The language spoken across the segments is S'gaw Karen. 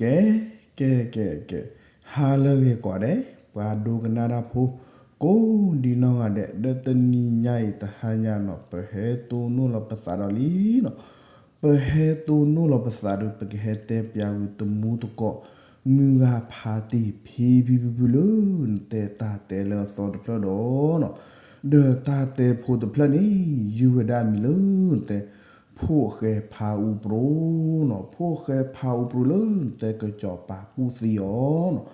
ကဲ ကဲ ကဲ ကဲ, ဟါလၢအဂ့ၤကိးဂၤဒဲး ပှၤဒိကနၣ်တၢ်ဖိ ကိးဒံနီၢ်ဂၤဒဲး ဒီးတနံၤညါအံၤတဟါညါနီၤ ပဟဲတိၢ်နီၣ်လီၤပသးဒီးလံနီၤ, ပဟဲတိၢ်နီၣ်လီၤပသးဒီး ပကဟဲတဲပၠးဝံၤတမူတကိး မုၢ်ဂၤဖးတံၢ်ဖံဖံဖုဖုလၢ နတဲတၢ်တဲလၢအသီတဖျၢၣ်ဒီးနီၤ, ဒီးတၢ်တဲဖိတဖျၢၣ်န့ၣ် ယုၢ်ဝဲဒၣ်အမံၤလၢနတဲ ဖိၣ်ဃဲဖးအူပြူၤနီၤ, ဖိၣ်ဃဲဖးအူပြူၤလၢ နတဲကစီၤပၤကူၣ်သံအီၤနီၤ,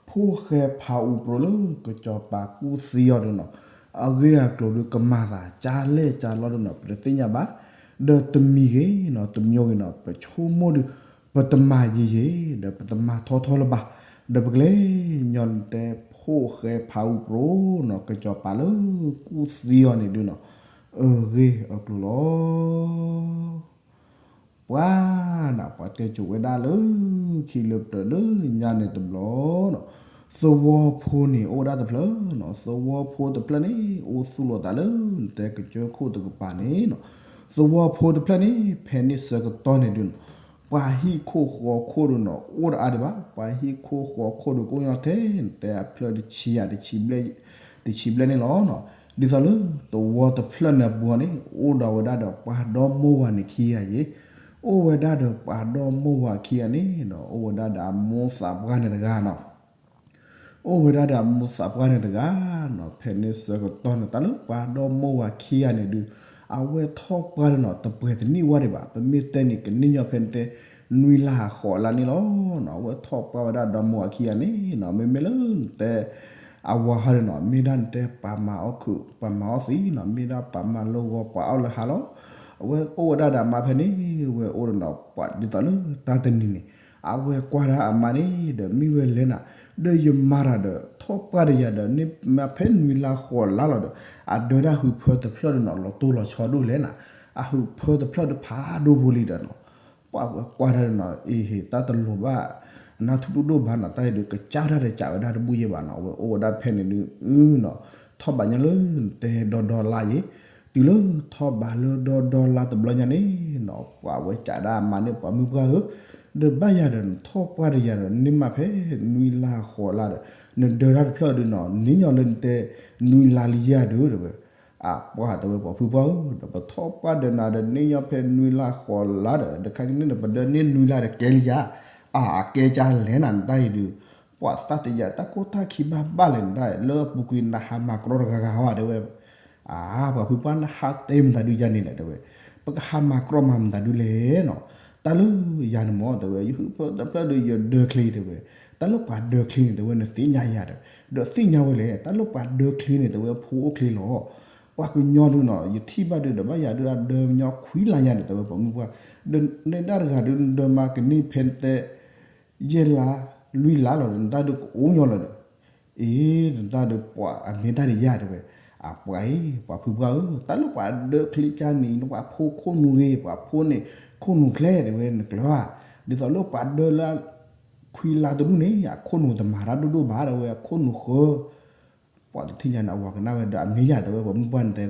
ဖိၣ်ဃဲဖးအူပြူၤလၢ ကစီၤပၤကူၣ်သံအီၤဒီးနီၤ, အဂ့ၢ်အကျိၤဒီးကမၤသး ကၢ်လဲၢ်ကၢ်လီၤဒီးနီၤ ပတသ့ၣ်ညါဘၣ်, ဒီးတမံၤဂ့ၤနီၤ တမံၤဂ့ၤနီၤ ပဆိကမိၣ်ဒီး ပတမၤယံာ်ယံာ် ဒီးပတမၤထီထီလၢၤဘၣ်, ဒီးပကလဲၤညီနတဲ ဖိၣ်ဃဲဖးအူပြူၤနီၤ ကစီၤပၤလၢကူၣ်သံအီၤန့ၣ်ဒုးနီၤ, အဂ့ၢ်အကျိၤလီၤ. ပှၤနီၤ ပှၤတဲစိာ်ဝဲဒၣ်လၢ ခံလၢပျၢၤလၢညါန့ၣ်တဘျီနီၤ, သဝီဖိန့ၣ်အိၣ်ဝဲဒၣ်တဖျၢၣ်နီၤ, သဝီဖိတဖျၢၣ်န့ၣ် အိၣ်သူၣ်လီၤသးလၢ နတဲကစၢၢ်ခိၣ်တကပၤန့ၣ်နီၤ, သဝီဖိတဖျၢၣ်န့ၣ် ဖဲန့ၣ်ဆၢကတီၢ်န့ၣ်ဒုးနီၤ ပှၤဟံၣ်ခိၣ်ဃီခိၣ်ဒီးနီၤ အိၣ်တအါဒံးဘၣ်, ပှၤဟံၣ်ခိၣ်ဃီခိၣ်ဒီးကအိၣ်ညီထဲ နတဲအဖျၢၣ်တဆံယၤ တဆံဘျဲၣ်, တဆံဘျဲၣ်န့ၣ်လီၤနီၤ, ဒ်သိးလၢသဝီတဖျၢၣ်န့ၣ်အပူၤန့ၣ် အိၣ်ဒီးဝဲဒၣ်ဒီးပှၤဒီမါဝၤန့ၣ်ခံဂၤယ့ၣ်, အိၣ်ဝဲဒၣ်ဒီးပှၤဒီမါဝၤခံဂၤန့ၣ်နီၤ အိၣ်ဝဲဒၣ်ဒီးအမိၢ်သးပှၢ်န့ၣ်တဂၤနီၤ အိၣ်ဝဲဒၣ်ဒီးအမိၢ်သးပှၢ်န့ၣ်တဂၤနီၤ, ဖဲန့ၣ်ဆၢကတီၢ်န့ၣ် တၢ်လၢပှၤဒီမါဝၤခံဂၤန့ၣ်ဒုး အဝဲထီၣ်ပှၢ်ဒီးနီၤ တပှဲၤတနံၣ်ဝဲဒံးဘၣ်, ပမ့ၢ်တဲန့ၣ် ကန့ၢ်ညီဖဲနတဲ နွံလါဃိးလါန့ၣ်လီၤနီၤ, အဝဲထီၣ်ပှၢ်ဝဲဒၣ်ဒီမါဝၤခံဂၤန့ၣ်နီၤ, မ့မ့ၢ်လၢနတဲ အဝၤဟီဒီးနီၤ မ့ၢ်ဒၣ်နတဲပှၤမၤအီၣ်ခုး ပှၤမၤအီၣ်သံနီၤ, မ့ၢ်ဒၣ်ပှၤမၤလိဂီၤ ပှၤအီၣ်လၢဟါလီၤ, အဝဲအိၣ်ဝဲဒၣ်ဒီးအမါဖဲန့ၣ် ဝဲအိၣ်ဒီးနီၤ ပှၤဒ်သိးလၢတၢ်တနံၤန့ၣ် အဝဲကွၢ်ဒၣ်အမါန့ၣ်ဒီး မ့ၢ်ဝဲလဲၣ်နၤ, ဒီးယမါတၢ်ဒီး ထီၣ်ပှၢ်ဒီးယၤဒီး န့ၢ်မါဖဲနွံလါဃိးလါလီၤဒီး အဒၢဒၣ်ဟုးဖၢတဖျၢၣ်ဒီးနီၤ လီၤတိၢ်လီၤဆီဒိၣ်လဲၣ်နၤ, အဟုးဖၢတဖျၢၣ်ဒီးဖးဒိၣ်ဖိလံဒီးနီၤ, ပှၤဝဲကွၢ်ဒၣ်ဒီးနီၤ အ့ဟ့ၣ် တၢ်တလိၤဘၣ် အနၢ်ထူၣ်ဒိၣ်ဒိၣ်ဘၣ်နီၤ, တၢ်အံၤဒီးကစၢ်ဒၣ်ဒီးကးဝဲဒၣ်တဘူၣ်ယဲၢ်ဘၣ်နီၤ, အဝဲအိၣ်ဝဲဒၣ်ဖဲန့ၣ်ဒုး အုနီၤ, ထီၣ်ဘးညီလၢနတဲဒီဒီလါယ့ၣ်, တုၤလၢထီၣ်ဘးလၢဒီဒီလါတဘျီညါန့ၣ်နီၤ ပှၤဝဲကးဒၣ်အမါန့ၣ် ပှၤမုၢ်ပှၢ်ဧၢ, ဒီးဘၣ်ယၤဒီးနထီၣ်ပှၢ်ဒီးယၤဒီး န့ၢ်မါဖဲနွံလါဃိးလါဒီး နဒၢတၢ်တဖျၢၣ်ဒုးနီၤ န့ၢ်ညီလၢနတဲ နွံလါလံယၤဒုးတဲဝဲ အပှၤတဲဝဲ ပှၤဖုပှၢ်ဧၢ, ဒီးပထီၣ်ပှၢ်ဒီးနၤဒီး န့ၢ်ညီဖဲနွံလါဃိးလါဒီး တခါကန့ၣ်ဒီး ပဒၢန့ၢ်နွံလါဒီးကဲလံယၤ, အကဲကၢ်လဲၣ်နၤ နတၢ်အံၤဒုး, ပှၤသၣ်တယၤ တၢ်ကိၢ်တၢ်ခံဘၣ်ဘၣ်လဲၣ်နတၢ်အံၤ, လၢအပူၤကွံာ်နဟးမၤကြီတဂၤဂၤဧါတဲဝဲ, အါ ပှၤဖုပှၢ်နဟးတဲမတၤဒုးယၤန့ၣ်လဲၣ်တဲဝဲ, ပကဟးမၤကြီမၤမတၤဒုးလဲၣ်နီၤ, တၢ်လၢယၤန့ၣ်မ့ၢ်တဲဝဲ ယဟုးဖၢတဖျၢၣ်ဒီးယဒၢချ့တဲဝဲ, တၢ်လၢပှၤဒၢချ့န့ၣ်တဲဝဲ နသ့ၣ်ညါယၤဒီး, ဒီးသ့ၣ်ညါဝဲလဲၣ်, တၢ်လၢပှၤဒၢချ့န့ၣ်တဲဝဲ ဖိအိၣ်ချ့လီၤ, ပှၤကညီဒုးနီၤ ယထံၣ်ဘၣ်ဒုးဒီး ဘၣ်ယၤဒုး အဒၢညီခွံလါယၤဒီးတဲဝဲ ပှၤမုၢ်ပှၢ်, ဒီးနဒၣ်တဂၤဒုး နဒၢမါကန့ၢ်ဖဲနတဲ ယဲၢ်လါ လွံၢ်လါလီၤဒီး နတၢ်ဒုးကအိၣ်ညီလီၤဒီး, အ့ နတၢ်ဒုးပှၤအမ့ၢ်တၢ်ဒုးယၤတဲဝဲ, အပှၤအံၤ ပှၤဖုပှၢ်ဧၢ, တၢ်လၢပှၤဒၢချ့ကၢ်န့ၣ် နပှၤဖိခိၣ်နူာ်ဂ့ၤ ပှၤဖိန့ၣ် ခိၣ်နူာ်ဖျဲၣ်တဲဝဲ နကျၢၤဧါ, ဒ်သိးလၢပှၤဒၢလၢ ခွံလါတဒူၣ်န့ၣ် အခိၣ်နူာ်တမၤတၢ်ဒိၣ်ဒိၣ်ဘၣ်တဲဝဲ အခိၣ်နူာ်ဃၢ ပှၤတထံၣ်ညါန့ၣ် အဝၤကနၣ်ဝဲဒီး အမ့ၢ်ယၤတဲဝဲ ပှၤမုၢ်ပှၢ်န့ၣ်တဲ,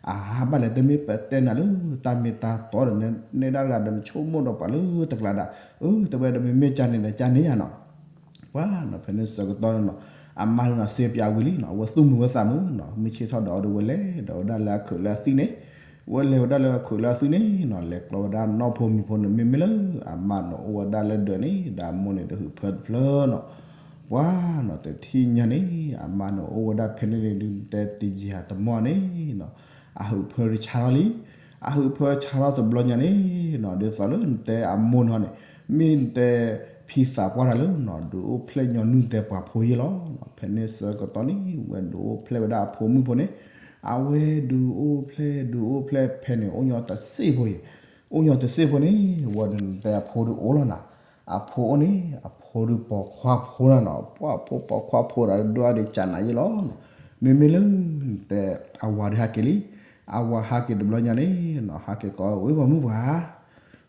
အါ ဘၣ်လဲၣ် တမ့ၢ်ပတဲနၤလၢ တၢ်မ့ၢ်တၢ်တီဒီး နဲဒၣ်တဂၤဒီး နဆိကမိၣ်ဒီးပှၤလၢတကျါဒီး, အၢ တဲဝဲဒီး မ့မ့ၢ်ကၢ်န့ၣ်ဒီး ကၢ်န့ၣ်ယၤနီၤ, ပှၤနီၤ ဖဲန့ၣ်ဆၢကတီၢ်န့ၣ်နီၤ, အမါန့ၣ်နီၤ စ့ပၠးဝံၤလံနီၤ အဝဲသူၣ်မုာ်ဝဲသးမုာ်နီၤ, မုၢ်ဆ့ၣ်ထီၣ်ဒီးအီၤဒီး ဝဲလဲၤဒီးဝဲဒၣ်လၢအခုးလၢအသံၣ်န့ၣ်, ဝဲလဲၤဝဲဒၣ်လၢအခုးလၢအသံၣ်န့ၣ်နီၤ, လဲၤကျီဝဲဒၣ်နီၢ်ဖိမံၤဖိန့ၣ် မ့မ့ၢ်လၢ အမါန့ၣ်အိၣ်ဝဲဒၣ်လၢဒၢးန့ၣ် ဒီးအမိၢ်န့ၣ်ဒီးဟုးဖၢတဖျၢၣ်နီၤ, ပှၤနီၤ တထံၣ်ညါန့ၣ် အမါန့ၣ်အိၣ်ဝဲဒၣ်ဖဲန့ၣ်န့ၣ်ဒုး တဲတယံာ်တမီၢ်န့ၣ်နီၤ, အဟုးဖၢတဆါထီၣ်လံ, အဟုးဖၢဆါထီၣ်တဘျီညါန့ၣ်နီၤ, ဒ်သိးလၢနတဲအမိၢ်န့ၣ်န့ၣ်, မ့ၢ်နတဲဖံသးပှၢ်တၢ်လၢနီၤ ဒုးအိၣ်ဖျဲၣ်ညီနုၢ်တဲပှၤဖိယ့ၢ်လီၤ, ဖဲန့ၣ်ဆၢကတီၢ်န့ၣ် ဝဲဒုးအိၣ်ဖျဲၣ်ဝဲဒၣ်အဖိမုၣ်ဖိန့ၣ်, အဝဲဒုးအိၣ်ဖျဲၣ်ဒုးအိၣ်ဖျဲၣ်ဖဲန့ၣ် အိၣ်ညီတစ့ၢ်ဖိအံၤ, အိၣ်ညီတစ့ၢ်ဖိန့ၣ် ဝဲဒုးနတဲအဖိဒုးအိၣ်လီၤနၤ, အဖိအိၣ်န့ၣ် အဖိဒုးပိာ်ခွါဖိနၤနီၤ, ပှၤဖိပိာ်ခွါဖိဒီးဒွးဒီးကၢ်နၤယ့ၢ်လီၤနီၤ, မ့မ့ၢ်လၢနတဲ အဝၤဒုးဟးက့ၤလံ, အဝၤဟးက့ၤတဘျီညါန့ၣ်နီၤ ဟးက့ၤကိးဝဲ ပှၤမုၣ်ပှၢ်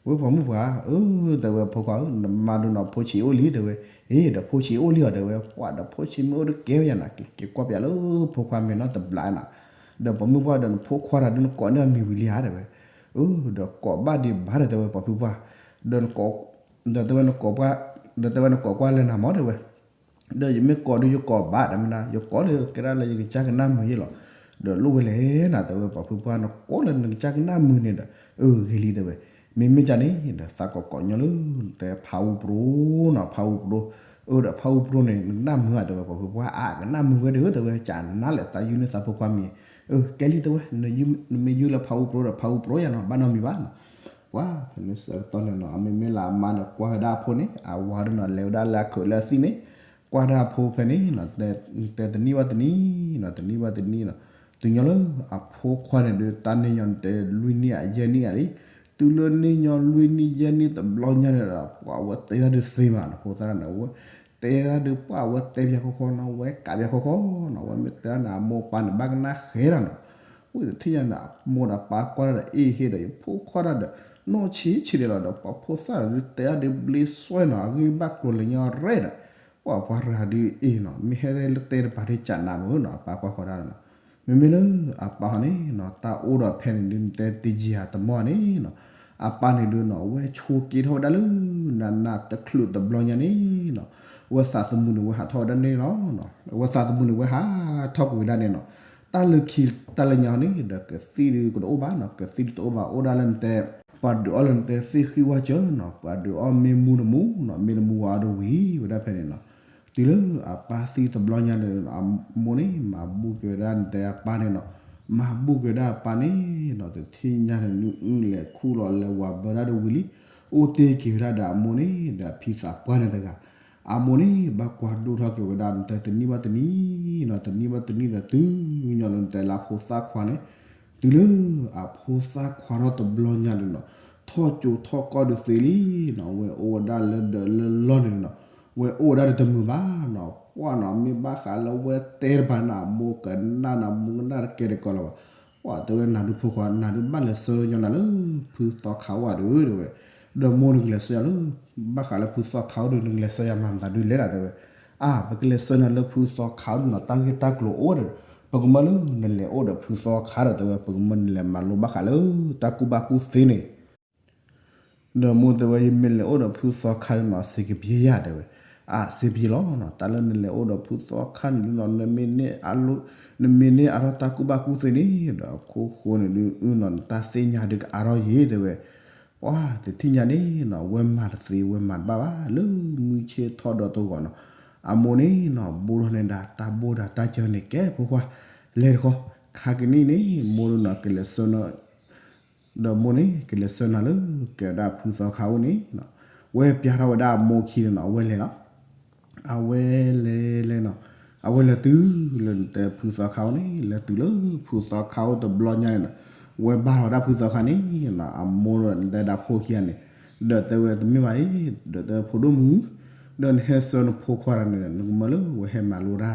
ဝဲပှၤမုၣ်ပှၢ်ဧၢ, တဲဝဲဖိခွါဧၢ နမါဒုးနီၤ ဖိဆံးအိၣ်လံတဲဝဲ, အ့ ဒီးဖိဆံးအိၣ်လံအီၤတဲဝဲ, ပှၤဒီးဖိဆံးမ့ၢ်အိၣ်တကဲဝဲယၤနၤ က့ၤကွၢ်ပၠးလၢဖိခွါမဲာ်နီတဘျီနၤ, ဒီးပှၤမုၣ်ပှၢ်ဒီးနဖိခွါတၢ်ဒုးနကိးန့ၢ်အမံၤဝံၤလံဧါတဲဝဲ, အၢ ဒီးကိးဘၣ်ဒံးဘၣ်ဒီးတဲဝဲ ပှၤဖုပှၢ်, ဒီးနကိး, ဒီးတဲဝဲနကိးပှၤ ဒီးတဲဝဲနကိးကွၢ်လၢနၤမၢ် တဲဝဲ, ဒီးယမ့ၢ်ကိးဒီးယကိးဘၣ် တမ့ၢ်ဒၣ် ယကိးလၢကဲဒၣ်လၢယကစၢ်ကနၣ်မုာ်ယဲလီၤ. ဒီးလိၣ်ဝဲလဲၣ်နၤ တဲဝဲ ပှၤဖိခွါ နကိးလၢနကစၢ်ကနၣ်မုာ်န့ၣ်ဒီး အဂ့ၤလံ တဲဝဲ. မ့မ့ၢ်ဒ်န့ၣ်ဒီး သးကိးကိးညီလၢ တဲဖးအူပြူနီၤ ဖးအူပြူ, အၢ ဒီးဖးအူပြူန့ၣ် နကနၣ်မုာ်ဧါ တဲဝဲ ပှၤဖိခွါ အကနၣ်မုာ်ဝဲဒီး တဲဝဲ ကနၣ်လဲၣ် သးယုၢ်န့ၢ်သးဖိခွါမံၤ, အၢ ကဲလံ တဲဝဲ နမ့ၢ်ယုၢ်လၢဖးအူပြူဒီး ဖးအူပြူယၤနီၤ ဘၣ်နီတမံၤဘၣ်နီၤ. ပှၤဖဲန့ၣ်ဆၢကတီၢ်န့ၣ်နီၤ အမ့မ့ၢ်လၢအမါန့ၣ် ကွၢ်ဝဲဒၣ်အဖိန့ၣ် အဝၤဒ်နီၤ လဲၤဝဲဒၣ်လၢအခိးလၢအသံၣ်န့ၣ် ကွၢ်ဒၣ်အဖိဖဲန့ၣ်နီၤ တဲတနံၣ်ဘၣ်တနံၣ်နီၤ တနံၣ်ဘၣ်တနံၣ်နီၤ, တုၤညီလၢအဖိခွါန့ၣ်ဒုး တၢ်န့ၢ်ညီနတဲ လွံၢ်နံၣ်အယဲၢ်နံၣ်အလံ, တုၤလၢန့ၢ်ညီလွံၢ်နံၣ်ယဲၢ်နံၣ်တဘျီညါန့ၣ်ဒီး ပှၤဝဲတဲဒၣ်ဒုးသ့မးနီၤ ဖိသၣ်န့ၣ် ဝဲတဲဒၣ်ဒုး ပှၤဝဲတဲပၠးခီခီနီၤ ဝဲကးပၠးခီခီနီၤ ဝဲမ့ၢ်တဲဒၣ်န့ၣ် အမိၢ်ပၢ်န့ၣ် ဘၣ်ကနၣ်ဃဲဒၣ်နီၤ. ဝံသ့ၣ်ညါန့ၣ် အမိၢ်ဒီးပၢ်ကွၢ်ဒၣ်ဒီး အ့ၣ်ဟ့ၣ်ဒီး ယဖိခွါဒၣ်ဒီး နီၢ်ဆံးဆံးဒဲးလီၤဒီး ပှၤဖိသၣ်ဒီးဒုးတဲဒၣ်ဒုးဘျ့စွဲနီၤ အဂ့ၢ်ဘၣ်ကျိၤလဲၤညီရဲၣ်ဒီး ပှၤပှၤရၤဒုးအ့ၣ်နီၤ မ့ၢ်ဟဲလၢတဲတပၤဒုးကးနးမုာ်နီၤ အပၢ်ကွၢ်ဃီဒၣ်နီၤ. မ့မ့ၢ်လၢအပၢ်ဟီန့ၣ်နီၤ တၢ်အိၣ်ဒီးဖဲန့ၣ်ဒုး နတဲတယံာ်တမီၢ်န့ၣ်နီၤ အပၢ်န့ၣ်ဒုးနီၤ ဝဲဆိးက့ထီၣ်ဝဲဒၣ်လၢ နးနးတချုးတဘျီညါန့ၣ်နီၤ ဝဲသးသမူန့ၣ် ဝဲဟးထီၣ်ဝဲဒၣ်န့ၣ်လီၤ. ဝဲသးသမူန့ၣ် ဝဲဟးထီၣ်ကွံာ်ဝဲဒၣ်န့ၣ်နီၤ တၢ်လၢခံတၢ်လၢညါန့ၣ်ဒီး ကသံၣ်ဒုးကတအိၣ်ဘၣ်နီၤ ကသံၣ်ဒုးတအိၣ်ဘၣ် အိၣ်ဒၣ်လၢနတဲ ပှၤဒုးအီၣ်လၢနတဲသ့ၣ်ဃံဝါစၢၤနီၤ ပှၤဒုးအီၣ်မ့ၢ်မူတမူနီၤ မ့ၢ်တမူဝဲအီၤဒုးဝံၤဝဲဒၣ်ဖဲန့ၣ်နီၤ. တုၤလၢအပၢ်သံတဘျီညါန့ၣ် အမိၢ်န့ၣ် မၤဘူၣ်က့ၤဝဲဒၣ်နတဲအပၢ်န့ၣ်နီၤ မၤဘူၣ်က့ၤဝဲဒၣ်အပၢ်န့ၣ်နီၤ တထံၣ်ညါန့ၣ် နအုၣ်လဲၤခူၣ်လီၤလဲၤဝၤဘၢဒၣ်ဒုးဝံၤလံ အိၣ်တ့ၢ်က့ၤဝဲဒၣ်ဒီးအမိၢ်န့ၣ် ဒီးအဖံသးပှၢ်န့ၣ်တဂၤ အမိၢ်န့ၣ် ဘၣ်ကွၢ်ဒိၣ်ထီၣ်က့ၤဝဲဒၣ်နတဲတနံၣ်ဘၣ်တနံၣ်နီၤ တနံၣ်ဘၣ်တနံၣ်ဒီးတုၤညီလၢနတဲလၢအဖိသၣ်ခွါန့ၣ် တုၤလၢအဖိသၣ်ခွါထီၣ်တဘျီညါန့ၣ်နီၤ ထီၣ်ကၠိထီၣ်ကီၢ်ဒုးသ့လံနီၤ ဝဲအိၣ်ဝဲဒၣ်လၢဒၢးလၢလီၢ်န့ၣ်နီၤ ဝဲအိၣ်ဝဲဒၣ်ဒုးတမုာ်ဘၣ်နီၤ ပှၢ်နီၤ မ့ၢ်ဘၣ်ဃးလၢဝဲတဲတပၤန့ၣ် အမိၢ်ကနၣ်နီၤ မိၢ်ကနၣ်တကဲတကီလၢၤဘၣ် ပှၢ်တဲဝဲနၤဒုးဖိခွါ နၤဒုးဘၣ်လဲၤဆှၢညီနၤလၢ ဖုသီခါအိၣ်ဧါဒုး တဲဝဲ ဒီးမိၢ်နကလဲၤဆှၢယၤလၢ ဘၣ်ဃးလၢဖုသီခါအိၣ်ဒုး နကလဲၤဆှၢယၤမၤမတၤဒုးလဲၣ်ဒၣ် တဲဝဲ အါ ပကလဲၤဆှၢနၤလၢဖုသီခါအိၣ်ဒုးနီၤ တၢ်ဂ့ၢ်တၢ်ကျိၤအိၣ်ဒီး ပကမၢလၢနလဲၤအိၣ်ဒီးဖုသီခါဒီး တဲဝဲ ပကမၢနလဲၤမၤလိဘၣ်ဃးလၢ တၢ်ကူၣ်ဘၣ်ကူၣ်သ့န့ၣ် ဒီးမိၢ်တဲဝဲ ယမ့ၢ်လဲၤအိၣ်ဒီးဖုသီခါန့ၣ်နီၤ စ့ကပျ့ယၤ တဲဝဲ အါ စ့ပျ့လီၤနီၤ တၢ်လၢနလဲၤအိၣ်ဒီးဖုသီခါန့ၣ်ဒုးနီၤ နမ့ၢ်န့ၢ်အါထီၣ်တၢ်ကူၣ်ဘၣ်ကူၣ်သ့န့ၣ်ဒီး အခိၣ်ဃိန့ၣ်ဒုးနီၤ နတၢ်သ့ၣ်ညါဒုးကအါထီၣ်ယံၤ တဲဝဲ ပှၢ်တထံၣ်ညါန့ၣ်နီၤ ဝဲမၤတသ့ ဝဲမၤတဘၣ်ဘၣ် လၢမုၢ်ဆ့ၣ်ထီၣ်ဒီးတဂီၤနီၤ အမိၢ်န့ၣ်နီၤ ဘိၣ်ထီၣ်န့ၢ်ဒၣ်တၢ်ဘိၣ်ဒၣ်တၢ်စၢန့ၣ် ကဲဖိခွါ လဲၤတခီ ခါကနံၣ်န့ၣ် မိၢ်ဒုးနီၤ ကလဲၤဆှၢနီၤ ဒီးမိၢ်န့ၣ် ကလဲၤဆှၢနၤလၢ ကဲဝဲဒၣ်ဖုသီခါအိၣ်န့ၣ်နီၤ ဝဲပျးထီၣ်ဝဲဒၣ်အမိၢ်ခံန့ၣ်နီၤ အဝဲလဲၤလီၤ အဝဲလဲၤလဲၤနီၤ အဝဲလဲၤတုၤလၢနတဲဖုသီခါအိၣ်န့ၣ် လဲၤတုၤလၢဖုသီခါအိၣ်တဘျီညါန့ၣ်နီၤ ဝဲဘၣ်လီၤဒၣ်ဖုသီခါန့ၣ်နီၤ အမိၢ်ဒီးနတဲဒၣ်ဖိခံဂၤန့ၣ် ဒီးတဲဝဲတမ့ၢ်ဘၣ်အံၤ ဒီးတဲဖိဒိၣ်မုၣ် ဒီးနဟဲဆှၢနဖိခွါတဂၤန့ၣ် နကမၢလၢဝဲဟဲမၤလိတၢ်ဧါ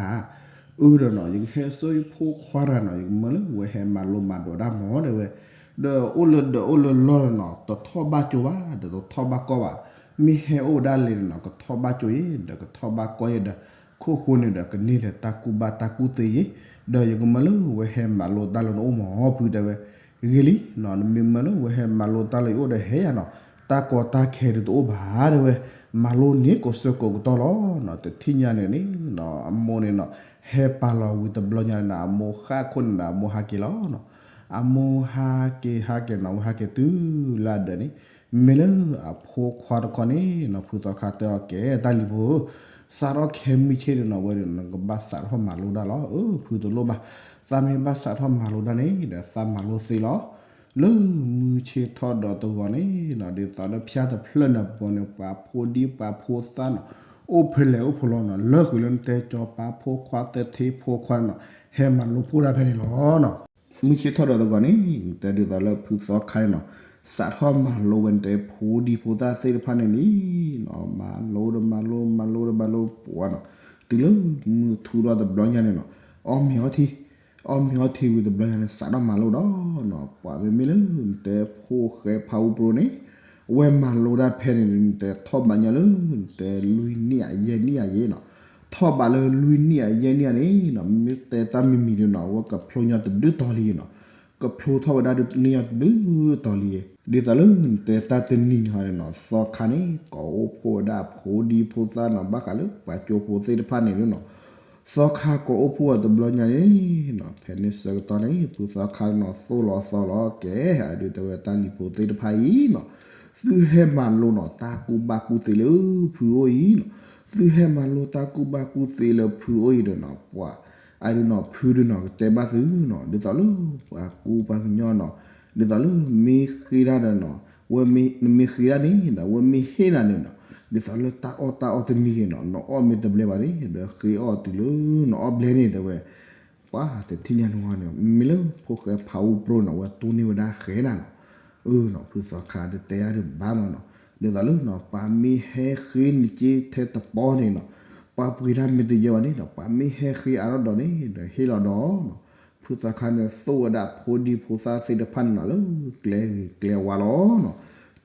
အၢဒီးနီၤ ယကဟဲဆှၢယဖိခွါတဂၤနီၤ ယကမၢလၢဝဲဟဲမၤလိမၤဒိးတၢ်မၢ် တဲဝဲ ဒီးအိၣ်လၢဒၢးအိၣ်လၢလီၢ်န့ၣ်နီၤ တထီၣ်ဘၣ်ကၠိဘၣ် ဒီးတထီၣ်ဘၣ်ကီၢ်ဘၣ် မ့ၢ်ဟဲအိၣ်ဝဲဒၣ်လံန့ၣ်နီၤ ကထီၣ်ဘၣ်ကၠိယ့ ဒီးကထီၣ်ဘၣ်ကီၢ်ယ့ဒီး ခိၣ်ဃိန့ၣ်ဒီး ကန့ၢ်ဒီးတၢ်ကူၣ်ဘၣ်တၢ်ကူၣ်သ့ယ့ ဒီးယကမၢလၢဝဲဟဲမၤလိတၢ်လၢနအိၣ်မၢ် ဖု တဲဝဲ ဂ့ၤလံနီၤ နမ့ၢ်မၢလၢဝဲဟဲမၤလိတၢ်လၢယအိၣ်ဒီးဟဲယၤနီၤ တၢ်ကီတၢ်ခဲဒုးတအိၣ်ဘၣ် တဲဝဲ မၤလိန့ၢ်ကိးဆၢကိးကတီၢ်လီၤနီၤ တထံၣ်ညါန့ၣ်န့ၣ်နီၤ အမိၢ်န့ၣ်နီၤ ဟဲပာ်လီၤဝံၤတဘျီညါန့ၣ်နီၤ အမိၢ်ဃၣ်ခိၣ်န့ၣ်ဒီး အမိၢ်ဟးက့ၤလီၤနီၤ အမိၢ်ဟးက့ၤဟးက့ၤနီၤ ဝဲဟးက့ၤတုၤလၢအဒၢးန့ၣ် မ့ၢ်လၢအဖိခွါတခီန့ၣ်နီၤ ဖုသီခါတဲအီၤ ကဲတၢ်လံၤဖိဧၢ စးထီၣ်ခဲမုၢ်ဆ့ၣ်န့ၣ်နီၤ ဝဲဒီးနကဘၣ်စးထီၣ်မၤလိတၢ်လီၤ အၢ ဖုတလိၣ်ဘၣ် သးမ့ၢ်ဘၣ်စးထီၣ်မၤလိတၢ်န့ၣ်ဒီး သးမၤလိသ့လီၤ လၢမုၢ်ဆ့ၣ်ထီၣ်ဒီးတဂီၤန့ၣ်နီၤ ဒ်သိးဒီးဖၠါတဖျၢၣ်န့ၣ်ပူၤန့ၣ် ပှၤဖိဒံပှၤဖိသၣ်နီၤ အိၣ်ဖဲလဲၣ်အိၣ်ဖဲလဲၣ်နီၤ လၢဃုာ်လၢနတဲကၠီပာ်ဖိခွါသၢထံဖိခွါန့ၣ်နီၤ ဟဲမၤလိဖှိၣ်တၢ်ဖဲန့ၣ်လီၤနီၤ မုၢ်ဆ့ၣ်ထီၣ်ဒီးတဂီၤန့ၣ် နတဲဒ်သိးလၢဖုသီခါန့ၣ်နီၤ စးထီၣ်မၤလိဝဲနတဲဖိဒံဖိသၣ်သ့ၣ်တဖၣ်န့ၣ်လံနီၤ မၤလိဒီးမၤလိ မၤလိဒီးမၤလိပှၤနီၤ တုၤလၢမုၢ်ထူဒီးတဘျီညါန့ၣ်နီၤ အီၣ်မ့ၤအီထံ အီၣ်မ့ၤအီထံဝံၤတဘျီညါန့ၣ် စးထီၣ်မၤလိဒီးနီၤ ပှၤမ့မ့ၢ်လၢနတဲဖိဃဲဖးအူပြူန့ၣ် အဝဲမၤလိတၢ်ဖဲန့ၣ် နတဲထီၣ်ဘးညါလၢ နတဲလွံၢ်နံၣ်အယဲၢ်နံၣ်အယဲၢ်နီၤ ထီၣ်ဘးလၢလွံၢ်နံၣ်အယဲၢ်နံၣ်န့ၣ်နီၤ မ့ၢ်တဲတၢ်မံၤမံၤဒီးနီၤ အဝဲကဖျိညီတဒုတီၤလံနီၤ ကဖျိထီၣ်ဝဲဒၣ်ဒုန့ၢ်ညီတဒုတီၤလံ ဒ်သိးလၢနတဲတၢ်တနံၤန့ၣ်ဟီန့ၣ်နီၤ သီခါန့ၣ် ကိးအိၣ်ဖှိၣ်ဝဲဒၣ်ဖိဒံဖိသၣ်နီၤ ဘၣ်ဃးလၢပှၤကၠိဖိသ့ၣ်တဖၣ်န့ၣ်လီၤနီၤ. သီခါကိးအိၣ်ဖှိၣ်ဝဲတဘျီညါန့ၣ်နီၤ ဖဲန့ၣ်ဆၢကတီၢ်န့ၣ် ဖုသီခါနီၤ သိၣ်လီၤသီလီၤကဲ အဒုးတဲဝဲတၢ်လံၤဖိသ့ၣ်တဖၣ်အံၤနီၤ သုဟဲမၤလိနီၤတၢ်ကူၣ်ဘၣ်ကူၣ်သ့လၢဖုအိၣ်အံၤနီၤ. သုဟဲမၤလိတၢ်ကူၣ်ဘၣ်ကူၣ်သ့လၢဖုအိၣ်အံၤဒီးနီၤ ပှၤ အဒုးနီၤ ဖုဒုးနီၤ ကတဲဘၣ်သုနီၤ ဒ်သိးလၢပှၤကူပှၤကညီနီၤ ဒ်သိးလၢမ့ၢ်ဃ့တၢ်ဒီးနီၤ ဝဲမ့ၢ် နမ့ၢ်ဃ့တၢ်န့ၣ်ဒီး ဝဲမ့ၢ်ဟ့ၣ်နၤန့ၣ်နီၤ ဒ်သိးလၢတၢ်အီၣ်တၢ်အီတမံၤဂ့ၤနီၤ နအီၣ်မ့ၢ်တဘျဲဘၣ်န့ၣ် ဒီးဃ့အီၣ်တုၤလၢနအီၣ်ဘျဲန့ၣ်တဲဝဲ ပှၤတထံၣ်ညါန့ၣ်ဝဲန့ၣ် မ့မ့ၢ်လၢဖိၣ်ဃဲဖးအူပြိန့ၣ် ဝဲတိၢ်န့ၢ်ဝဲဒၣ်ဃဲနၤနီၤ အၢနီၤ ဖုသီခါဒုးတဲယၤဒုးဘၣ်မးနီၤ ဒ်သိးလၢနီၤ ပှၤမ့ၢ်ဟဲဃ့နက့ထဲတပီန့ၣ်နီၤ ပှၤပှ့ၤတၢ်မ့ၢ်တယၢဘၣ်န့ၣ်နီၤ ပှၤမ့ၢ်ဟဲဃ့အါထီၣ်ဒီးန့ၣ် ဒီးဟ့ၣ်လီၤဒီးနီၤ ဖုသီခါန့ၣ် သိၣ်ဝဲဒၣ်ဖိဒံဖိသၣ်သ့ၣ်တဖၣ်န့ၣ်နီၤ လၢကျဲဂ့ၤကျဲဝါလီၤနီၤ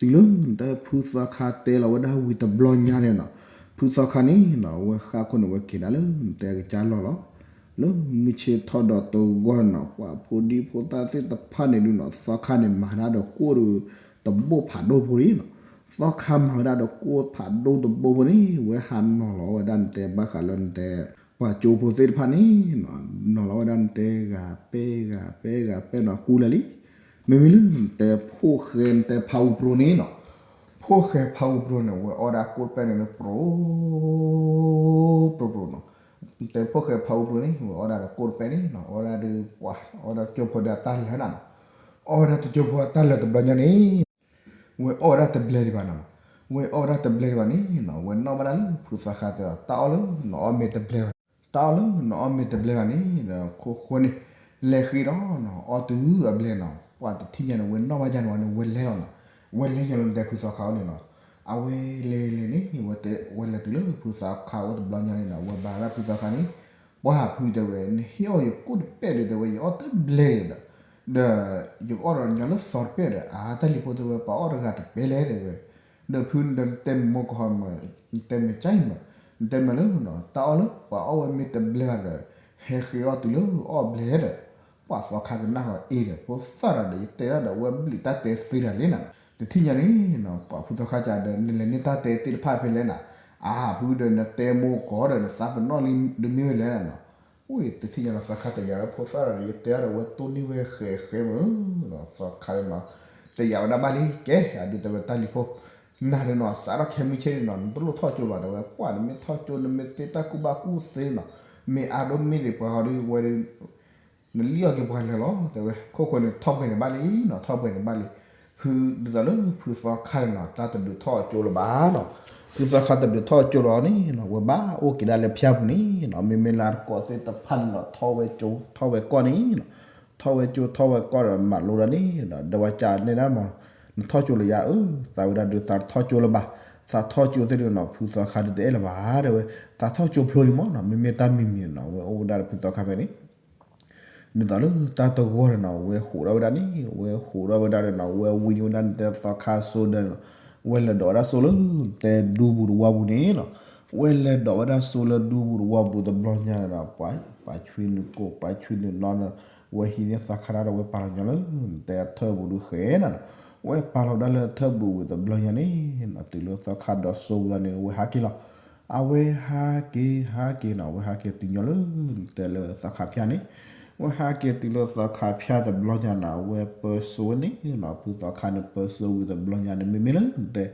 တုၤလၢနတဲဖုသီခါတဲလီၤဝဲဒၣ်ဝံၤတဘျီညါန့ၣ်နီၤ ဖုသီခါန့ၣ်နီၤ ဝဲဃၣ်ခိၣ်န့ၣ် ဝဲက့ၤဒၣ်လၢနတဲကစၢ်လီၢ်လီၤ လၢမုၢ်ဆ့ၣ်ထီၣ်ဒီးတဂီၢ်န့ၣ်နီၤ ပှၤဖိဒံဖိသၣ်သ့ၣ်တဖၣ်န့ၣ်ဒုးနီၤ သီခါန့ၣ် မၤဒၣ်ဒီးကိၣ်တဘိၣ်ဖးဒိၣ်ဖိန့ၣ်နီၤ သီခါမၤဝဲဒၣ်ဒီးကိၣ်ဖးဒိၣ်တဘိၣ်ဖိန့ၣ် ဝဲဟးနီၤလီၤဝဲဒၣ်နတဲဘၣ်ဃးလၢနတဲ ပှၤကၠိဖိသ့ၣ်တဖၣ်န့ၣ်နီၤ နီၤလီၤဝဲဒၣ်နတဲဂၤပဲဂၤပဲဂၤပဲနီၤ ကူလဲၣ်လံ မ့မ့ၢ်လၢနတဲဖိၣ်ဃဲနတဲဖးအူပြိန့ၣ်နီၤ ဖိၣ်ဃဲဖးအူပြိန့ၣ် ဝဲအီၣ်ဒၣ်ကိၣ်တပဲၣ်န့ၣ်လၢပြိ ပြိပြိနီၤ နတဲဖိၣ်ဃဲဖးအူပြိန့ၣ် ဝဲအီၣ်ဒၣ်ဒီးကိၣ်တပဲၣ်န့ၣ်နီၤ အီၣ်ဒၣ်ဒီးပှၤ အီၣ်ဒၣ်ကၠိဖိဒီးတၢ်လၢာ်နၤနီၤ အီၣ်ဝဲဒၣ်တကၠိဖိအတၢ်လၢာ်တဘျီညါန့ၣ် ဝဲအီၣ်ဝဲဒၣ်တဘျဲဒံးဘၣ်နီၤ ဝဲအီၣ်ဝဲဒၣ်တဘျဲဒံးဘၣ်န့ၣ်နီၤ ဝဲနီၣ်ဘၣ်ဒၣ်လၢဖုသီခါတဲအီၤ တၢ်အီၣ်လၢနအီၣ်မ့ၢ်တဘျဲဘၣ် တၢ်အီၣ်လၢနအီၣ်မ့ၢ်တဘျဲဘၣ်န့ၣ်ဒီး ခိၣ်ဃိန့ၣ် လဲၤဃ့ဒီးနီၤ အီၣ်တုၤအဘျဲနီၤ ပှၤတထံၣ်ညါန့ၣ် ဝဲနီၣ်ဘၣ်ယါန့ၣ်ဝဲန့ၣ် ဝဲလဲၤလီၤနီၤ ဝဲလဲၤညီလၢနတဲဖုသီခါအိၣ်န့ၣ်နီၤ အဝဲလဲၤလဲၤန့ၣ် ဝဲလဲၤတုၤလၢဖုသီခါအိၣ်တဘျီညါန့ၣ်နီၤ ဝဲဘါဝဲဒၣ်ဖုသီခါန့ၣ် ပှၤဖုတဲဝဲ နဟ့ၣ်အီၣ်ယကိၣ်တပဲၣ်ဒီးတဲဝဲ ယအီၣ်တဘျဲဒီး ဒီးယကအီၣ်ဒီးညီလၢသီတပဲၣ်ဒီး အါ တၢ်လံၤဖိတဲဝဲ ပှၤအီၣ်တဂၤတပဲၣ်လဲၣ်တဲဝဲ ဒီးဖုဒီးနတဲမ့ၢ်မိၢ်ကီၢ်မး နတဲမ့ၢ်ကၠဲမး နတဲမ့ၢ်လၢ တၢ်အီၣ်လၢပှၤအီၣ်ဝဲမ့ၢ်တဘျဲဘၣ်ဒီး ဟဲဃ့အီၣ်တုၤလၢအီၣ်ဘျဲဒီး ပှၤသီခါကနၣ်ဃီအ့ဒီး ဖိသၣ်ဒီး ယတဲဒၣ်ဒီး ဝဲဘျံးတၢ်တဲသ့တၢ်လံနၤ တထံၣ်ညါန့ၣ်နီၤ ပှၤဖုသီခါကဒီး နလဲၤန့ၢ်တၢ်တဲသ့ၣ်တဖၣ်ဖဲလဲၣ်နၤ အါ ဖုဒီးနတဲမိၢ်ကီၢ်ဒီး နသးပနီၣ်လံဒ်မ့ၢ်ဝဲလဲၣ်နၤနီၤ အိၣ် တထံၣ်ညါနီၤ သီခါတယာ်ဝဲဖိသၣ်ဒီး ယတဲဒၣ်ဒီး ဝဲတိၢ်န့ၢ်ဝဲဃဲဃဲမး သီခါန့ၣ်နီၤ တယာ်ဝဲဒၣ်ဘၣ်လံ ကဲ အဒုးတဲဝဲတၢ်လံၤဖိ နၤန့ၣ်နီၤ စးထီၣ်ခဲမုၢ်ဆ့ၣ်န့ၣ်နီၤ နတလိၣ်ထီၣ်ကၠိဘၣ်တဲဝဲ ပှၤနမ့ၢ်ထီၣ်ကၠိ နမ့ၢ်သ့တၢ်ကူၣ်ဘၣ်ကူၣ်သ့နီၤ မ့ၢ်အါဒိၣ်မ့ၢ်ဒံးပှၤဟီဒ်ဝဲဒၣ် နလံၣ်အီၣ်က့ၤပှၤလၢာ်လီၤ တဲဝဲ ခိၣ်ဃိန့ၣ် ထီၣ်ပှဲၤန့ၣ်ဘၣ်လံနီၤ ထီၣ်ပှဲၤန့ၣ်ဘၣ်လံ ဖုဒ်သိးလၢဖုသီခါန့ၣ်နီၤ တၢ်တဒုးထီၣ်ကၠိလၢၤဘၣ်နီၤ ဖုသီခါတဒုးထီၣ်ကၠိလၢၤန့ၣ်နီၤ ဝဲဘၣ်အိၣ်က့ၤဒၣ်လၢဖၠၣ်ပူၤန့ၣ်နီၤ မ့မ့ၢ်လၢတကိးသ့ၣ်တဖၣ်န့ၣ်နီၤ ထီၣ်ဝဲကၠိ ထီၣ်ဝဲကီၢ်န့ၣ်နီၤ ထီၣ်ဝဲကၠိ ထီၣ်ဝဲကီၢ်ဒီး မၤလိဒၣ်န့ၣ်ဒီး ဒီးဝဲကန့ၢ်ဒၣ်မး နထီၣ်ကၠိလၢၤယါဧၢ သးဝဲဒၣ်ဒုးသးထီၣ်ကၠိလၢၤဘၣ် သးထီၣ်ကၠိသ့ၣ်ဒုးနီၤ ဖုသီခါဒုးတအဲၣ်လၢၤဘၣ် တဲဝဲ သးထီၣ်ကၠိဖျိလံမးနီၤ မ့မ့ၢ်တၢ်မံၤမံၤန့ၣ်နီၤ ဝဲအိၣ်ဝဲဒၣ်ဒီးဖုသီခါဖဲန့ၣ် ဒ်သိးလၢတၢ်တဂီၢ်န့ၣ်နီၤ ဝဲဟိးထီၣ်ဝဲဒၣ်န့ၣ် ဝဲဟိးထီၣ်ဝဲဒၣ်န့ၣ်နီၤ ဝဲဝံၤန့ၣ်ဝဲဒၣ်နတဲသီခါစိဒီးနီၤ ဝဲလဲၤဒိးဝဲဒၣ်စိလၢ တဲဒူပူၤတဝီပူၤန့ၣ်နီၤ ဝဲလဲၤဒိးဝဲဒၣ်စိလၢဒူပူၤတဝီပူၤတဘျီညါန့ၣ်နီၤ ပှၤ ပှၤဆွံနုာ်ကိၣ် ပှၤဆွံနုာ်နီၤန့ၣ် ဝဲဟံးန့ၢ်သီခါတၢ်ဒီးဝဲပာ်လီၤညီလၢ နတဲအထၢၣ်ပူၤဒုးဃဲနၤနီၤ ဝဲပာ်လီၤဒၣ်လၢအထၢၣ်ပူၤဝံၤတဘျီညါန့ၣ်နီၤ တုၤလၢသီခါဒီးစိဝံၤန့ၣ် ဝဲဟးက့ၤလီၤ အဝဲဟးက့ၤ ဟးက့ၤနီၤ အဝဲဟးက့ၤတုၤညီလၢ နတဲလၢသီခါဖၠၣ်န့ၣ် ဝဲဟးက့ၤတုၤလၢသီခါဖၠၣ်တဘျီညါနီၤ အဝဲပၢစိဝဲန့ၣ်နီၤ ဖုသီခါန့ၣ် ပၢစိဝံၤတဘျီညါန့ၣ် မ့မ့ၢ်လၢနတဲ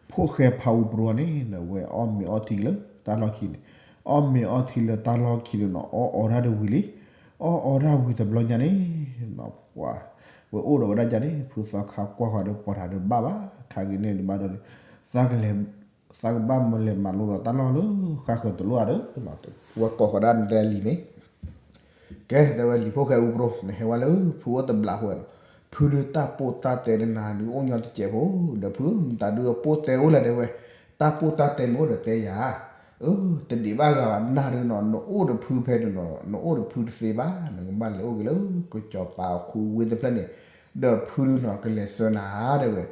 ဖိၣ်ဃဲဖးအူပြိန့ၣ် ဝဲအီၣ်မ့ၤအီထံလၢတၢ်လီၢ်ခံန့ၣ် အီၣ်မ့ၤအီထံလၢတၢ်လီၢ်ခံန့ၣ်နီၤ အီၣ်အီတၢ်ဒီးဝံၤလံ အီၣ်အီတၢ်ဝံၤတဘျီညါန့ၣ်နီၤ ပှၤ ဝဲအိၣ်ဒီးဝဲဒၣ်ကန့ၣ် ဖုသီခါကွၢ်ဃီၤဒီး ပီၤထးဒီးဘၣ်ဘၣ် ခါက့ၤန့ၣ်ဒုးဘၣ်ဒီး သးကလဲၤ သးကဘၣ်မၤလဲၤမၤလိဒီးတၢ်လီၢ်လၢဃါဃၢၤတလိၣ်ဧါဒီး ဝဲကိးဃီၤဒၣ်နတဲလံန့ၣ် ကဲ တဲဝဲလံာ်ဖိၣ်ဃဲအူပြိ နဟဲဝဲလၢဖုအိၣ်တဘျးဃီနီၤ ဖုဒုးတၢ်ပိၢ်တၢ်တဲဒီးနၤဒုးအိၣ်ညီတစဲးဖိ ဒီးဖုမတၤဒုးပိၢ်တဲအိၣ်လဲၣ်တဲဝဲ တၢ်ပိၢ်တၢ်တဲမ့ၢ်အိၣ်ဒီးတဲယၤ အၢ တဒံးဘၣ်ဂၤဘၣ် နၤဒုးနီၤ နအိၣ်ဒီးဖုဖဲဒုးနီၤ နအိၣ်ဒီးဖုတသ့ဘၣ် နကဘၣ်လဲၤအိၣ်က့ၤလၢ ကစီၤပၤခူဝ့တဖျၢၣ်န့ၣ် ဒီးဖုဒုးနီၤ ကလဲၤဆှၢနၤတဲဝဲ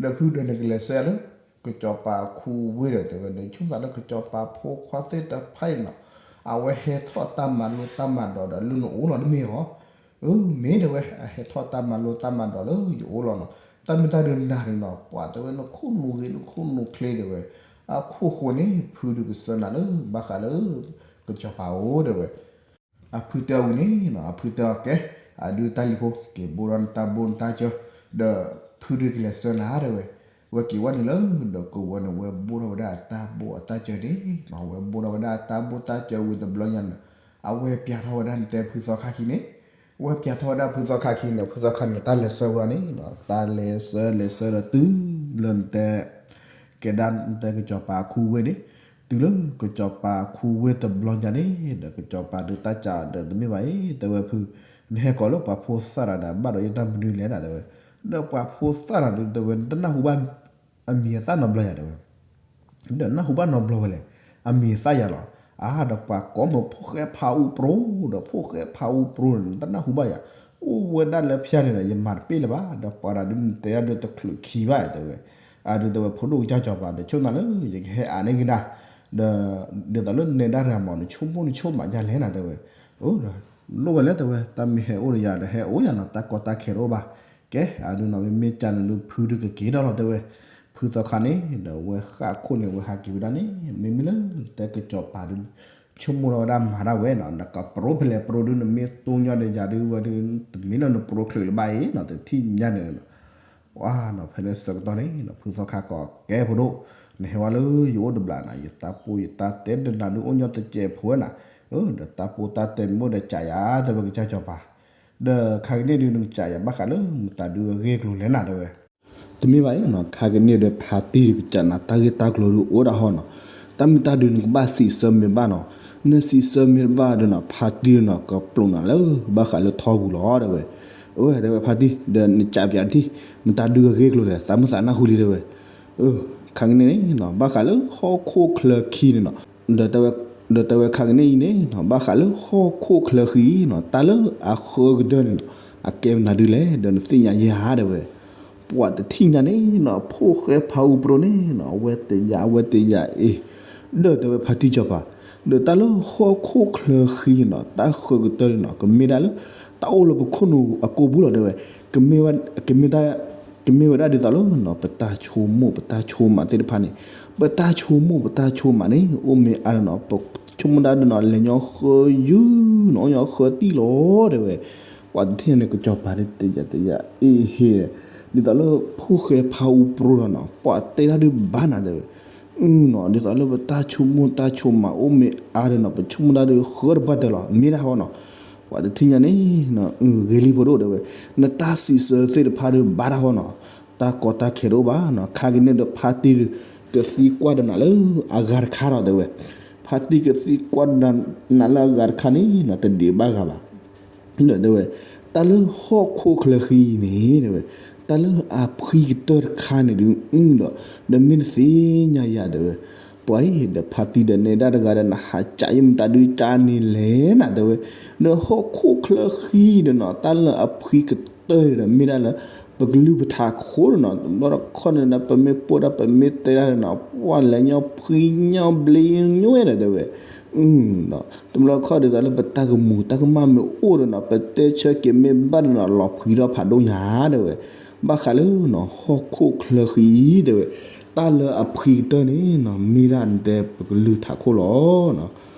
ဒီးဖုဒီးနကလဲၤဆှၢလၢ ကစီၤပၤခူဝ့ဒီးတဲဝဲ နဆိကမိၣ်လၢကစီၤပၤဖိခွါသ့ၣ်တဖၣ်အံၤနီၤ အဝဲဟဲထီၣ်တၢ်မၤလိတၢ်မၤဒိးဒီးလၢနအိၣ်လီၤတမ့ၢ်ဧါ အၢ မ့ၢ်တဲဝဲ အဟဲထီၣ်တၢ်မၤလိတၢ်မၤဒိးလၢယအိၣ်လီၤနီၤ တၢ်မ့ၢ်တၢ်ဒုးနၤန့ၣ်နီၤ ပှၤတဲဝဲ နခိၣ်နူာ်ဂ့ၤ နခိၣ်နူာ်ချ့တဲဝဲ, အခိၣ်ဃိန့ၣ် ဖုဒုးကစၢနၤလၢ ဘၣ်ဃးလၢ ကစီၤပၤအိၣ်တဲဝဲ. အဖုတဲအီၤဝံၤန့ၣ်နီၤ အဖုတဲအီၤကဲ, အဒုးတၢ်လံၤဖိ က့ၤဘိၣ်ထီၣ်နတၢ်ဘိၣ်နတၢ်စၢၤ, ဒီးဖုဒုးကလဲၤစၢနၤတဲဝဲ. ဝဲက့ၤဝဲန့ၣ်လၢ ဒီးကဝီၤန့ၣ် ဝဲဘိၣ်ထီၣ်ဝဲဒၣ်အတၢ်ဘိၣ်အတၢ်စၢၤန့ၣ်နီၤ ဝဲဘိၣ်ထီၣ်ဝဲဒၣ်အတၢ်ဘိၣ်တၢ်စၢၤဝံၤတဘျီညါန့ၣ် အဝဲပျးထီၣ်ဝဲဒၣ်နတဲဖုသီခါခံန့ၣ်, ဝဲပျးထီၣ်ဝဲဒၣ်ဖုသီခါခံန့ၣ် ဖုသီခါန့ၣ် တၢ်လဲၤဆှၢဝဲအီၤန့ၣ်နီၤ တၢ်လဲၤဆှၢလဲၤဆှၢဒီးတုၤလၢနတဲ ကဲဒၣ်နတဲကစီၤပၤအခူဝ့ၢ်န့ၣ်, တုၤလၢကစီၤပၤအခူဝ့ၢ်တဘျီညါန့ၣ် ဒီးကစီၤပၤဒုးတၢ်စးဒီးတမ့ၢ်ဘၣ်အံၤ တဲဝဲဖု, နဟဲကိးလၢပှၤဖိသၣ်တဂၤဒီး ဘၣ်ဒီးယတၢ်မနုၤလဲၣ်နၤတဲဝဲ, ဒီးပှၤဖိသၣ်တဂၤဒုးတဲဝဲ နတနၢ်ဟူဘၣ် အမံၤအသၣ်နီတဘျီယၤတဲဝဲ, ဒီးနၢ်ဟူဘၣ်နီတဘျီဝဲလဲၣ်, အမံၤအသၣ်ယၤလီၤ. အါ ဒီးပှၤကိးမုၢ်ဖိၣ်ဃဲဖးအူပြူ, ဒီးဖိၣ်ဃဲဖးအူပြူန့ၣ် နတနၢ်ဟူဘၣ်ယၤ, အိၣ်ဝဲဒၣ်လၢဖၠါန့ၣ်ဒီး ယမၤတပ့ၢ်လၢၤဘၣ်, ဒီးပှၤတဂၤဒုးနတဲဒၣ်ဒုးတချုးခံဘၣ်တဲဝဲ, အဒုးတဲဝဲ ဖိဒိၣ်ကစၢ်စီၤပၤ နဆိၣ်နၤလၢ ယကဟဲအါန့ၢ်ကဒါ, ဒီး ဒ်သိးလၢနဲဒၣ်တဂၤမး နဆိကမိၣ်နဆိကမးဒ်လဲၣ်နၤတဲဝဲ, အိၣ်ဒီး လိၣ်ဝဲလဲၣ်တဲဝဲ တၢ်မ့ၢ်ဟဲအိၣ်ဒီးယၤဒီးဟဲအိၣ်ယၤနီၤ တၢ်ကီတၢ်ခဲတအိၣ်ဘၣ်. ကဲ အဒုးနီၤ မ့မ့ၢ်ကန့ၣ်ဒုးဖုဒုးကက့ၤဒီးလီၤတဲဝဲ, ဖုသီခါန့ၣ် ဒီးဝဲဃၣ်ခိၣ်န့ၣ် ဝဲဟးက့ၤဝဲဒၣ်န့ၣ် မ့မ့ၢ်လၢ တဲကစီၤပၤဒုး ဆိကမိၣ်ထီၣ်ဝဲဒၣ်မၤတၢ်ဝဲနီၤ နကပြိဖဲလဲၣ်ပြိဒုး နမ့ၢ်တိၢ်ညီဒီးယၤဒုးဝဲဒုး တမ့ၢ်လၢနပြိချုးလၢၤဘၣ်အံၤနီၤ တထံၣ်ညါန့ၣ်နီၤ ပှၤနီၤ ဖဲန့ၣ်ဆၢကတီၢ်န့ၣ်နီၤ ဖုသီခါကိးကဲဖိဒိၣ် နဟဲဝဲလၢယအိၣ်တဘျီနီၤ ယတၢ်ပိၢ်ယတၢ်တဲဒုးနၤဒုးအိၣ်ညီတစဲးဖိဝဲနီၤ, ဒီးတၢ်ပိၢ်တၢ်တဲမ့ၢ်အိၣ်ဒီးကးယၤတဲဝဲကစၢ်စီၤပၤ, ဒီးခါကန့ၣ်ဒုးနကးယၤဘၣ်ဃးလၢမတၤဒုးအဂ့ၢ်ကျိၤလဲၣ်နၤတဲဝဲ တမ့ၢ်ဘၣ်အံၤနီၤ ခါကန့ၣ်ဒီးဖါတံၢ်ဒုးကစးနၤတၢ်ဂ့ၢ်တၢ်ကျိၤဒုးအိၣ်ဒၣ်ဟီနီၤ, တၢ်မ့ၢ်တၢ်ဒုးနကဘၣ်စံးဆၢမ့ၢ်ဘၣ်နီၤ, နစံးဆၢမ့ၢ်တဘၣ်ဒီးနီၤ ဖါတံၢ်နီၤ ကပျိးနၤလၢ ဘၣ်ဃးလၢထီပူၤလီၤတဲဝဲ, အဝဲတဲဝဲဖါတံၢ် ဒီးနကးပၠးတထံၣ် မတၤဒုးအဂ့ၢ်ကျိၤလဲၣ် သးမုၢ်သးနၢ်ဟူလံတဲဝဲ, ခါကန့ၣ်န့ၣ်နီၤ ဘၣ်ဃးလၢဟီၣ်ခိၣ်ချၢခံန့ၣ်နီၤ ဒီးတဲဝဲခါကန့ၣ်အံၤန့ၣ်နီၤ ဘၣ်ဃးလၢဟီၣ်ခိၣ်ချၢခံနီၤ တၢ်လၢအဃၢကတၢၢ်န့ၣ်နီၤ အကဲမနုၤဒ်လဲၣ် ဒီးနသ့ၣ်ညါယဲဧါတဲဝဲ, ပှၤတထံၣ်ညါန့ၣ်နီၤ ဖိၣ်ဃဲဖးအူပြူန့ၣ်နီၤ အဝဲတယာ် အဝဲတယာ်အ့ၣ်, ဒီးတဲဝဲဖါတံၢ်စီၤပၤ, ဒီးတၢ်လၢဟီၣ်ခိၣ်ချၢခံနီၤ တၢ်ဃၢကတၢၢ်န့ၣ်နီၤ ကမ့ၢ်ဒၣ်လၢ တၢ်အိၣ်လၢပခိၣ်နူာ်အကိာ်ပူၤလီၤတဲဝဲ, ကမ့ၢ်ဝဲ ကမ့ၢ်တၢ် ကမ့ၢ်ဝဲဒၣ်ဒ်သိးလၢနီၤ ပတၢ်ဆိကမိၣ် ပတၢ်ဆိကမးသ့ၣ်တဖၣ်န့ၣ်, ပတၢ်ဆိကမိၣ် ပတၢ်ဆိကမးန့ၣ် အိၣ်မ့ၢ်အါဒီးနီၤ ပဆိကမိၣ်ဒၣ်ဒီးနီၤ လဲၤညီဃၢယုၢ်နီၤ အိၣ်ညီဃၢတံၢ်လီၤတဲဝဲ, ပှၤတထံၣ်န့ၣ် ကစီၤပၤန့ၣ် တယာ်တယာ်အ့ၣ်ဟ့ၣ်, ဒ်သိးလၢဖိၣ်ဃဲဖးအူပြူဒီးနီၤ ပှၤတဲတၢ်ဒုးဘၣ်နၤတဲဝဲ နီၤ ဒ်သိးလၢပတၢ်ဆိကမိၣ်တၢ်ဆိကမးအိၣ်မ့ၢ်အါဒီးနီၤ ပဆိကမိၣ်တၢ်ဒုးဃၢတပှၢ်တၢၢ်လီၤ မ့ၢ်ဒၣ်ဟီနီၤ, ပှၤတထံၣ်ညါန့ၣ် ဂ့ၤလံဖိဒိၣ်တဲဝဲ, နတၢ်စံးဆၢသ့ၣ်တဖၣ်ဒုးဘၣ်တၢ်ဟီနီၤ, တၢ်ကီတၢ်ခဲတအိၣ်ဘၣ်နီၤ, ခါကန့ၣ်ဒီးဖါတံၢ်ဒုး ကသံကွၢ်ဒီးနၤလၢအဂၤတခါဒီးတဲဝဲ, ဖါတံၢ်ကသံကွၢ်ဒီးနၤလၢအဂၤတခါန့ၣ်နီၤ တဒံးဘၣ်ဂၤဘၣ် ဒီးတဲဝဲ, တၢ်လၢဟီၣ်ခိၣ်ချၢဃံန့ၣ်တဲဝဲ, တၢ်လၢအဖှံကတၢၢ်တခါန့ၣ်ဒုး ဒီး ဒီးမ့ၢ်နသ့ၣ်ညါယၤတဲဝဲ, ပှၤအံၤဒီးဖါတံၢ်ဒီးနဲဒၣ်တဂၤဒီး နဟးကးယမတၤဒုးကးန့ၣ်လဲၣ်နၤတဲဝဲ, ဒီးဟီၣ်ခိၣ်ချၢဃံဒီးနီၤ တၢ်လၢအဖှံကတၢၢ်ဒီးမ့ၢ်ဒၣ်လၢ ပကလုၢ်ပထးခိၣ်ဒီးနီၤ တဘျီတခီၣ်န့ၣ်ဒီး ပမ့ၢ်ပိၢ်ဒၣ်ပမ့ၢ်တဲဒၣ်ဒီးနီၤ ပှၤလဲၤညီဖှံညီဘျ့ညီဝဲဒီးတဲဝဲ တဘျီတခီၣ်ဒ်သိးလၢ ပတၢ်ကမူၤတၢ်ကမၣ်မ့ၢ်အိၣ်ဒီးနီၤ ပတဲဆၢက့ၤမ့ၢ်ဘၣ်ဒီးနီၤ လီၤဖှံထီၣ်ဖးဒိၣ်ညါတဲဝဲ, ဘၣ်ဃးလၢနီၤ ဟီၣ်ခိၣ်ချၢဃံတဲဝဲ, တၢ်လၢအဖှံကတၢၢ်န့ၣ်နီၤ မ့ၢ်ဒၣ်နတဲပကလုၢ်ထးခိၣ်လီၤနီၤ,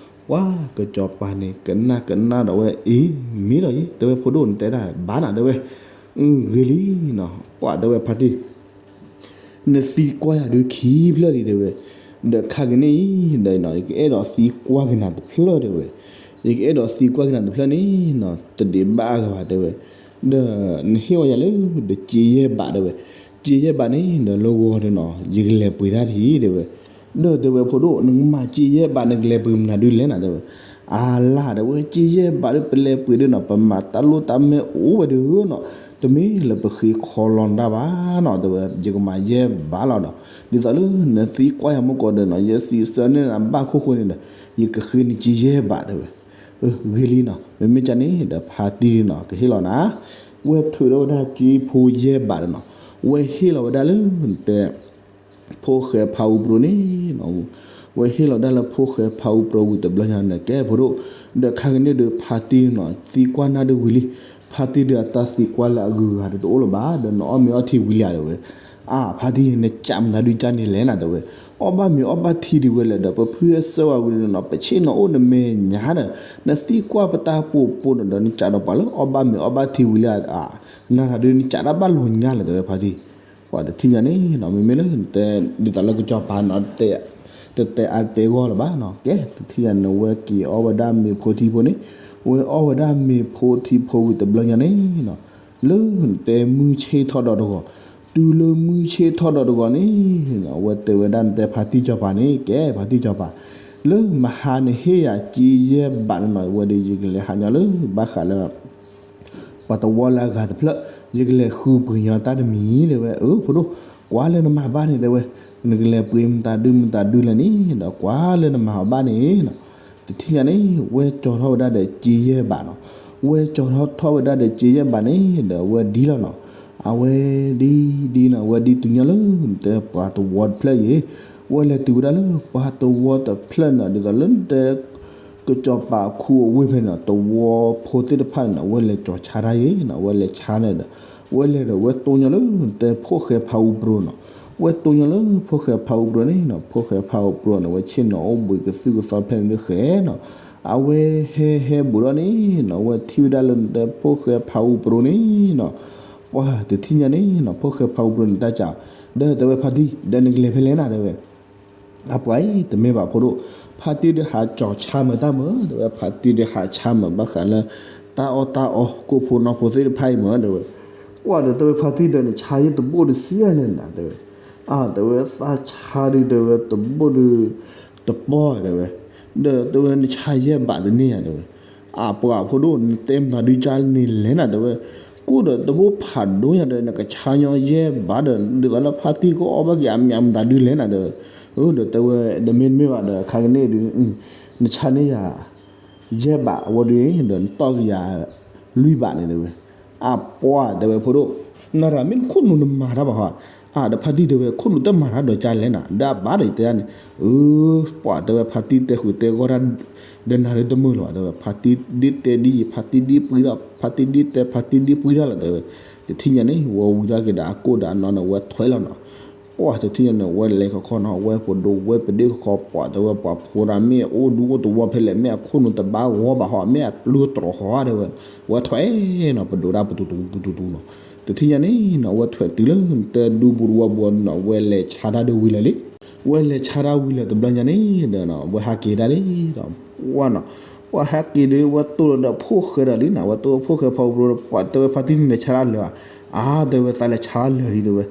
ပှၤကစီၤပၤန့ၣ် ကနၣ်ကနၣ်ဒီးဝဲ အ့ မ့ၢ်ဒီးယ့ တဲဝဲဖိဒိၣ်နတဲဒၣ်ဘၣ်နၤတဲဝဲ, ဂ့ၤလံနီၤ ပှၤတဲဝဲဖါတံၢ် နသံကွၢ်ယၤဒုးခံဖျၢၣ်လံတဲဝဲ, ဒီးခါကန့ၣ်အံၤ ဒီးယကအဲၣ်ဒိးသံကွၢ်က့ၤနၤတဖျၢၣ်တဲဝဲ, ယကအဲၣ်ဒိးသံကွၢ်က့ၤနၤတဖျၢၣ်န့ၣ်နီၤ တဒံးဘၣ်အဂၤဘၣ်တဲဝဲ, ဒီးနဟ့ၣ်ဝဲယၤလၢ ဒီးစ့ယဲၢ်ဘးတဲဝဲ, စ့ယဲၢ်ဘးန့ၣ် ဒီးလၢဂီၤဒီးနီၤ ယကလဲၤပှ့ၤတၢ်တဟံၣ်တဲဝဲ, ဒီးတဲဝဲဖိဒိၣ် နကမၤစ့ယဲၢ်ဘး နကလဲၤပှ့ၤမနုၤဒုးလဲၣ်နၤတဲဝဲ, အလၢ်တဲဝဲ စ့ယဲၢ်ဘးဒုး ပလဲၤပှ့ၤဒုးနီၤ ပမၤတၢ်လိၣ်တၢ်မဲာ်အိၣ်ဝဲဒုးနီၤ, တမ့ၢ်လၢပဃ့ခီလီၤနတၢ်ဘၣ်နီၤ တဲဝဲ ယကမၤယဲၢ်ဘးလီၤဒီး, ဒ်သိးလၢနသံကွၢ်ယၤမ့ၢ်ကီးဒီးနီၤ ယစံးဆၢန့ၢ်နၤဘၣ်ခိၣ်ဃိန့ၣ်ဒီး, ယကဃ့နစ့ယဲၢ်ဘးတဲဝဲ, ဂ့ၤလံနီၤ မ့မ့ၢ်ကန့ၣ်ဒီးဖါတံၢ်နီၤ ကဟ့ၣ်လီၤနၤ, ဝဲထုးထီၣ်ဝဲဒၣ်စ့ဖိယဲၢ်ဘးဒီးနီၤ, ဝဲဟ့ၣ်လီၤဝဲဒၣ်လၢ တဲ ဖိၣ်ဃဲဖးအူပြူန့ၣ်နီၤ, ဝဲဟ့ၣ်လီၤဒၣ်လၢဖိၣ်ဃဲဖးအူပြူဝံၤတဘျီညါန့ၣ် ကဲဖိဒိၣ်, ဒီးခါကန့ၣ်ဒီးဖါတံၢ်နီၤ သံကွၢ်နၢ်ဒုးဝံၤလံ, ဖ ဖါတံၢ်ဒုးအတၢ်သံကွၢ်လၢအဂုၤအဂၤဒုးတအိၣ်လၢၤဘၣ်, ဒီးနအီၣ်မ့ၤအီထံဝံၤလံဧါ တဲဝဲ. အါ ဖါတံၢ် နကးမတၤဒုးကါန့ၣ်လဲၣ်နၤ တဲဝဲ. အီၣ်ဘၣ်မ့ၤအီဘၣ်ထံဒံးဝဲလဲၣ်ဒီး ပဖုဟဲဆှၢဝဲဝံၤဒီးနီၤ ပဆ့ၣ်နီၤအိၣ်နမဲာ်ညါဒီး နသံကွၢ်ပတၢ်ပိာ်ပိာ်န့ၣ်ဒီး နကးဒီးပှၤလၢအီၣ်ဘၣ်မ့ၤအီဘၣ်ထံဝံၤလံဧါ, နၤတၢ်ဒုးနကးတၢ်ဘၣ်လီၤညါလဲၣ် တဲဝဲဖါတံၢ်. ပှၤတထံၣ်ညါန့ၣ်နီၤ မ့မ့ၢ်လၢ ဒ်သိးလၢကစီၤပၤနီၤ တတဲအါတတဲဂီၢ်လၢၤဘၣ်နီၤ, ကဲ တထံၣ်ညါန့ၣ် ဝဲက့ၤအီၣ်ဝဲဒၣ်မ့ၤဖိထံဖိန့ၣ်, ဝဲအီၣ်ဝဲဒၣ်မ့ၤဖိထံဖိဝံၤတဘျီညါန့ၣ်နီၤ, လၢနတဲမုၢ်ဆ့ၣ်ထီၣ်ဒီးတဂီၤ, တုၤလၢမုၢ်ဆ့ၣ်ထီၣ်ဒီးတဂီၤန့ၣ်နီၤ ဝဲတဲဝဲဒၣ်နတဲဖါတံၢ်စီၤပၤန့ၣ် ကဲဖါတံၢ်စီၤပၤ, လၢမဟါနဟ့ၣ်ယၤက့ယဲၢ်ဘးန့ၣ်နီၤ ဝဲဒီးယကလဲၤဟးညီလၢ ဘၣ်ဃးလၢ ပှၤတဝီလၢအဂၤတဖျၢၣ်, ယကလဲၤဃုပှ့ၤညီတၢ်တမံၤ တဲဝဲ. အၢ ဖိဒိၣ်, ကွၢ်လၢနမၤဘၣ်န့ၣ် တဲဝဲ, နကလဲၤပှ့ၤမတၤဒုမတၤဒုလဲၣ်န့ၣ်ဒီး ကွၢ်လၢနမၤအီၤဘၣ်န့ၣ်နီၤ. တထံၣ်ညါန့ၣ် ဝဲကၠီၤထီၣ်ဝဲဒၣ်ဒီးက့ယဲၢ်ဘးနီၤ, ဝဲကၠီၤထီၣ်ထီၣ်ဝဲဒၣ်ဒီးက့ယဲၢ်ဘးန့ၣ်ဒီး အဝဲဒ်လီၤနီၤ, အဝဲဒ်ဒ်နီၤ အဝဲဒ်တုၤညီလၢ နတဲပှၤတဝီတဖျၢၣ်အံၤ, ဝဲလဲၤတုၤဝဲဒၣ်လၢပှၤတဝီတဖျၢၣ်နီၤ ဒ်သိးလၢနတဲ ကစီၤပၤအခူအဝ့ၢ်ဖဲန့ၣ်နီၤ တဝီဖိသ့ၣ်တဖၣ်န့ၣ်နီၤ ဝဲလဲၤကၠီၤဆါတၢ်ယံၤနီၤ ဝဲလဲၤဆါန့ၣ်ဒီး ဝဲလဲၤဒီးဝဲတိၢ်ညီလၢ နတဲဖိၣ်ဃဲဖးအူပြူၤနီၤ, ဝဲတိၢ်ညီလၢဖိၣ်ဃဲဖးအူပြူၤန့ၣ်နီၤ ဖိၣ်ဃဲဖးအူပြူၤန့ၣ် ဝဲဆ့ၣ်နီၤအိၣ်ဘှံးကသုၣ်ကသီဖဲန့ၣ်ဒုးဃဲနီၤ, အဝဲဟဲဟဲဘူးဒီးန့ၣ်နီၤ ဝဲထံၣ်ဝဲဒၣ်လၢနတဲဖိၣ်ဃဲဖးအူပြူၤန့ၣ်နီၤ, ပှၤတထံၣ်ညါန့ၣ်နီၤ ဖိၣ်ဃဲဖးအူပြူၤန့ၣ်တၢ်ကး, ဒီးတဲဝဲဖါတံၢ် ဒီးနကလဲၤဖဲလဲၣ်နၤ တဲဝဲ အပှၤအံၤ တမ့ၢ်ဘၣ်ဖိဒိၣ်, ဖါတံၢ်ဒုးဟးကၠီၤဆါမုာ်တၢ်မုာ် တဲဝဲ, ဖါတံၢ်ဒုးဟးဆါမုာ်ဘၣ်ဃးလၢ တၢ်အီၣ်တၢ်အီ ကိၣ်ဖိနီၢ်ဖိသ့ၣ်တဖၣ်အံၤမုာ် တဲဝဲ. ပှၤဒီးတဲဝဲဖါတံၢ်ဒီး နဆါယဲၢ်တဘိၣ်တစံၢ်လဲၣ်နၤ တဲဝဲ. အါ တဲဝဲ သးဆါဒုး တဲဝဲ တဘိၣ်ဒုး တပီၢ် တဲဝဲ, ဒီးတဲဝဲ နဆါယဲၢ်ဘးတန့ၢ်ဧါ တဲဝဲ. အပှၤဖိဒိၣ် နတဲမတၤဒုးကါန့ၣ်လဲၣ်နၤ တဲဝဲ, ကိၣ်ဒီးတဘိၣ်ဖးဒိၣ်ညါဒီး နကဆါညီယဲၢ်ဘးဒီး ဒ်သိးလၢဖါတံၢ်ကအီၣ်ဘၣ်က့ၤအမံၤမတၤဒုးလဲၣ်နၤ တဲဝဲ. ဒီးတဲဝဲ ဒီးမ့တမ့ၢ်ဘၣ်ဒီး ခါကန့ၣ်ဒုး နဆါန့ၢ်ယၤ ယဲၢ်ဘးအဝဲဒုး ဒီးနတီၢ်က့ၤယၤ လွံၢ်ဘးန့ၣ် တဲဝဲ. အပှၤ တဲဝဲဖိဒိၣ်, နရၤမ့ၢ်နခိၣ်နူာ်နမၤတၢ်ဘၣ်ဟီ, အါဒီးဖါတံၢ်တဲဝဲ ခိၣ်နူာ်တမၤတၢ်ဒီးကါလဲၣ်နၤ ဒီးအဘၣ်ဒီးယတဲဒၣ်န့ၣ်, အၢ ပှၤတဲဝဲဖါတံၢ်တဲဃုာ်တဲဂီၢ်တၢ် ဒီးနၤဒုးတမုာ်လၢၤဘၣ် တဲဝဲ, ဖါတံၢ်ဒ်တဲဒ်အံၤ ဖါတံၢ်ဒ်ပှံၤဒီး ဖါတံၢ်ဒ်တဲ ဖါတံၢ်ဒ်ပှံၤတၢ်လီၤ တဲဝဲ. တထံၣ်ညါန့ၣ် ဝဲဝံၤထီၣ်က့ၤဒီးအကိၣ်ဒီးအနီၢ်န့ၣ် ဝဲထွဲလီၤနီၤ. ပှၤတထံၣ်ညါန့ၣ် ဝဲလဲၤခီခီနီၤ ဝဲပဒိးဝဲပဒ့ၣ်ခီခီ ပှၤတဲဝဲ ပှၤဖိဒၣ်မ့ၢ်အိၣ်ဒူအိၣ်သဝီဖဲလဲၣ် မ့ၢ်အခိၣ်နူာ်တဘၣ်ဂီၢ်ဘၣ်ဟီ မ့ၢ်အပျုၢ်တြီၤဃီ တဲဝဲ, ဝဲထွဲနီၤ ပဒိးဒၣ်ပတူတူပတူတူနီၤ. တထံၣ်ညါန့ၣ်နီၤ ဝဲထွဲတုၤလၢ နတဲဒူပူၤတဝီပူၤနီၤ ဝဲလဲၤဆါတၢ်ဒုးဝံၤလၢာ်လံ. ဝဲလဲၤဆါတၢ်ဝံၤလၢာ်တဘျီညါန့ၣ်ဒီး ဝဲဟးက့ၤဒၣ်လံဒီး ဝဲနီၤ, ပှၤဟဲက့ၤဒီး ဝဲတိၢ်လီၤဒီးဖိၣ်ဃဲဒီးလံနီၤ ဝဲတိၢ်ဖိၣ်ဃဲဖီအူပြူၤဒီး ပှၤတဲဝဲဖါတံၢ်န့ၣ်လဲၤဆါတၢ်လၢာ်ဧါ, အါ တဲဝဲသးလဲၤဆါတၢ်လၢာ်လံ တဲဝဲ.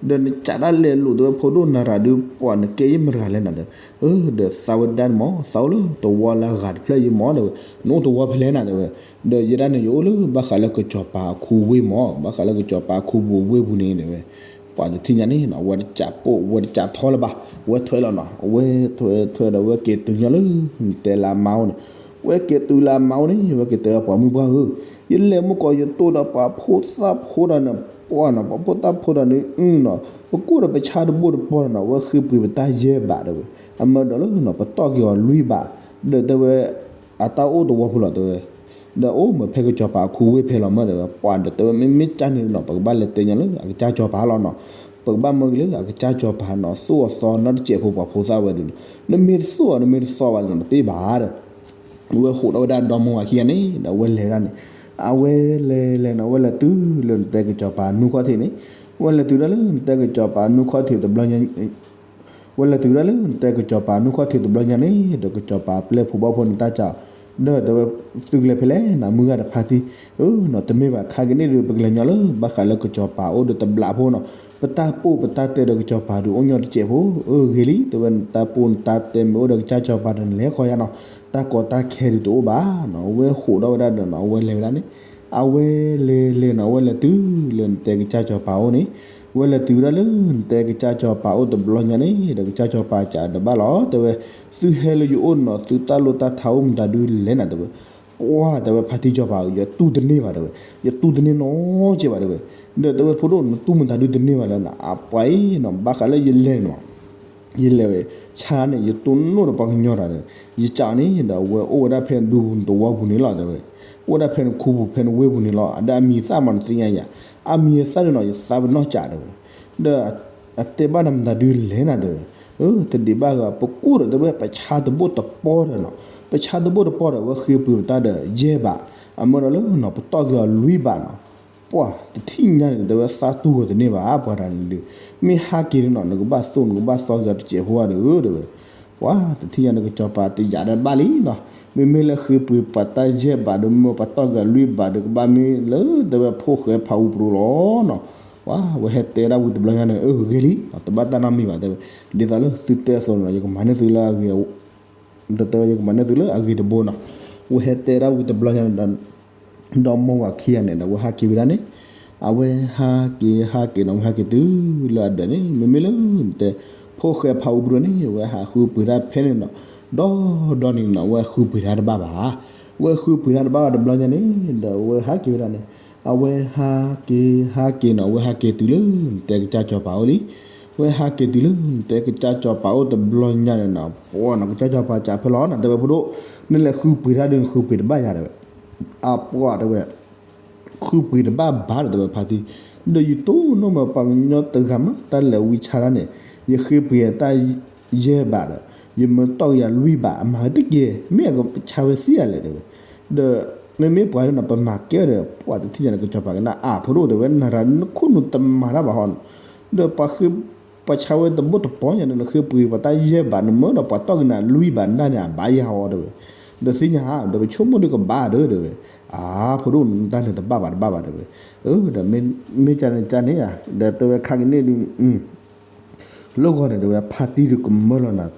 ဒီးနကးတၢ်လဲၤလိာ် တဲဝဲ ဖိဒိၣ်နရၤဒုး ပှၤနကဲယဲၢ်မတၤတဂၤလဲၣ်နၤ တဲဝဲ. ဒီးသးဝဲဒၣ်န့ၣ်မး သးအိၣ်လၢတဝီလၢအဂၤတဖျၢၣ်အံၤမး တဲဝဲ, နအိၣ်တဝီဖဲလဲၣ်နၤ တဲဝဲ. ဒီးယဲဒၣ်န့ၣ် ယအိၣ်လၢဘၣ်ဃးလၢကစီၤပၤအခူဝ့ၢ်မး ဘၣ်ဃးလၢကစီၤပၤအခူပူၤဝ့ၢ်ပူၤန့ၣ် တဲဝဲ. ပှၤတထံၣ်ညါန့ၣ်နီၤ ဝဲတကးပိာ် ဝဲတကးထီလၢၤဘၣ် ဝဲထွဲလီၤနီၤ ဝဲထွဲထွဲဒီး ဝဲက့ၤတုၤညီလၢ နတဲလၢအမါအိၣ်န့ၣ်, ဝဲက့ၤတုၤလၢအမါအိၣ်န့ၣ် ဝဲက့ၤတဲဝဲပှၤမုၣ်ပှၢ်ဧၢ, ယလဲၤမုၢ်ကီးယတိၢ်ဒီးပှၤဖိသၣ်ဖိဒီးန့ၣ် ပှၤနီၤ ပှၤဖိသၣ်ဖိဒီးန့ၣ် အုနီၤ ပကိၣ်ဒီးပဆါတဘိၣ်တပီၢ်ဒီးနီၤ ဝဲဃ့ပှ့ၤပတၢ်ယဲၢ်ဘး တဲဝဲ. အမၢဒီးလၢနီၤ ပတီၢ်က့ၤအီၤလွံၢ်ဘး ဒီးတဲဝဲ အတၢ်အိၣ်တဝီဖိလီၤ တဲဝဲ. ဒီးအိၣ်မ့ၢ်ဖဲကစီၤပၤအခူဝ့ၢ်ဖဲလီၤမၢ တဲဝဲ. ပှၤဒီးတဲဝဲ မ့မ့ၢ်ကၢ်န့ၣ်နီၤ ပကဘၣ်လဲၤတဲညီလၢအကစၢ်စီၤပၤလီၤနီၤ, ပကဘၣ်မၢက့ၤလၢအကစၢ်စီၤပၤနီၤ သိၣ်အီၤသီနီတစဲးဖိ ပှၤဖိသၣ်ဝဲဒၣ်နီၤ, နမ့ၢ်တသိၣ်အီၤ နမ့ၢ်တသီဝဲဒၣ်နီၤ တသ့ဘၣ်ဒီး ဝဲဟးထီၣ်ဝဲဒၣ်ဒီမါဝၤခံဂၤန့ၣ် ဒီးဝဲလဲၤဒၣ်န့ၣ်, အဝဲလဲၤလဲၤနီၤ ဝဲလဲၤတုၤလၢနတဲကစီၤပၤနူခီၣ်ထံးန့ၣ်, ဝဲလဲၤတုၤဒၣ်လၢနတဲကစီၤပၤနူခီၣ်ထံးတဘျီညါ ဝဲလဲၤတုၤဒၣ်လၢနတဲကစီၤပၤနူခီၣ်ထံးတဘျီညါန့ၣ် ဒီးကစီၤပၤပျဲၢ်ဖိဘီၣ်ဖိန့ၣ်တၢ်ကး, ဒီးတဲဝဲ သုကလဲၤဖဲလဲၣ်နၤ မုၢ်ဂၤဒီးဖါတံၢ်, အၢနီၤ တမ့ၢ်ဘၣ် ခါကန့ၣ်ဒီး ပကလဲၤညီလၢ ဘၣ်ဃးလၢကစီၤပၤအိၣ်ဒီးတဘျးဖိနီၤ, ပတၢ်ပိာ်ပတၢ်တဲဒီးကစီၤပၤဒီးအိၣ်ညီတစဲးဖိ, အၢဂ့ၤလံ တဲဝဲ နတၢ်ပိာ်နတၢ်တဲမ့ၢ်အိၣ်ဒီးကစၢ်စီၤပၤဒီးနလဲၤဃီယါနီၤ, တၢ်ကီတၢ်ခဲဒုးတအိၣ်ဘၣ်နီၤ, ဝဲဟးထီၣ်ဝဲဒၣ်ဒီးနီၤ အဝဲလဲၤဝဲဒၣ်န့ၣ် အဝဲလဲၤလဲၤနီၤ အဝဲလဲၤတုၤလၢနတဲကစၢ်စီၤပၤအိၣ်န့ၣ်, ဝဲလဲၤတုၤဝဲဒၣ်လၢနတဲကစၢ်စီၤပၤအိၣ်တဘျီညါန့ၣ် ဒီးကစၢ်စီၤပၤကးဒီးဘၣ်လီၤ တဲဝဲ, သုဟဲလၢယအိၣ်နီၤ သုတၢ်လိၣ်တၢ်ထးအိၣ်မတၤဒုလဲၣ်နၤ တဲဝဲ, ပှၤတဲဝဲဖါတံၢ်စီၤပၤ ယတူၢ်တန့ၢ်ဘၣ် တဲဝဲ, ယတူၢ်တန့ၢ်နီတစဲးဘၣ် တဲဝဲ, ဒီးတဲဝဲဖိဒိၣ် နတူၢ်မတၤဒုတန့ၢ်ဘၣ်လၢနၤ အပှၤအံၤနီၤ ဘၣ်ဃးလၢယလဲၤနီၤ ယလဲၤဝဲဆါန့ၣ် ယတိၢ်နီၣ်ဒီးပှၤကညီတၢ်ဒီး ယစံးန့ၣ်ဒီး အဝဲအိၣ်ဝဲဒၣ်ဖဲနဒူပူၤနသဝီပူၤန့ၣ်လီၤ တဲဝဲ, အိၣ်ဝဲဒၣ်ဖဲနခူပူၤဖဲနဝ့ၢ်ပူၤန့ၣ်လီၤ, ဒီးအမံၤသၣ်မးနသ့ၣ်ညါယၤ, အမံၤအသၣ်ဒုးနီၤ ယသးပ့ၤနီၣ်စး တဲဝဲ, ဒီး အတဲဘၣ်နမတၤဒုးလဲၣ်နၤ တဲဝဲ, တဒံးဘၣ်ဂ့ၤ ပကိၣ်ဒီး တဲဝဲ ပဆါတဘိၣ်တပီၢ်ဒီးနီၤ, ပဆါတဘိၣ်တပီၢ်ဒီး အဝဲဃ့ပှ့ၤပတၢ်ဒီး ယဲၢ်ဘး, အမၢဒီးလၢနီၤ ပတီၢ်က့ၤအီၤလွံၢ်ဘးနီၤ, ပှၤတထံၣ်ညါန့ၣ် တဲဝဲသးတူၢ်ဂီၤတန့ၢ်ဘၣ် ပှၤတဂၤန့ၣ်ဒုး, မ့ၢ်ဟးက့ၤဒုးနီၤ နကဘၣ်သိၣ် နကဘၣ်သီက့ၤအီၤတစဲးဖိဘၣ်ဒီး တဲဝဲ, ပှၤတထံၣ်ညါန့ၣ် ကစီၤပၤတယာ်ဒီးဘၣ်လံနီၤ, မ့မ့ၢ်လၢဃ့ပှ့ၤပှၤတၢ်ယဲၢ်ဘးဒီး မၢပှၤတီၢ်က့ၤအီၤလွံၢ်ဘးဒီး ကဘၣ်မ့ၢ်လၢ တဲဝဲဖိၣ်ဃဲဖးအူပရူၤလီၤနီၤ, ပှၤဝဲဟဲတဲဒၣ်ဝံၤတဘျီညါန့ၣ် အဂ့ၤလံ, တဘၣ်တၢ်နီတမံၤဘၣ် တဲဝဲ, ဒ်သိးလၢသုတဲအသိးန့ၣ် ယကမၤန့ၢ်သုလၢအဂ့ၤ ဒီးတဲဝဲ ယကမၤန့ၢ်သုလၢအဂ့ၤတဘိနီၤ, ဝဲဟဲတဲဒၣ်ဝံၤတဘျီညါန့ၣ်ဒီး ဒီးမိၢ်ဝၤခံဂၤန့ၣ်ဒီး ဝဲဟးက့ၤဝဲဒၣ်န့ၣ်, အဝဲဟးက့ၤဟးက့ၤနီၤ ဝဲဟးက့ၤတုၤလၢအဒၢးန့ၣ် မ့မ့ၢ်လၢ တဲ ဖိၣ်ဃဲဖးအူပရူၤန့ၣ် ဝဲဟးဃုပှ့ၤတၢ်ဖဲန့ၣ်နီၤ, ဒီဒီန့ၣ်နီၤ ဝဲဃုပှ့ၤတၢ်တဘၣ်ဘၣ်, ဝဲဃုပှ့ၤတၢ်တဘၣ်ဘၣ်တဘျီညါန့ၣ် ဒီးဝဲဟးက့ၤဝဲဒၣ်န့ၣ်, အဝဲဟးက့ၤဟးက့ၤနီၤ ဝဲဟးက့ၤတုၤလၢ နတဲကစၢ်စီၤပၤအိၣ်လံ, ဝဲဟးက့ၤတုၤလၢ နတဲကစၢ်စီၤပၤအိၣ်တဘျီညါန့ၣ်နီၤ ပှၤနီၤ ကစၢ်စီၤပၤစံးဖဲလီၤနီၤ တဲဝဲ ဖိဒိၣ်, နလဲၤဃုပှ့ၤတၢ်ဒုး နဃုပှ့ၤတဘၣ်ယၤ တဲဝဲ, အပှၤ တဲဝဲ ဃုပှ့ၤတဘၣ်ဘၣ်ဒီး တဲဝဲ ဖါတံၢ်, ဒီးယတိၢ်နီၣ်မးပှၤကညီတဂၤမး တၢ်လဲၤဝံဆါတၢ်န့ၣ် ယဃ့ပှ့ၤတၢ်ယဲၢ်ဘးဒီး ယမၢတီၢ်က့ၤယၤလွံၢ်ဘး အမၤဝဲတက့ၢ် မ့ၢ်အကဆါဝဲဆံးယၤလဲၣ် တဲဝဲ, ဒီးမ့မ့ၢ်ပှၤဒ်နီၤ ပမၤကဲဒီး ပှၤတထံၣ်ညါန့ၣ် ကစီၤပၤကနၣ်အါ ဖိဒိၣ် တဲဝဲ နရၤနခိၣ်နူာ်တမၤတၢ်ဘၣ်ဟီနီၤ, ဒီးပှၤဃ့ ပှၤဆါဝဲတဘိၣ်တပီၢ်ညါဒီး နဃ့ပှ့ၤပှၤတၢ်ယဲၢ်ဘး နမၢဒီးပှၤတီၢ်က့ၤနၤလွံၢ်ဘး နဒၣ်န့ၣ် အဘၣ်ယၤအီၤ တဲဝဲ, ဒီးသ့ၣ်ညါဧါ ဒီးပဆိကမိၣ်ဒုးကဘၣ်ဒီး တဲဝဲ, အါ ဖိဒိၣ် နတၢ်န့ၣ်တဘၣ်ဘၣ်တဘၣ်ဘၣ် တဲဝဲ, ဒီးမ့ၢ်ကန့ၣ်ကန့ၣ်ဧါ ဒီးတဲဝဲခါကန့ၣ်ဒုး လၢဂီၢ်န့ၣ် တဲဝဲ ဖါတံၢ်ဒုးကမၢလီၤနၤ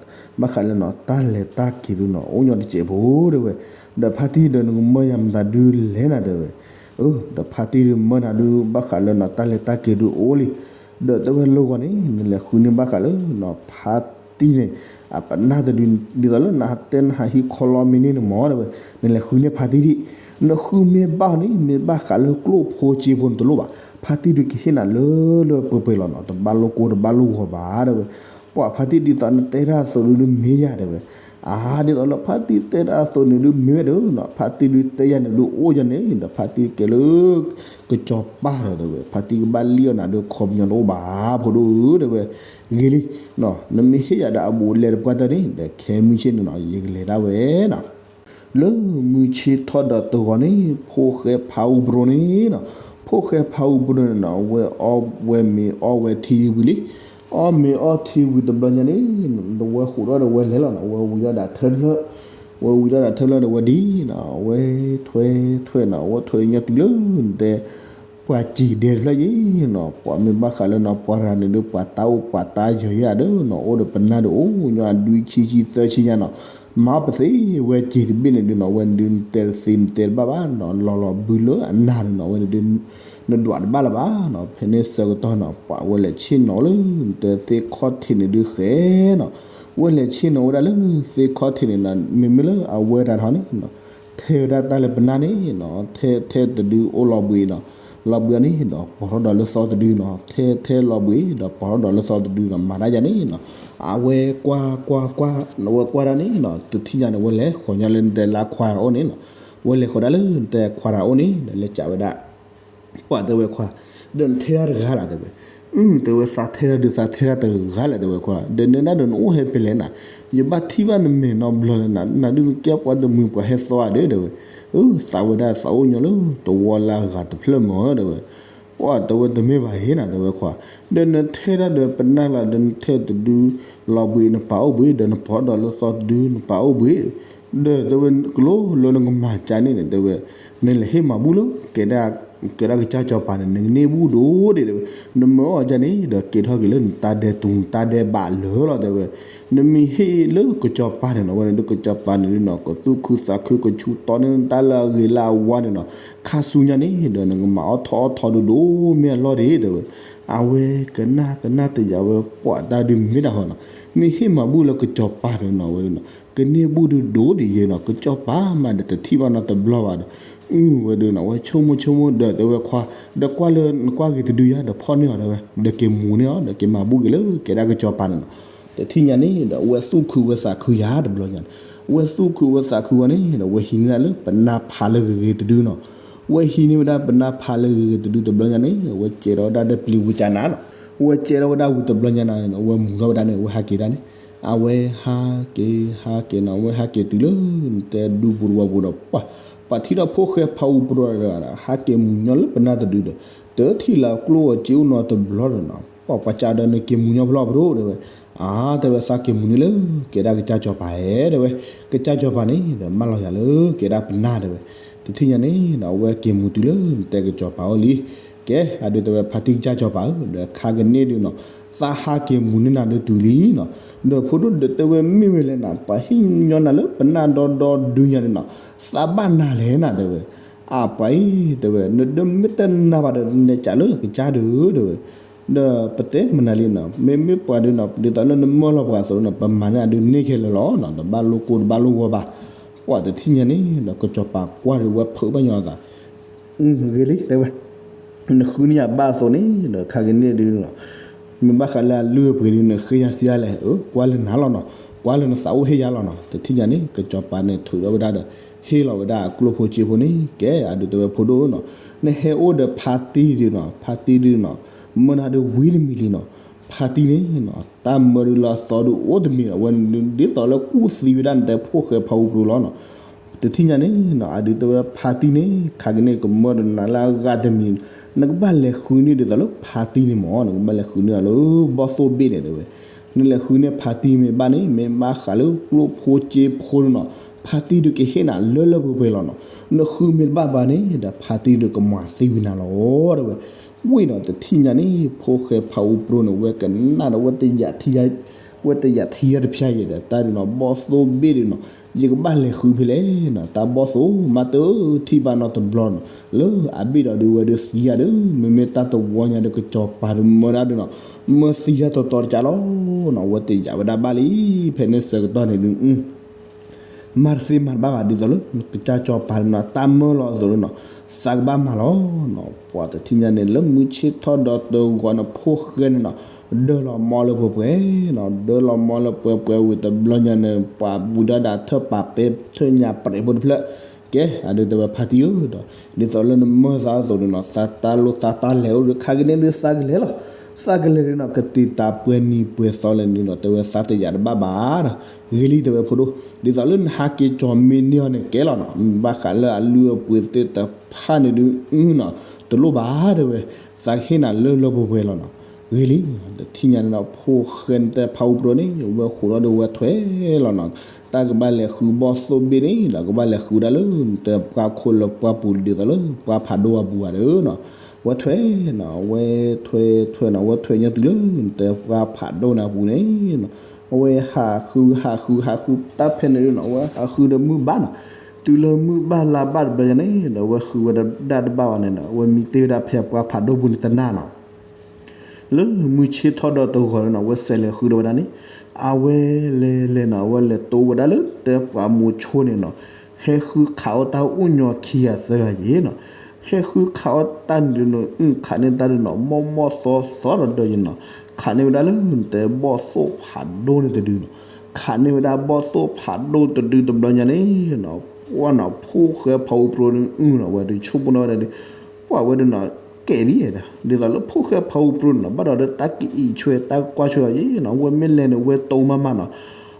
ဘၣ်ဃးလၢနီၤ တၢ်လဲၤတၢ်က့ၤဒုးနီၤ အိၣ်ညီတစဲးဖိ တဲဝဲ, ဒီးဖါတံၢ်ဒီးနကမၢယၤမတၤဒုးလဲၣ်နၤ တဲဝဲ, ဒီးဖါတံၢ်ဒုးမၢနၤဒုး ဘၣ်ဃးလၢနီၤ တၢ်လဲၤတၢ်က့ၤဒုးအိၣ်လံ, ဒီးတဲဝဲလၢဂီၢ်န့ၣ် နလဲၤဃုန့ၢ်ဘၣ်ဃးလၢနီၤ ဖါတံၢ်န့ၣ် အပနၢ်တဒုး ဒ်သိးလၢနဟးတဲနဟးဟံးခီလီမ့ၢ်န့ၣ်န့ၣ်မၢ် တဲဝဲ, နလဲၤဃုန့ၢ်ဖါတံၢ်ဒံး, နဃုမ့ၢ်ဘၣ်န့ၣ် မ့ၢ်ဘၣ်ဃးလၢကျိၣ်ဖိစ့ဖိန့ၣ်တလိၣ်ဘၣ်, ဖါတံၢ်ဒုးကဟ့ၣ်နၤလၢလၢပှဲၤပှဲၤလီၤနီၤ တဘၣ်လိၣ်ကိတဘၣ်လိၣ်ဂီၤဘၣ် တဲဝဲ, ပှၤဖါတံၢ်ဒ်သိးနတဲတၢ်အသိးဒုးမ့ၢ်ယၤ တဲဝဲ, အါ ဒ်သိးလၢဖါတံၢ်တဲတၢ်အသိးန့ၣ်ဒုးမ့ၢ်ဝဲဒီးနီၤ ဖါတံၢ်ဒုးတဲယၤန့ၣ်ဒုးအိၣ်ယၤန့ၣ် ဒီးဖါတံၢ်ကဲလၢ ကစီၤပၤဒီး တဲဝဲ ဖါတံၢ်ကဘၣ်လံၣ်အီၣ်နၤဒုးခီပညီတအိၣ်ဘၣ် ဖိဒိၣ်ဧၢ တဲဝဲ, ဂ့ၤလံ, နမ့ၢ်ဟ့ၣ်ယၤဒီးအဘူးအလဲတပှၢ်တၢၢ်န့ၣ် ဒီးခဲမုၢ်ဆ့ၣ်န့ၣ်နီၤ ယကလဲၤဒၣ်ဝဲနီၤ လၢမုၢ်ဆ့ၣ်ထီၣ်ဒီးတဂီၤန့ၣ် ဖိၣ်ဃဲဖးအူပရူၤန့ၣ်နီၤ, ဖိၣ်ဃဲဖးအူပရူၤန့ၣ်နီၤ ဝဲအီၣ်ဝဲမ့ၤအီၣ်ဝဲထံဝံၤလံ, အီၣ်မ့ၤအီၣ်ထံဝံၤတဘျီညါန့ၣ် ဒီးဝဲဟူးထီၣ်ဒီးဝဲလဲၤလီၤနီၤ ဝဲဝံၤဒီးတၢ်ထၢၣ်လၢ ဝဲဝံၤဒီးတၢ်ထၢၣ်လၢဒီးဝဲဒ်နီၤ ဝဲထွဲထွဲနီၤ ဝဲထွဲညီတုၤလၢ တဲ ပှၤစံၣ်ဒဲတဖျၢၣ်ယံၤနီၤ ပှၤမ့ၢ်ဘၣ်ဃးလၢနီၤ ပှၤရၤန့ၣ်ဒုး ပှၤတၢ်အိၣ်ပှၤတၢ်ယၢၤယၤဒီးနီၤ အိၣ်ဒီးပနၢ်ဒုးအိၣ်ညီအဒွံဆံဆံသၢဆံညါနီၤ မၤပသ့ဝဲစ့ၤတဘ့ၣ်န့ၣ်ဒုးနီၤ ဝဲန့ၣ်ဒုးနတဲတသ့နတဲတဘၣ်ဘၣ်နီၤ လီၤလီၤဘုလၢအနၢ်န့ၣ်နီၤ ဝဲန့ၣ်ဒုး နဒွးတဘၣ်လၢၤဘၣ်နီၤ ဖဲန့ၣ်ဆၢကတီၢ်နီၤ ပှၤဝဲလဲၤဆ့ၣ်နီၤလၢ နတဲသ့ၣ်ခီၣ်ထံးန့ၣ်ဒုးဃဲနီၤ ဝဲလဲၤဆ့ၣ်နီၤဝဲဒၣ်လၢသ့ၣ်ခီၣ်ထံးန့ၣ်နီၤ မ့မ့ၢ်လၢအဝဲတၢ်ထီန့ၣ်နီၤ ထဲဝဲဒၣ်တၢ်လၢပနၢ်န့ၣ်နီၤ ထဲထဲတဒုအိၣ်လီၤဘှံးနီၤ လီၤဘှံးအီၤန့ၣ်ဒီးပီၤထီၣ်ဒီးလၢသီတဒုနီၤ ထဲထဲလီၤဘှံးဒီးပီၤထီၣ်ဒီးလၢသီတဒုနီၤ မၤတၢ်ယၤန့ၣ်နီၤ အဝဲကွၢ်ကွၢ်ကွၢ်နီၤ ဝဲကွၢ်ဒၣ်န့ၣ်နီၤ တထံၣ်ညါန့ၣ် ဝဲလဲၤဃီၤညါလၢနတဲလၢခွါအိၣ်န့ၣ်နီၤ ဝဲလဲၤဃီၤဒၣ်လၢနတဲခွါတၢ်အိၣ်န့ၣ် ဒီးလဲၤကးဝဲဒၣ် ပှၤတဲဝဲခွါ ဒီးနထဲတၢ်တဂၤလီၤတဲဝဲ အု တဲဝဲသးထဲတၢ်ဒုးသးထဲတၢ်တဂၤလဲၣ်တဲဝဲခွါ ဒီးနဲဒၣ်ဒီးနအိၣ်ဟဲဖဲလဲၣ်နၤ ယဘၣ်ထံၣ်ဘၣ်နမဲာ်နီတဘျီလၢနၤ နၤဒုးနကဲပှၤတမုာ်ပှၤဟဲသီဧါဒီးတဲဝဲ အု သးဝဲဒၣ်သးအိၣ်ညီလၢတဝီလၢအဂၤတဖျၢၣ်မၢတဲဝဲ ပှၤတဲဝဲတမ့ၢ်ဘၣ်ဟ့နၤတဲဝဲခွါ ဒီးနထဲတၢ်ဒီးပနၢ်လၢဒီးနထဲတဒု လီၤဘှံးနပာ်အိၣ်ဘှံး ဒီးနပီၤဒီးလၢသီတဒုနပာ်အိၣ်ဘှံး ဒီးတဲဝဲကလိလၢနကမၤကၢန့ၣ်န့ၣ်တဲဝဲ နလဲၤဟ့ၣ်မၤဘူၣ်လၢ ကဲဒၣ်ကစၢ်စီၤပၤန့ၣ် နကန့ၢ်ဘူၣ်ဒိၣ်ဒံးတဲဝဲ နမၢအီၤကၢန့ၣ် ဒီးကဲထီၣ်က့ၤလၢနတၢ်ဒဲးတူၢ်နတၢ်ဒဲးဘးလၢာ်လီၤတဲဝဲ နမ့ၢ်ဟ့ၣ်လၢကစၢ်စီၤပၤန့ၣ်နီၤ ဝဲန့ၣ်ဒုးကစၢ်စီၤပၤန့ၣ်ဒုးနီၤ ကသူၣ်ခုသးခုကဆူၣ်တီန့ၢ်နတၢ်လၢအဂ့ၤလၢအဝါန့ၣ်နီၤ ခါဆူညါန့ၣ် ဒီးနကမၤအီၣ်ထီၣ်အီၣ်ထီဒုးဒိၣ်မ့ၢ်အလီၢ်ဒံးတဲဝဲ အဝဲကနၣ်ကနၣ်တယာ်ဝဲပှၤတၢ်ဒုးမ့ၢ်တၢ်ဟီနီၤ မ့ၢ်ဟ့ၣ်မၤဘူၣ်လၢကစၢ်စီၤပၤန့ၣ်နီၤ ဝဲဒုးနီၤ ကန့ၢ်ဘူၣ်ဒုးဒိၣ်ဒံးယဲနီၤ ကစၢ်စီၤပၤမးဒီးတထံၣ်ဘၣ်နီတဘျီဘၣ်ဒီး အု ဝဲဒုးနီၤ ဝဲဆိကမိၣ်ဆိကမိၣ်ဒီးတဲဝဲခွါ ဒီးကွၢ်လၢနကွၢ်ဂ့ၤတဒုယါ ဒီးဖီၣ်န့ၢ်အီၤတဲဝဲ ဒီးက့ၤမူၤန့ၢ်အီၤ ဒီးက့ၤမၤဘူၣ်က့ၤလၢကဲဒၣ်ကစၢ်စီၤပၤန့ၣ်နီၤ တထံၣ်ညါန့ၣ်ဒီး အဝဲသူၣ်ခုဝဲသးခုယၤတဘျီညါန့ၣ်, အဝဲသူၣ်ခုဝဲသးခုဝဲန့ၣ်ဒီး အဝဲဟံးန့ၢ်ဒၣ်လၢပနၢ်ဖးလၢဂ့ၤဂ့ၤတဒုနီၤ. အဝဲဟံးန့ၢ်ဝဲဒၣ်ပနၢ်ဖးလၢဂ့ၤဂ့ၤတဒုတဘျီညါန့ၣ် အဝဲကဲထီၣ်ဝဲဒၣ်ဒီးပျံၤဝံၤကၢနၤနီၤ. အဝဲကဲထီၣ်ဝဲဒၣ်ဝံၤတဘျီညါန့ၣ် အဝဲမူထီၣ်ဝဲဒၣ်န့ၣ် အဝဲဟးက့ၤဒၣ်န့ၣ်, အဝဲဟးက့ၤ ဟးက့ၤနီၤ, အဝဲဟးက့ၤတုၤလၢ နတဲဒူပူၤတဝီပူၤဒီး ပှၤထံၣ်ဒီးဖိၣ်ဃဲဖးအူပြိဒီး ဟးက့ၤမူညီလၢပနၢ်တဒုဒီး တထံၣ်လၢကျိၣ်အီၤစ့အိၣ်နီတဘျီဒီးနီၤ, ပှၤကွၢ်ကဒါဒီး နက့ၤမူညီဖျီၣ်ပဒိၣ်တဲဝဲ, အါ တဲဝဲ သးက့ၤမူန့ၣ်လၢ ကဲဒၣ်ကစၢ်စီၤပၤဧၢ တဲဝဲ, ကစၢ်စီၤပၤန့ၣ်ဒီး မၢလီၤယၤလၢ ကဲဒၣ်ပနၢ်တဲဝဲ. တထံၣ်ညါန့ၣ်နီၤ အဝဲက့ၤမူတုၤလၢ နတဲကစီၤပၤအိၣ်လံ. ကဲ အဒုးတဲဝဲ ဖါတံၢ်ကစၢ်စီၤပၤဧၢ ဒီးခါကန့ၢ်ဒုးနီၤ သးဟးက့ၤမူန့ၢ်နၤဒုးတုၤလံနီၤ. ဒီးဖိဒိၣ်ဒီးတဲဝဲ မ့ၢ်ဝဲလဲၣ်နၤ ပှၤဟံၣ်ညီနၤလၢပနၢ်ဒီဒီဒုညါဒုးနီၤ သးဘၣ်နၤလဲၣ်နၤတဲဝဲ. အပှၤအံၤတဲဝဲ နဒၢမ့ၢ်တနၢ်ဘၣ်ဒီး နဲကးလၢကစၢ်ဒုးတဲဝဲ. ဒီးပတဲမနုၤလံနီၤ မ့မ့ၢ်ပှၤဒုးနီၤ ဒ်သိးလၢနမၢလီၤပှၤအသိးနီၤ ပမၤန့ၢ်အဒုးန့ၢ်ခဲလၢာ်လီၤနီၤ, တဘၣ်လိၣ်ကိၢ်တဘၣ်လိၣ်ဂီၤဘၣ်. ပှၤတထံၣ်ညါန့ၣ်ဒီး ကစီၤပၤကွၢ်ဒီးဝဲဖုးဘၣ်ညီအသး ဂ့ၤလံတဲဝဲ, နဃုန့ၢ်ယၤဘၣ်အသိးန့ၣ်ဒီး ခါကန့ၢ်ဒုးနီၤ မ့ၢ်ဘၣ်ဃးလၢအလုၢ်အပှ့ၤဒုး နဃ့ယၤစံးယၤလဲၣ်, ကွၢ်လၢနၤလီၤနီၤ, ကွၢ်လၢနသးအိၣ်ဟ့ၣ်ယၤလီၤနီၤ. တထံၣ်ညါန့ၣ် ကစီၤပၤန့ၣ်ထုးထီၣ်ဝဲဒၣ်ဒီး ဟ့ၣ်လီၤဝဲဒၣ်အကျိၣ်ဖိစ့ဖိန့ၣ် ကဲ အဒုးတဲဝဲဖိဒိၣ်နီၤ, နဟဲအိၣ်ဒီးဖါတံၢ်ဒုးနီၤ, ဖါတံၢ်ဒုးနီၤ မၢနၤဒုးဝံၤတမံၤလံနီၤ. ဖါတံၢ်န့ၣ်နီၤ တၢ်မၢဒုးလၢအသီဒုးအိၣ်တမံၤ အဝဲဒ်သိးလၢကူၣ်သံဝဲဒၣ်နတဲဖိၣ်ဃဲဖးအူပြိလီၤနီၤ. တထံၣ်ညါန့ၣ်နီၤ အဒုးတဲဝဲဖါတံၢ်န့ၣ် ခါကန့ၢ်ကမၢဒီးနၤလၢအဂၤတမံၤ နကဘၣ်လဲၤဃုန့ၢ်ဒ်သိးလၢဖါတံၢ်န့ၣ်မ့ၢ် နကဘၣ်လဲၤဃုန့ၢ်အီၤလၢဘီၣ်သိၣ်ဘ့ၣ်န့ၣ်တဲဝဲ. နလဲၤဃုန့ၢ်ဖါတံၢ်မ့ၢ်ဘၣ်န့ၣ် မ့ၢ်ဘၣ်ဃးလၢကျိၣ်ဖိစ့ဖိန့ၣ်နီၤ ဖါတံၢ်ဒုးကဟ့ၣ်နၤလၢလၢပှဲၤပှဲၤလီၤနီၤ. နဃုမ့ၢ်တဘၣ်ဘၣ်န့ၣ်ဒီး ဖါတံၢ်ဒုးကမၤသံဝံၤနၤလီၤတဲဝဲ. ဝံၤနီၤ တထံၣ်ညါန့ၣ် ဖိၣ်ဃဲဖးအူပြိန့ၣ် ဝဲကနၣ်ဒီးဝဲတယာ်ထံ ဝဲတယာ်ထံယါတဖၠါယဲဒီး တၢ်ဒုးနီၤ ဘီၣ်သိၣ်ဘ့ၣ်ဒုးနီၤ ယကဘၣ်လဲၤဃုဖဲလဲၣ်နီၤ တၢ်ဘီၣ်သိၣ်မးတထံၣ်ဘၣ်နီတဘျီနီၤ လၢအဘ့ၣ်ဒီးဒုးဝဲဒုးသံယါဒီး မ့မ့ၢ်တၢ်တဝီညါဒီး ကစီၤပၤဒုးမၢဒၣ်ဒုးနီၤ မၢသံယါတီတီတကးလီၤနီၤ ဝဲတယာ်ဝဲဒၣ်ဘၣ်လံ. ဖဲန့ၣ်ဆၢကတီၢ်န့ၣ်ဒုး မၤတသ့မၤတဘၣ်ဘၣ် ဒ်သိးလၢ ကစၢ်စီၤပၤဒုးနီၤ တၢ်မၢလီၤအသိးဒုးနီၤ သးကဘၣ်မၤလီၤနီၤ. ပှၤတထံၣ်ညါန့ၣ် လၢမုၢ်ဆ့ၣ်ထီၣ်ဒီးတဂီၤန့ၣ် ဖိၣ်ဃဲန့ၣ်နီၤ ဒၢလီၤမီလၢပှဲၤပှဲၤနီၤ ဒၢလီၤမီလၢပှဲၤပှဲၤဝံၤတဘျီညါန့ၣ် ပှၤဝံၤဒၣ်ဒီးထၢၣ်ပာ်ပဲ ထၢၣ်ညါပြဲးဖိတဖျၢၣ် ကဲ အဒုးတဲဝဲဖါတံၢ်ဧၢဒီး ဒ်သိးလၢနမၢသးအသိးဒုးနီၤ သးတၢ်လိၣ်သးတၢ်လဲၤအိၣ်ဒုး ခါကန့ၢ်ဒုးသးကလဲၤလီၤ. သးကလဲၤဒုးနီၤ ကတံာ်တာ်ပှဲၤနံၤပှဲၤသီလဲၣ်ဒုးနီၤ တဲဝဲသးတယာ်တဘၣ်ဘၣ်ဒီး ဂ့ၤလံတဲဝဲဖိဒိၣ် ဒ်သိးလၢနဟးက့ၤကၠီၤမ့ၢ်န့ၢ်အီၤန့ၣ် ကဲလီၤနီၤ ဘၣ်ဃးလၢအလုၢ်အပှ့ၤသ့ၣ်တဖၣ်န့ၣ်ဒုးနီၤ တလိၣ်ဘၣ်တဲဝဲ သးကဟ့ၣ်နၤလၢလၢပှဲၤပှဲၤလီၤနီၤ. ဂ့ၤလံ တထံၣ်ညါန့ၣ်ဒီး ဖိၣ်ဃဲန့ၣ်တဲဖးအူပြိန့ၣ် ဝဲဃိးဒီးဒုးဝဲထွဲလီၤနီၤ. တၢ်ကဘၣ်လဲၤဃုဘီၣ်သိၣ်ဘ့ၣ်န့ၣ်ဒီး ကဘၣ်လဲၤဃုဒၣ်လၢ နတဲပှၤခိၣ်လၢပှၢ်ပူၤဒ်သိးလၢ ပှၤဖးဒိၣ်အပူၤဘၣ်ဒီးနီၤ ဝဲထွဲနီၤ ဝဲထွဲထွဲနီၤ ဝဲထွဲညီတုၤလၢ နတဲပှၤဖးဒိၣ်န့ၣ်အပူၤန့ၣ်နီၤ အဝဲဟးဃုဟးဃုဟးဃုတၢ်ဖဲန့ၣ်ဒုးနီၤ အဝဲဟးဃုဒီးမုၢ်ဘၣ်နီၤ တုၤလၢမုၢ်ဘၣ်လါဘၣ်တဘျီညါန့ၣ်ဒီး အဝဲဃုဝဲဒၣ်တဘၣ်ဘၣ်န့ၣ်နီၤ အဝဲမံတ့ၢ်ဝဲဒၣ်ဖဲပှၤဖးဒိၣ်ပူၤန့ၣ်တနၢ်နီၤ လၢမုၢ်ဆ့ၣ်ထီၣ်ဒီးတဂီၤန့ၣ်နီၤ အဝဲဆဲးလဲၤဃုဒီးဝဲဒၣ်န့ၣ် အဝဲလဲၤလဲၤနီၤ အဝဲလဲၤတိဝဲဒၣ်လၢ တဲပှၤမိၤဆိန့ၣ်နီၤ ဟဲဃုခးအီၣ်တၢ်အိၣ်ညီခံဂၤသၢဂၤယဲနီၤ ဟဲဃုခးအီၣ်တၢ်န့ၣ်ဒုးနီၤ အုၣ်ခးန့ၢ်တၢ်ဒုးနီၤ မီၢ်မီၢ်သီသီဒီးဒီးယဲနီၤ ခးန့ၢ်ဝဲဒၣ်လၢနတဲဘီၣ်သိၣ်ဖးဒိၣ်န့ၣ်တဒုနီၤ ခးန့ၢ်ဝဲဒၣ်ဘီၣ်သိၣ်ဖးဒိၣ်တဒုတဘျီညါန့ၣ်နီၤ ပှၢ်နီၤ ဖိၣ်ဃဲဖးအူပြိန့ၣ်အုၣ်နီၤ ဝဲဒုးဆိကမိၣ်နီၤဝဲဒၣ်ဒုး ပှၢ်ဝဲဒုးနီၤ ကဲလံ ဒ်သိးလၢဖိၣ်ဃဲဖးအူပြိန့ၣ်နီၤ ဘၣ်ဒီးလၢတၢ်ကအံးဆွဲတၢ်ကွၢ်ဆွဲအီၤယဲနီၤ ဝဲမ့ၢ်လဲၤန့ၣ် ဝဲတိမးမးနီၤ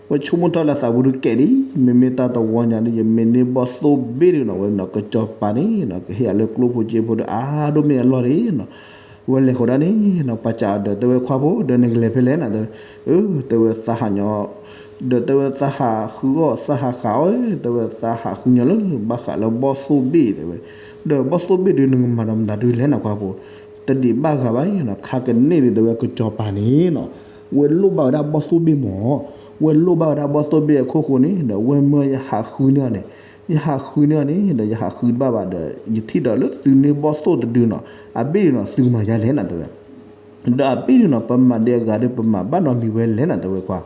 ဝဲဆိကမိၣ်ထီၣ်လၢသးပူၤဒုးကဲလံ မ့မ့ၢ်တၢ်တဝီညါဒုး ယမ့ၢ်န့ၢ်ဘီၣ်သိၣ်ဘ့ၣ်ဒုးနီၤ ဝဲနီၤ ကစီၤပၤန့ၣ်နီၤ ကဟ့ၣ်အီၤလၢကျိၣ်ဖိစ့ဖိဒီးအါဒိၣ်မ့ၢ်အလီၢ်န့ၣ်နီၤ ဝဲလဲၤဃိးဒၣ်န့ၣ်နီၤ ပှၤစံးအီၤဒီး တဲဝဲခွါဖိ ဒီးနကလဲၤဖဲလဲၣ်နီၤ တဲဝဲ အၢ တဲဝဲသးဟးညီ ဒီးတဲဝဲသးဟးဃုအီၣ် သးဟးဃုအီၣ် တဲဝဲသးဟးဃုညီလၢ ဘၣ်ဃးလၢဘီၣ်သိၣ်ဘ့ၣ်တဲဝဲ ဒီးဘီၣ်သိၣ်ဘ့ၣ်ဒုး နကမၤဒီးမတၤဒုးလဲၣ်နီၤခွါဖိ တဒံးဘၣ်ဂၤဘၣ်နီၤ ခါကန့ၢ်ဒုး တဲဝဲကစီၤပၤန့ၣ်နီၤ ဝဲလိၣ်ဘၣ်ဝဲဒၣ်ဘီၣ်သိၣ်ဘ့ၣ်မ့ၢ် ဝဲလိၣ်ဘၣ်ဝဲဒၣ်ဘီၣ်သိၣ်ဘ့ၣ်အခိၣ်ဃိန့ၣ်ဒီး ဝဲမၢယဟးဃုန့ၢ်အီၤန့ၣ် ယဟးဃုန့ၢ်အီၤန့ၣ်ဒီး ယဟးဃုတဘၣ်ဘၣ်ဒီး ယထံၣ်ဒီးလၢသုန့ၢ်ဘီၣ်သိၣ်တဒုနီၤ အဘ့ၣ်ဒုးနီၤ သုကမၤယါလဲၣ်နီၤ တဲဝဲ ဒီးအဘ့ၣ်ဒုးနီၤ ပမၤဒဲးအဂၤဒီး ပမၤဘၣ်နီတမံၤဝဲလဲၣ်နီၤ တဲဝဲခွါ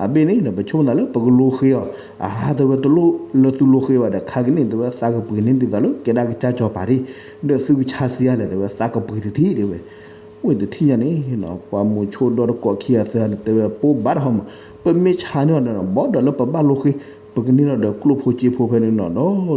အဘ့ၣ်န့ၣ်ဒီး ပဆိကမိၣ်သးလၢပကလိဃ့အီၤ အါ တဲဝဲ တလိၣ်လၢသုလိဃ့ဘၣ်ဒီး ခါကန့ၣ် တဲဝဲသးကပှ့ၤန့ၢ်ဒ်သိးလၢ ကဲဒၣ်ကစၢ်စီၤပၤဒၣ် ဒီးသုကဆါစံးယါလဲၣ် တဲဝဲသးကပှ့ၤတထံၣ် တဲဝဲ ဝဲတထံၣ်ညါန့ၣ်နီၤ ပှၤမူးဆိဒီတကိးခံဂၤသၢဂၤန့ၣ် တဲဝဲ ပိဘၣ်တဟီမး, ပမ့ၢ်ဆါန့ၢ်အီၤဒီး ဘၣ်ဒီးလၢပဘၣ်လိဃ့, ပကန့ၢ်ဒီးကျိၣ်ဖိစ့ဖိဖဲန့ၣ်နီၤ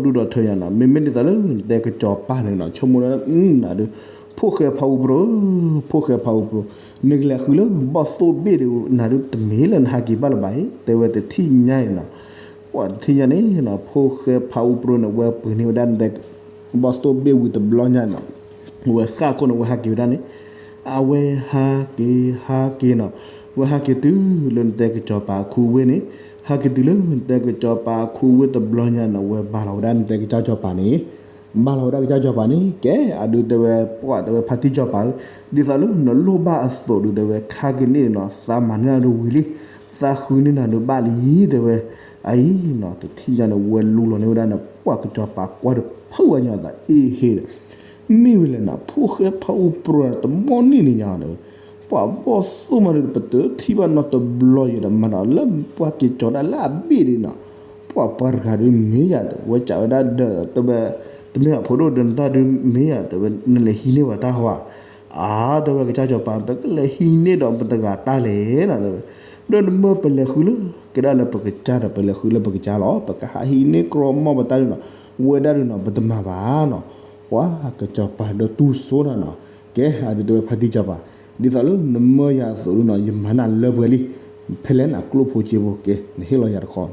ဒီဒူၣ်ဒီထၢညါနီၤ. မ့မ့ၢ်ဒ်သိးလၢ နတဲကစီၤပၤန့ၣ်နီၤ ဆိကမိၣ်ဒၣ် နၤဒုး ဖိၣ်ဃဲဖးအူပြူၤဧၢ, ဖိၣ်ဃဲဖးအူပြူၤ, နကလဲၤဃုလၢဘီၣ်သိၣ်ဘ့ၣ်ဒီး နၤဒုး တမ့ၢ်လၢနဟးက့ၤဘၣ်လၢၤဘၣ်အံၤ, တဲဝဲတထံၣ်ညါအံၤနီၤ. ပှၤတထံၣ်ညါန့ၣ်နီၤ ဖိၣ်ဃဲဖးအူပြူၤန့ၣ် ဝဲပှ့ၤန့ၢ်ဝဲဒၣ်နတဲ ဘီၣ်သိၣ်ဘ့ၣ်ဝံၤတဘျီညါနီၤ, ဝဲဃၣ်ခိၣ်န့ၣ် ဝဲဟးက့ၤဝဲဒၣ်န့ၣ်, အဝဲဟးက့ၤ ဟးက့ၤနီၤ, ဝဲဟးက့ၤတုၤလၢနတဲကစီၤပၤအခူဝ့ၢ်န့ၣ်, ဟးက့ၤတုၤလၢနတဲကစီၤပၤအခူဝ့ၢ်တဘျီညါနီၤ ဝဲဘၣ်လီၤဝဲဒၣ်နတဲကစၢ်စီၤပၤန့ၣ်, ဘၣ်လီၤဝဲဒၣ်ကစၢ်စီၤပၤန့ၣ် ကဲအဒုးတဲဝဲ ပှၤတဲဝဲဖါတံၢ်စီၤပၤဧၢ, ဒ်သိးလၢနလိၣ်ဘၣ်အသိးဒုးတဲဝဲ ခါက့ၤန့ၢ်နီၤ သးမၤန့ၢ်နၤဒုးဝံၤလံ, သးဃုန့ၢ်နၤဒုးဘၣ်လံ တဲဝဲ, အအံၤနီၤ တထံၣ်ညါန့ၣ် ဝဲလူလီၤန့ၢ်ဝဲဒၣ်န့ၣ် ပှၤကစီၤပၤကွၢ်ဒီးဖုးဝဲညီအသးအ့ဟ့ဒီး မ့ၢ်ဝဲလဲၣ်နီၤ ဖိၣ်ဃဲဖးအူပြူၤန့ၣ် တမီၢ်န့ၢ်န့ၣ်ညါန့ၣ်, ပှၤဘီၣ်သိၣ်မးဒီး ပတထံၣ်ဘၣ်နီတဘျီယဲဒီး မၤဒီးလၢပှၤက့ၤကၠီၤဒၣ်လၢအဘ့ၣ်ဒၣ်နီၤ, ပှၤပှၤတဂၤဒုးမ့ၢ်ယၤဒီး ဝဲစံးဝဲဒၣ်ဒီး တဝဲ တမ့ၢ်အဖိဒိၣ်ဒီးနတၢ်ဒုးမ့ၢ်ယၤ တဲဝဲ နလဲၤဟံးန့ၢ်ပှၤတၢ်ဟီဧါ, အါ တဲဝဲကစၢ်စီၤပၤ ပကလဲၤဟံးန့ၢ်ဒီးပတဂၤတၢ်လဲၣ်နီၤ တဲဝဲ, ဒီးနမၢပလဲၤဃုလၢ ကဲဒၣ်လၢပကစၢ်ဒီး ပလဲၤဃုလၢပကစၢ်လီၤ ပကဟးဟံးန့ၢ်ကြီမီၢ်ပတၢ်ဒုးနီၤ, ဝဲဒၣ်ဒုးနီၤ ပတမၤဘၣ်နီၤ, ပှၤကစီၤပၤဒီးတူၢ်စိနီၤနီၤ, ကဲအဒုးတဲဝဲဖါတံၢ်စီၤပၤ, ဒ်သိးလၢနမၢယၤအသိးဒုးနီၤ ယမၤနၤလၢပှဲၤလံ, ဖဲလဲၣ်နၤကျိၣ်ဖိစ့ဖိ ကဲနဟ့ၣ်လီၤယၤတခီ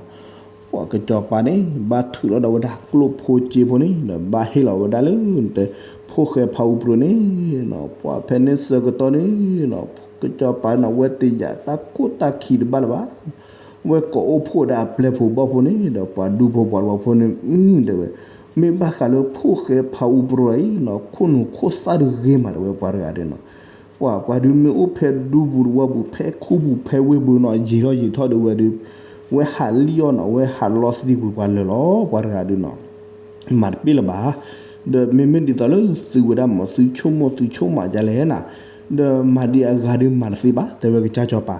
ပှၤကစီၤပၤန့ၣ် ဘၣ်ထုးလီၤဒီးဝဲဒၣ်ကျိၣ်ဖိစ့ဖိန့ၣ်ဒီး ဘၣ်ဟ့ၣ်လီၤဝဲဒၣ်လၢ နတဲ ဖိၣ်ဃဲဖးအူပြူၤန့ၣ်နီၤ, ပှၤဖဲန့ၣ်ဆၢကတီၢ်န့ၣ်နီၤ ကစီၤပၤနီၤ ဝဲတယာ်တၢ်ခိၣ်တၢ်ခံတဘၣ်လၢၤဘၣ်, ဝဲကိးအိၣ်ဖှိၣ်ဒၣ်အပျဲၢ်ဖိဘီၣ်ဖိန့ၣ်ဒီး ပှၤဒူဖိပှၤတဝီဖိန့ၣ် တဲဝဲ, မ့ၢ်ဘၣ်ဃးလၢဖိၣ်ဃဲဖးအူပြူၤအံၤနီၤ ခိၣ်နူာ်ခိၣ်သၣ်တဂ့ၤမး တဲဝဲပှၤတဂၤဒုးနီၤ ပှၤပှၤဒုးမ့ၢ်အိၣ်ဖဲဒူပူၤတဝီပူၤ ဖဲခူပူၤဖဲဝ့ၢ်ပူၤနီၤ ယံာ်ထီၣ်ယံာ်ထီၣ်ဒီးဝဲဒုး ဝဲဟးလံၣ်အီၣ်နီၤ ဝဲဟးလီသံကွံာ်ပှၤလၢာ်လီၤ ပှၤတဂၤဒုးနီၤ, မၤတပ့ၢ်လၢၤဘၣ်, ဒီးမ့မ့ၢ်ဒ်သိးလၢသုဝဲဒၣ်မး သုဆိကမိၣ်သုဆိကမးဒ်လဲၣ်နၤ, ဒီးမၤဒ်အဂၤဒုးမၤတသ့ဘၣ် တဲဝဲကစၢ်စီၤပၤ,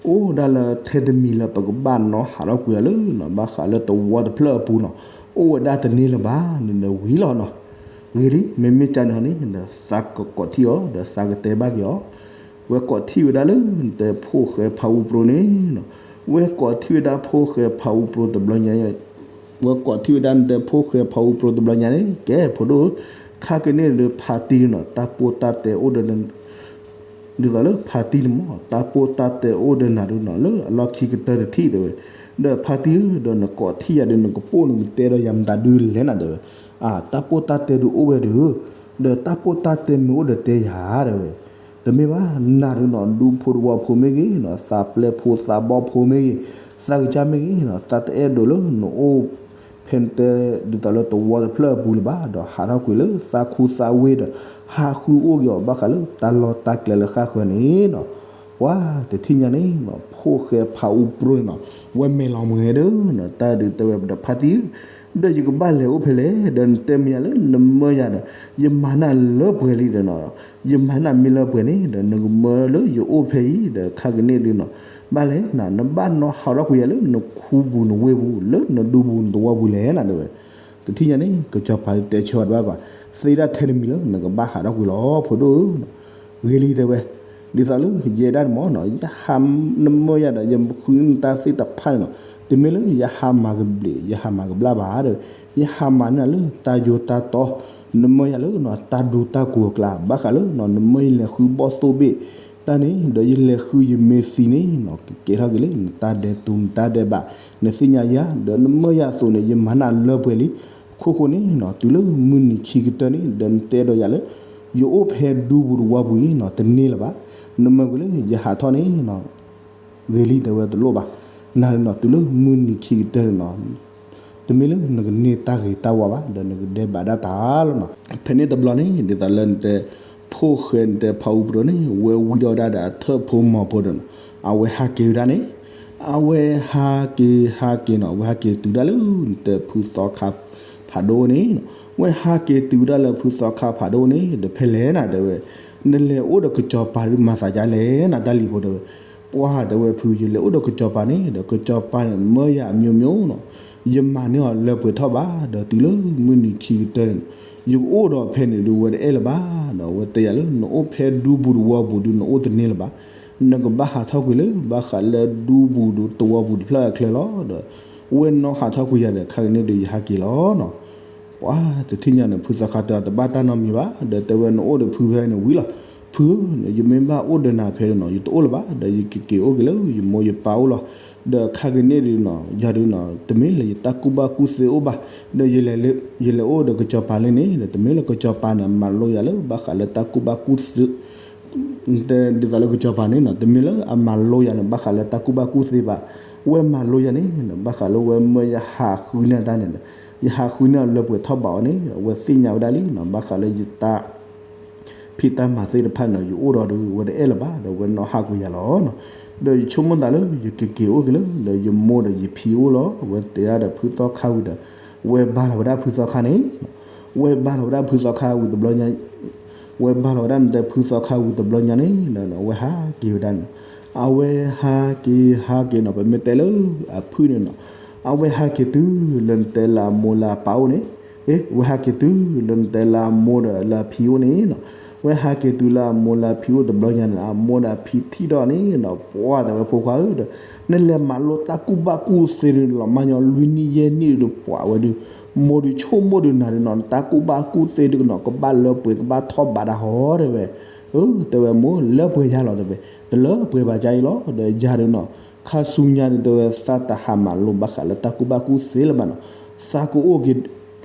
အိၣ်ဒၣ်လၢထဲတမံၤလၢပကဘၣ်နီၤဟးထီၣ်ကွံာ်အီၤလၢ ဘၣ်ဃးလၢတဝီတဖျၢၣ်အပူၤနီၤ, အိၣ်ဝဲဒၣ်တန့ၢ်လၢၤဘၣ်န့ၣ်ဒီးဝံၤလီၤနီၤ, ဂ့ၤလံ မ့မ့ၢ်ကန့ၣ်ဟီန့ၣ် ဒီးသးကကိးထံၣ်အီၤ ဒီးသးကတဲဘၣ်က့ၤအီၤ, ဝဲကိးထံၣ်ဝဲဒၣ်လၢနတဲဖိၣ်ဃဲဖးအူပြူၤန့ၣ်နီၤ, ဝဲကိးထံၣ်ဝဲဒၣ်ဖိၣ်ဃဲဖးအူပြူၤတဘျီညါ ဝဲကိးထံၣ်ဝဲဒၣ်နတဲဖိၣ်ဃဲဖးအူပြူၤတဘျီညါန့ၣ် ကဲဖိဒိၣ်ဧၢ, ခါက့ၤန့ၢ်ဒီးဖါတံၢ်နီၤ တၢ်ပိၢ်တၢ်တဲအိၣ်ဒီး ဒ်သိးလၢဖါတံၢ်န့ၣ်မး တၢ်ပိၢ်တၢ်တဲအိၣ်ဒီးနၤဒုးနီၤ လၢအလီၢ်ခံကတၢၢ်တထံၣ်တဲဝဲ, ဒီးဖါတံၢ်ဧၢ ဒီးနကိးထံၣ်ယၤဒီး နကပိၢ်နကတဲဒီးယၤမတၤဒုးလဲၣ်နၤတဲဝဲ, အါ တၢ်ပိၢ်တၢ်တဲဒုးအိၣ်ဝဲဒီး ဒီးတၢ်ပိၢ်တၢ်တဲမ့ၢ်အိၣ်ဒီးတဲယၤ တဲဝဲ, တမ့ၢ်ဘၣ် နၤဒုးနီၤ ဒူဖိတဝီဖိမ့ၢ်ဂ့ၤနီၤ သးပျဲၢ်ဖိသးဘီၣ်ဖိမ့ၢ်ဂ့ၤ သးကစၢ်မ့ၢ်ဂ့ၤနီၤ သးတအဲၣ်ဒိးလၢနအိၣ် ဖဲနတဲ ဒ်သိးလၢတဝီတဖျၢၣ်အပူၤလၢၤဘၣ် ဒီးဟးထီၣ်ကွံာ်လၢသးခူသးဝ့ၢ်ဒီး ဟးဃုအိၣ်က့ၤအီၤဘၣ်ဃးလၢတၢ်လီၢ်တၢ်ကျဲလၢဃၣ်ဃၢၤန့ၣ်နီၤ, ပှၤတထံၣ်ညါန့ၣ်နီၤ ဖိၣ်ဃဲဖးအူပြူၤန့ၣ်နီၤ ဝဲမဲာ်လီၤမုၢ်ဂဲၤဒီးနီၤ တၢ်ဒုးတဲဝဲဒီးဖါတံၢ်ဧၢ ဒီးယကဘၣ်လဲၤအိၣ်ဖဲလဲၣ် ဒီးနတဲမ့ၢ်ယၤလၢနမၢယၤဒီး ယမၤနၤလၢပှဲၤလံဒီးနီၤ, ယမၤနၤမ့ၢ်လၢပှဲၤန့ၣ် ဒီးနကမၢလၢယအိၣ်ဖဲအံၤ ဒီးခါကန့ၢ်ဒုးနီၤ, ဘၣ်လဲၣ်နၤ နဘၣ်နီၤဟးထီၣ်ကွံာ်ယၤလၢနခူပူၤနဝ့ၢ်ပူၤ လၢနဒူပူၤနတဝီပူၤလဲၣ်နၤတဲဝဲ, တထံၣ်ညါန့ၣ် ကစီၤပၤတဲဆၢအီၤတဘၣ်ဘၣ်, သ့ဒၣ်ထဲတမံၤလၢနကဘၣ်ဟးထီၣ်ကွံာ်လီၤ ဖိဒိၣ်ဧၢ ဂ့ၤလံတဲဝဲ, ဒ်သိးလၢယဲဒၣ်န့ၣ်မးနီၤ ယဟးနမၢယၤဒီး ယဃုနတၢ်သ့ၣ်တဖၣ်န့ၣ်နီၤ, တမ့ၢ်လၢယဟးမၤကဘျံး ယဟးမၤကဘျၣ်ဘၣ်ဒီး ယဟးမၤန့ၢ်နၤလၢတၢ်ယိတၢ်တီ, နမၢယၤလၢနီၤ တၢ်ဒူတၢ်ကိၤအကျါ ဘၣ်ဃးလၢနီၤ နမၢယလဲၤဃုဘီၣ်သိၣ်ဘ့ၣ် တၢ်န့ၣ် ဒီးယလဲၤဃုယမ့ၢ်သံန့ၣ်နီၤ ကကဲထီၣ်က့ၤလၢနတၢ်ဒဲးတူာ်နတၢ်ဒဲးဘး, နသ့ၣ်ညါယၤ ဒီးနမၢယၤအသိးန့ၣ် ယမၤနၤလၢပှဲၤလံ, ခိၣ်ဃိန့ၣ်နီၤ တုၤလၢမုၢ်နံၤခံကတၢၢ်န့ၣ် ဒီးနတဲဒီးယၤလၢ ယအိၣ်ဖဲဒူပူၤတဝီပူၤအံၤနီၤ တန့ၢ်လၢၤဘၣ်, နမၢကွံာ်လၢယဟးထီၣ်န့ၣ်နီၤ ဂ့ၤလံတဲဝဲတလိၣ်ဘၣ်, နၤနီၤ တုၤလၢမုၢ်နံၤခံကတၢၢ်န့ၣ်နီၤ တမ့ၢ်လၢနကန့ၢ်တၢ်ဂ့ၤတၢ်ဝါဘၣ် ဒီးနကဒဲးဘးဒၣ်တၢ်လီၤနီၤ, ဖဲန့ၣ်တဘျီန့ၣ် ဒ်သိးလၢနတဲ ဖိၣ်ဃဲနတဲဖးအူပြူၤန့ၣ် ဝဲဝံဒီးဝဲဒၣ်ဒီးအထၢၣ်ဖိမီၤဖိဒီးနီၤ အဝဲဟးက့ၤဝဲဒၣ်န့ၣ်, အဝဲဟးက့ၤဟးက့ၤနီၤ အဝဲဟဲက့ၤတုၤဒၣ်လၢ နတဲဖုသီခါဖးဒိၣ်န့ၣ်, ဝဲဟးက့ၤတုၤဒၣ်လၢဖုသီခါဖးဒိၣ်န့ၣ် ဒီးဖဲလဲၣ်နၤတဲဝဲ, နလဲၤအိၣ်ဒီးကစီၤပၤဒုးမၤသးဒ်လဲၣ်နၤ တၢ်လံၤဖိတဲဝဲ, ပှၤတဲဝဲဖု ယလဲၤအိၣ်ဒီးကစီၤပၤန့ၣ် ဒီးကစီၤပၤန့ၣ် မၢယၤအမျိုးမျိုးနီၤ, ယမၤန့ၢ်အီၤလၢပှဲၤထီၣ်ဘၣ် ဒီးတုၤလၢမုၢ်နံၤခံကတၢၢ်န့ၣ် ယကအိၣ်ဒီးဖဲန့ၣ်ဒုး ဝဲတအဲၣ်လၢၤဘၣ်ဒီး ဝဲတဲယၤလၢ နအိၣ်ဖဲဒူပူၤတဝီပူၤဒုး နအိၣ်တန့ၢ်လၢၤဘၣ်. နကဘၣ်ဟးထီၣ်ကွံာ်လၢ ဘၣ်ဃးလၢဒူပူၤတဝီပူၤတဖျၢၣ်အချၢလီၤဒီး ဝဲနီၣ်ဟးထီၣ်ကွံာ်ယၤဒီး ခါကန့ၣ်ဒုး ယဟးက့ၤလီၤနီၤ. ပှၤတထံၣ်ညါန့ၣ် ဖုသီခါတဲအီၤ တဘၣ်တၢ်နီတမံၤဘၣ် ဒီးတဲဝဲ နအိၣ်ဒီးဖုဖဲန့ၣ်ဝံၤလီၤ. ဖုဧၢ, ယမ့ၢ်ဘၣ်အိၣ်ဒီးနၤဖဲန့ၣ်နီၤ ယတအိၣ်လၢၤဘၣ် ဒီးယကက့ၤအိၣ်က့ၤလၢယမိၢ်ယပၢ်အိၣ်လီၤ. ဒီးခါကန့ၣ်ဒုးနီၤ ယၤဒုးနီၤ တမ့ၢ်လၢယတၢ်ကူၣ်ဘၣ်ကူၣ်သ့အိၣ်ဘၣ် ဒီး ယလဲၤအိၣ်ဒီးကစီၤပၤလံန့ၣ်ဒီး တမ့ၢ်လၢကစီၤပၤန့ၣ် မၤလိယၤလၢဘၣ်ဃးလၢတၢ်ကူၣ်ဘၣ်ကူၣ်သ့ တဲဒ်သိးလၢကစီၤပၤန့ၣ်နီၤ တမ့ၢ်လၢအမၤလိယၤန့ၣ် ဘၣ်ဃးလၢတၢ်ကူၣ်ဘၣ်ကူၣ်သ့ဘၣ်. ဝဲမၤလိယၤန့ၣ် ဘၣ်ဃးလၢဝဲမၢယဟးဃုန့ၢ်တၢ်န့ၣ်ဒီး ယဟးဃုန့ၢ်အီၤလၢပှဲၤထီၣ်ဘးအီၤန့ၣ် ဝဲသ့ၣ်ညါဝဲဒၣ်လံနီၤ ဘၣ်ဃးလၢယတၢ် ဖံးတၢ်မၤသ့ၣ်တဖၣ်န့ၣ် ယအိၣ်ဒီးဒုး ဝဲတအဲၣ်လၢၤဘၣ် ဒီးဝဲနီၣ်ဟးကွံာ်ယၤလီၤနီၤ. ဒီးယဆိကမိၣ်သးလၢ ယကက့ၤအိၣ်က့ၤလၢ လၢယမိၢ်ဒီးယဖံအိၣ်လီၤ. ဝဲတဲဒၣ်ဒီးဖုသီခါဝံၤဒီး ဝဲဘါလီၤဝဲဒၣ်ဖုသီခါန့ၣ် ဝဲဘါလီၤဝဲဒၣ်ဖုသီခါဝံၤတဘျီညါ ဝဲဘါလီၤဝဲဒၣ်နတဲဖုသီခါဝံၤတဘျီညါန့ၣ် ဝဲဟးက့ၤဝဲဒၣ်န့ၣ် အဝဲဟးက့ၤဟးက့ၤနီၤ ပမ့ၢ်တဲလၢအဖုၣ်န့ၣ်နီၤ အဝဲဟးက့ၤတုၤလၢနတဲလၢအမိၢ်လၢအပၢ်အိၣ်န့ၣ် အ့ ဝဲဟးက့ၤတုၤလၢနတဲလၢအမိၢ်ဒီးလၢအဖံအိၣ်န့ၣ်နီၤ ဝဲဟးက့ၤတုၤလၢအမိၢ်လၢအဖံအိၣ်တဘျီညါန့ၣ် အမိၢ်ဒီးအဖံထံၣ်ဒီးန့ၣ်နီၤ ပှၤတဲဝဲဖိခွါဧၢဒီး နလဲၤမၤလိတၢ်ကူၣ်ဘၣ်ကူၣ်သ့ဒုးလီၤ မၤညီလွံၢ်နံၣ်ယဲၢ်နံၣ်ဒုးပှၤဝဲဒုး မိၢ်ဒုးဆိကမိၣ်ဒုးနၤဒုးနီၤ နတၢ်ကူၣ်ဘၣ်ကူၣ်သ့ဒုးနီၤ ကဘၣ်လၢပှဲၤကဘၣ်ထီၣ်ဘးဒၣ်ဟီတဲဝဲ တဲဝဲမိၢ်လၢပှဲၤယၤလီၤတဲဝဲ တလၢပှဲၤဘၣ်ကါအံၤလီၤ ဒီးယၤဒုးနီၤ ခါဆူညါဒုးတဲဝဲ သးတဟးမၤလိဘၣ်ဃးလၢတၢ်ကူၣ်ဘၣ်ကူၣ်သ့လၢၤဘၣ်နီၤ သးကအိၣ်က့ၤ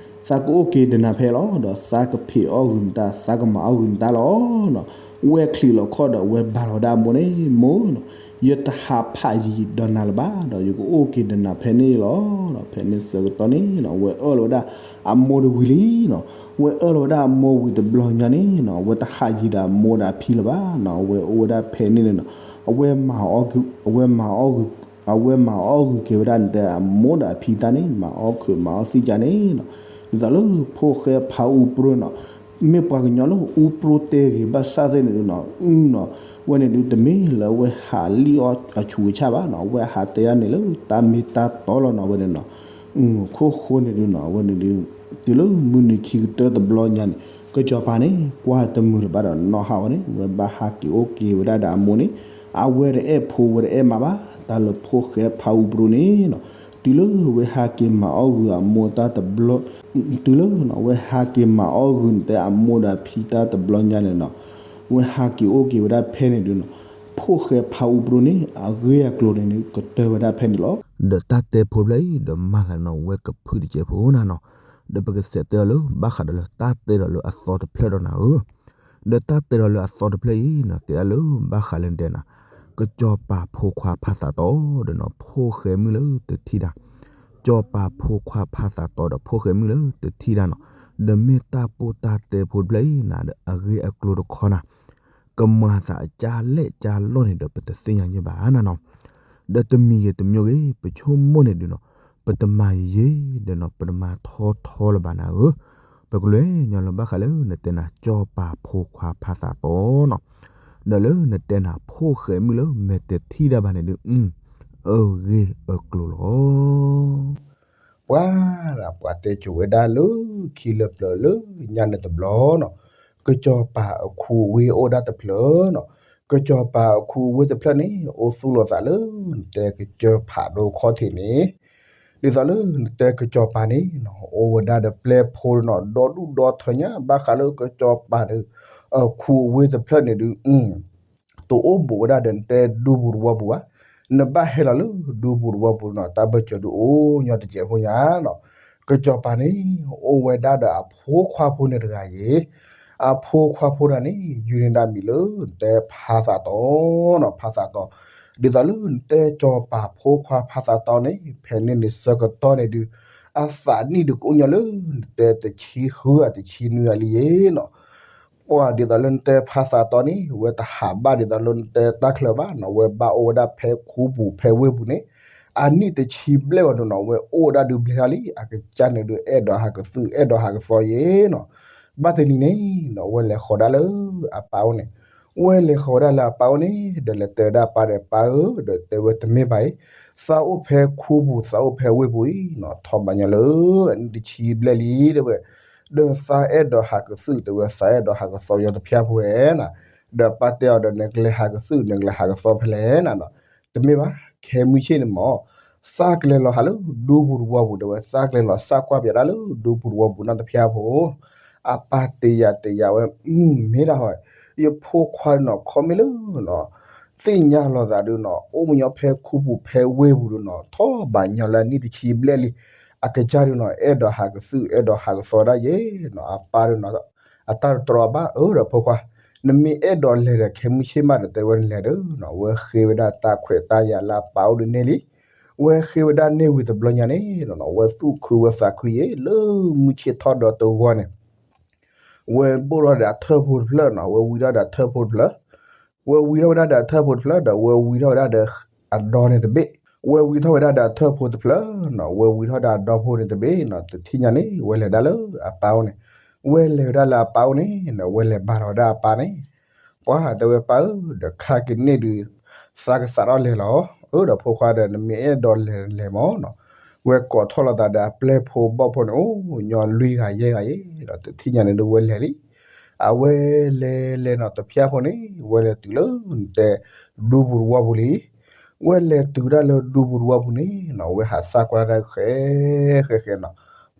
သးကအိၣ်က့ၤဒီးနၤဖဲလီၤ ဒီးသးကဖံးအီၣ်ဂုာ်နတၢ် သးကမၤအီၣ်ဂုာ်နတၢ်လီၤနီၤ ဝဲချံးလီၤခီၣ်ဒီး ဝဲဘါလီၤဝဲဒၣ်အမိၢ်န့ၣ် မိၢ်နီၤ ယတဟးဖးယံၤဒီးနၤလၢၤဘၣ် ဒီးယကအိၣ်က့ၤဒီးနၤဖဲန့ၣ်လီၤ ဖဲန့ၣ်ဆၢကတီၢ်န့ၣ်နီၤ ဝဲအၢၣ်လီၤဝဲဒၣ်အမိၢ်တဝံၤလံနီၤ ဝဲအၢၣ်လီၤဝဲဒၣ်အမိၢ်ဝံၤတဘျီညါန့ၣ်နီၤ ဝဲတဟးယံၤဒီးအမိၢ်ဒီးအဖံလၢၤဘၣ်နီၤ အဝဲအိၣ်ဝဲဒၣ်ဖဲန့ၣ်န့ၣ်နီၤ အဝဲမၤအီၣ် အဝဲမၤအီၣ်ဂုာ် အဝဲမၤအီၣ်ဂုာ်က့ၤဝဲဒၣ်နတဲအမိၢ်ဒီးအဖံတၢ်န့ၣ် မၤအီၣ်ခုးမၤအီၣ်သံၣ်ကါန့ၣ်နီၤ ဒ်သိးလၢဖိၣ်ဃဲဖးအူပြိနီၤ မ့ၢ်ပှၤကညီလၢအူပြိတဲဂ့ၤဘၣ်ဆၣ်သ့ၣ်န့ၣ်နီၤ အုနီၤ ဝဲန့ၣ်ဒုးတမ့ၢ်လၢအဝဲဟးလံၣ်အီၣ်အဆူးအဆၣ်ဘၣ်နီၤ အဝဲဟးတဲဒၣ်န့ၣ်လၢတၢ်မ့ၢ်တၢ်တီလီၤနီၤ ဝဲန့ၣ်နီၤ ခိၣ်ဃိန့ၣ်ဒုးနီၤ အဝဲန့ၣ်ဒုး တုၤလၢမုၢ်နံၤခံကတၢၢ်တဘျီညါန့ၣ် ကစီၤပၤန့ၣ် ကွၢ်တမုာ်လၢၤဘၣ်ဒီးနီၣ်ဟးဝဲန့ၣ် ဝဲဘၣ်ဟးက့ၤအိၣ်က့ၤဝဲဒၣ်ဒီးအမိၢ်န့ၣ် အဝဲတအဲၣ်ဖိဝဲတအဲၣ်မါဘၣ် တၢ်လၢဖိၣ်ဃဲဖးအူပြိန့ၣ်နီၤ တုၤလၢဝဲဟးက့ၤမၤအီၣ်ဂုာ်အမိၢ်တၢ်တဘျီ တုၤလၢနီၤ ဝဲဟးက့ၤမၤအီၣ်ဂုာ်နတဲအမိၢ်ဒီးအဖံတၢ်တဘျီညါန့ၣ်နီၤ ဝဲဟးက့ၤအိၣ်က့ၤဝဲဒၣ်ဖဲန့ၣ်ဒုးနီၤ ဖိၣ်ဃဲဖးအူပြိန့ၣ် အဂ့ၢ်အကျိၤန့ၣ် ကတၢၢ်ဝဲဒၣ်ဖဲန့ၣ်လီၤ. ဒီးတၢ်တဲဖိတဖျၢၣ်အံၤ ဒီးမၤသးနီၤ ဝဲကဖုၣ်တစဲးဖိနၤနီၤ ဒီးပကစးတဲအီၤလၢဘၣ်ဃးဒီးလၢတၢ်တဲဒီးလၢအသီတဖျၢၣ်ဒီးနၤဧၢ ဒီးတၢ်တဲဒီးလၢအသီတဖျၢၣ်အံၤနီၤ တဲဒၣ်လၢဘၣ်ဃးလၢနတဲနၤ ကစီၤပၤဖိခွါဖးသးတီဒီးနီၤ ဖိၣ်ဃဲမုၣ်လၢတထံၣ်တၢ် ကစီၤပၤဖိခွါဖးသးတီဒီးဖိၣ်ဃဲမုၣ်လၢတထံၣ်တၢ်နီၤ ဒီးမ့ၢ်တၢ်ပိၢ်တၢ်တဲဖိတဖျၢၣ်အံၤနၤ ဒီးအဂ့ၢ်အကျိၤတခီနၤ ကမၤသးအကၢ်လဲၣ်ကၢ်လီၢ်န့ၣ်ဒီး ပတသ့ၣ်ညါယဲၢ်ဘၣ်နၤနီၤ ဒီးတမံၤဂ့ၤတမံၤဂ့ၤ ပဆိကမိၣ်န့ၣ်ဒုးနီၤ ပတမၤယံာ်ယံာ်ဒီးနီၤ ပတမၤထီထီလၢၤဘၣ်နၤဧၢ ပကလဲၤညီလၢဘၣ်ဃးလၢနတဲနၤ ကစီၤပၤဖိခွါဖးသးတီနီၤ ဒီးလၢနတဲနၤ ဖိၣ်ဃဲမုၣ်လၢမဲာ်တထံၣ်တၢ်ဘၣ်န့ၣ်ဒုး အဂ့ၢ်အကျိၤလီၤ ပှၤ ပှၤတဲစိၤဝဲဒၣ်လၢခံလၢပျၢၤလၢညါန့ၣ်တဘျီနီၤ ကစီၤပၤအခူအဝ့ၢ်အိၣ်ဒၣ်တဖျၢၣ်နီၤ ကစီၤပၤအခူအဝ့ၢ်တဖျၢၣ်န့ၣ် အိၣ်သူၣ်လီၤသးလၢနတဲကစၢၢ်ဖးဒိၣ်ခီၣ်ထံးန့ၣ် ဒ်သိးလၢနတဲကစီၤပၤန့ၣ်နီၤ အိၣ်ဝဲဒၣ်ဒီးပျဲၢ်ဖိနီၤ ဒီဒူၣ်ဒီထၢညါ ဘၣ်ဃးလၢကစီၤပၤဒီး အခူအဝ့ၢ်တဖျၢၣ်န့ၣ်ဒုး တအိၣ်ဘူးဝဲဒၣ်ဒီးနတဲဒူပူၤတဝီပူၤဘၣ်. နဘၣ်ဟဲလီၤလၢဒူပူၤတဝီပူၤနီၤ တၢ်ဘၢၣ်စၢၤဒုးအိၣ်ညီတစဲးဖိညါနီၤ. ကစီၤပၤန့ၣ် အိၣ်ဝဲဒၣ်ဒီးအဖိခွါဖိန့ၣ်တဂၤယဲၢ်. အဖိခွါဖိတဂၤန့ၣ် ယုၢ်န့ၢ်ဒၣ်မံၤလၢနတဲဖးသးတီနီၤ ဖးသးတီ. ဒ်သိးလၢနတဲကစီၤပၤဖိခွါဖးသးတီန့ၣ် ဖဲန့ၣ်န့ၣ်ဆၢကတီၢ်န့ၣ်ဒုး အသးနံၣ်ဒုးကအိၣ်ညီလၢနတဲတဆံဃုဧါတဆံနွံဧါလံယဲၢ်နီၤ. ပှၤဒ်သိးလၢနတဲဖးသးတီန့ၣ် ဝဲတဟးဘၣ်ဒ်သိးလၢနတဲတၢ်ချၢဘၣ်နီၤ ဝဲဘၣ်အိၣ်ဝဲဒၣ်ဖဲခူပူၤဖဲဝ့ၢ်ပူၤန့ၣ် အနံၣ်တဆံဘျဲၣ်ဝဲဒၣ်နီၤ ဝဲအိၣ်ဝဲဒၣ်ဒုးဘျဲၣ်ထီၣ်လံ အကစၢ်န့ၣ်ဒုးအဲၣ်ဒိးဟးကသုၣ်အဲၣ်ဒိးဟးကသီယဲၢ်နီၤ. ဘၣ်တနံၤန့ၣ်နီၤ ဝဲလဲၤဃီၤဒၣ်လၢအပၢ်အိၣ်န့ၣ် ဝဲလဲၤဃီၤဝဲဒၣ်လၢအပၢ်အိၣ်န့ၣ် ဒီးလဲၤတဲဝဲဒၣ်အပၢ်ဒီး ပၢ်ဧၢ ဒီးတဲဝဲတမ့ၢ်ဘၣ်အံၤ သးအိၣ်ဖဲခူပူၤသးအိၣ်ဖဲဝ့ၢ်ပူၤအံၤနီၤ ထီၣ်ဘးညီလၢအနံၣ်တဆံဘျဲၣ်လံတဲဝဲ ဒီးသးအဲၣ်ဒိးဟးကသုၣ် တဲဝဲ သးအဲၣ်ဒိးဟးကသီညီတဖျၢၣ်ဖိဝဲနၤ. ဒီးပၢ်တဲအီၤဒီး နကလဲၤဟးကသုၣ် နကလဲၤဟးကသီဖဲလဲၣ်နၤနီၤ. တမ့ၢ်ဘၣ်, ခဲမုၢ်ဆ့ၣ်န့ၣ်မ့ၢ် သးကလဲၤလီၤဟးလၢဒူပူၤတဝီပူၤ တဲဝဲ သးကလဲၤလီၤစးကွၢ်ပၠးဒၣ်လၢဒူပူၤတဝီပူၤနီတဖျၢၣ်ဖိ. အပၢ်တယာ်တယာ်ဝဲ မ့ၢ်ဒၣ်ဟီ, ယဖိခွါဒုးနီၤ ခီမ့ၢ်လၢနီၤ သ့ၣ်ညါလီၤသးဒုးနီၤ အိၣ်မညီဖဲခူပူၤဖဲဝ့ၢ်ပူၤဒုးနီၤ ထီၣ်ဘးညီလၢအနံၣ်တဆံဘျဲၣ်လံ. အကစၢ်ဒုးနီၤ အဲၣ်ဒိးဟးကသုၣ် အဲၣ်ဒိးဟးကသီဒၣ်ယဲနီၤ. အပၢ်ဒုးနီၤ အတၢ်တတြီအဘၣ် အၢ ဒီးဖိခွါ, နမ့ၢ်အဲၣ်ဒိးလဲၤဒီး ခဲမုၢ်ဆ့ၣ်မးဒီး တဲဝဲနလဲၤဒီးနီၤ. ဝဲဃ့ဝဲဒၣ်တၢ်ခွဲးတၢ်ယာ်လၢအပၢ်အိၣ်ဒုးန့ၢ်လံ. ဝဲဃ့ဝဲဒၣ်န့ၢ်ဝံၤတဘျီညါန့ၣ်နီၤ ဝဲသူၣ်ခုဝဲသးခုယဲ လၢမုၢ်ဆ့ၣ်ထီၣ်ဒီးတဂီၤန့ၣ် ဝဲဘိၣ်ထီၣ်ဒီးအထၢၣ်ဖိတဖျၢၣ်နီၤ ဝဲဝံထီၣ်ဒီးအထၢၣ်ဖိတဖျၢၣ်, ဝဲဝံထီၣ်ဝဲဒၣ်ဒီးအထၢၣ်ဖိတဖျၢၣ်ဒီး ဝဲဝံထီၣ်ဝဲဒၣ်ဒီးအဒီန့ၣ်တဘ့ၣ်, ဝဲဝံထီၣ်ဝဲဒၣ်ဒီးအထၢၣ်ဖိတဖျၢၣ်နီၤ ဝဲဝံထီၣ်ဒီးအဒီဖိန့ၣ်တဘ့ၣ်နီၤ. တထံၣ်ညါန့ၣ် ဝဲလဲၤဒၣ်လၢအပၢ်အိၣ်န့ၣ်, ဝဲလဲၤဝဲဒၣ်လၢအပၢ်အိၣ်န့ၣ်နီၤ ဝဲလဲၤဘါထီၣ်ဝဲဒၣ်အပၢ်န့ၣ်, ပှၤတဲဝဲပၢ်ဧၢ ဒီးခါကန့ၢ်ဒုး သးကစးထီၣ်လဲၤလီၤ. အၢ ဒီးဖိခွါဒီး နမ့ၢ်အဲၣ်ဒိးလဲၤလဲၤမၢ်နီၤ. ဝဲကိးထီၣ်လိာ်သးဒီးအပျဲၢ်ဖိဘီၣ်ဖိန့ၣ် အိၣ်ညီလွံၢ်ဂၤယဲၢ်ဂၤယဲၢ်ဒီး တထံၣ်ညါန့ၣ်ဒုးဝဲလဲၤလံ. အဝဲလဲၤလဲၤနီၤ တဖျၢၣ်ဖိန့ၣ် ဝဲလဲၤတုၤလၢနတဲ ဒူပူၤတဝီပူၤလံ. ဝဲလဲၤတုၤဒၣ်လၢဒူပူၤတဝီပူၤန့ၣ်နီၤ ဝဲဟးစၢ်ကွၢ်ဒၣ်ဃဲ ဃဲဃဲနီၤ,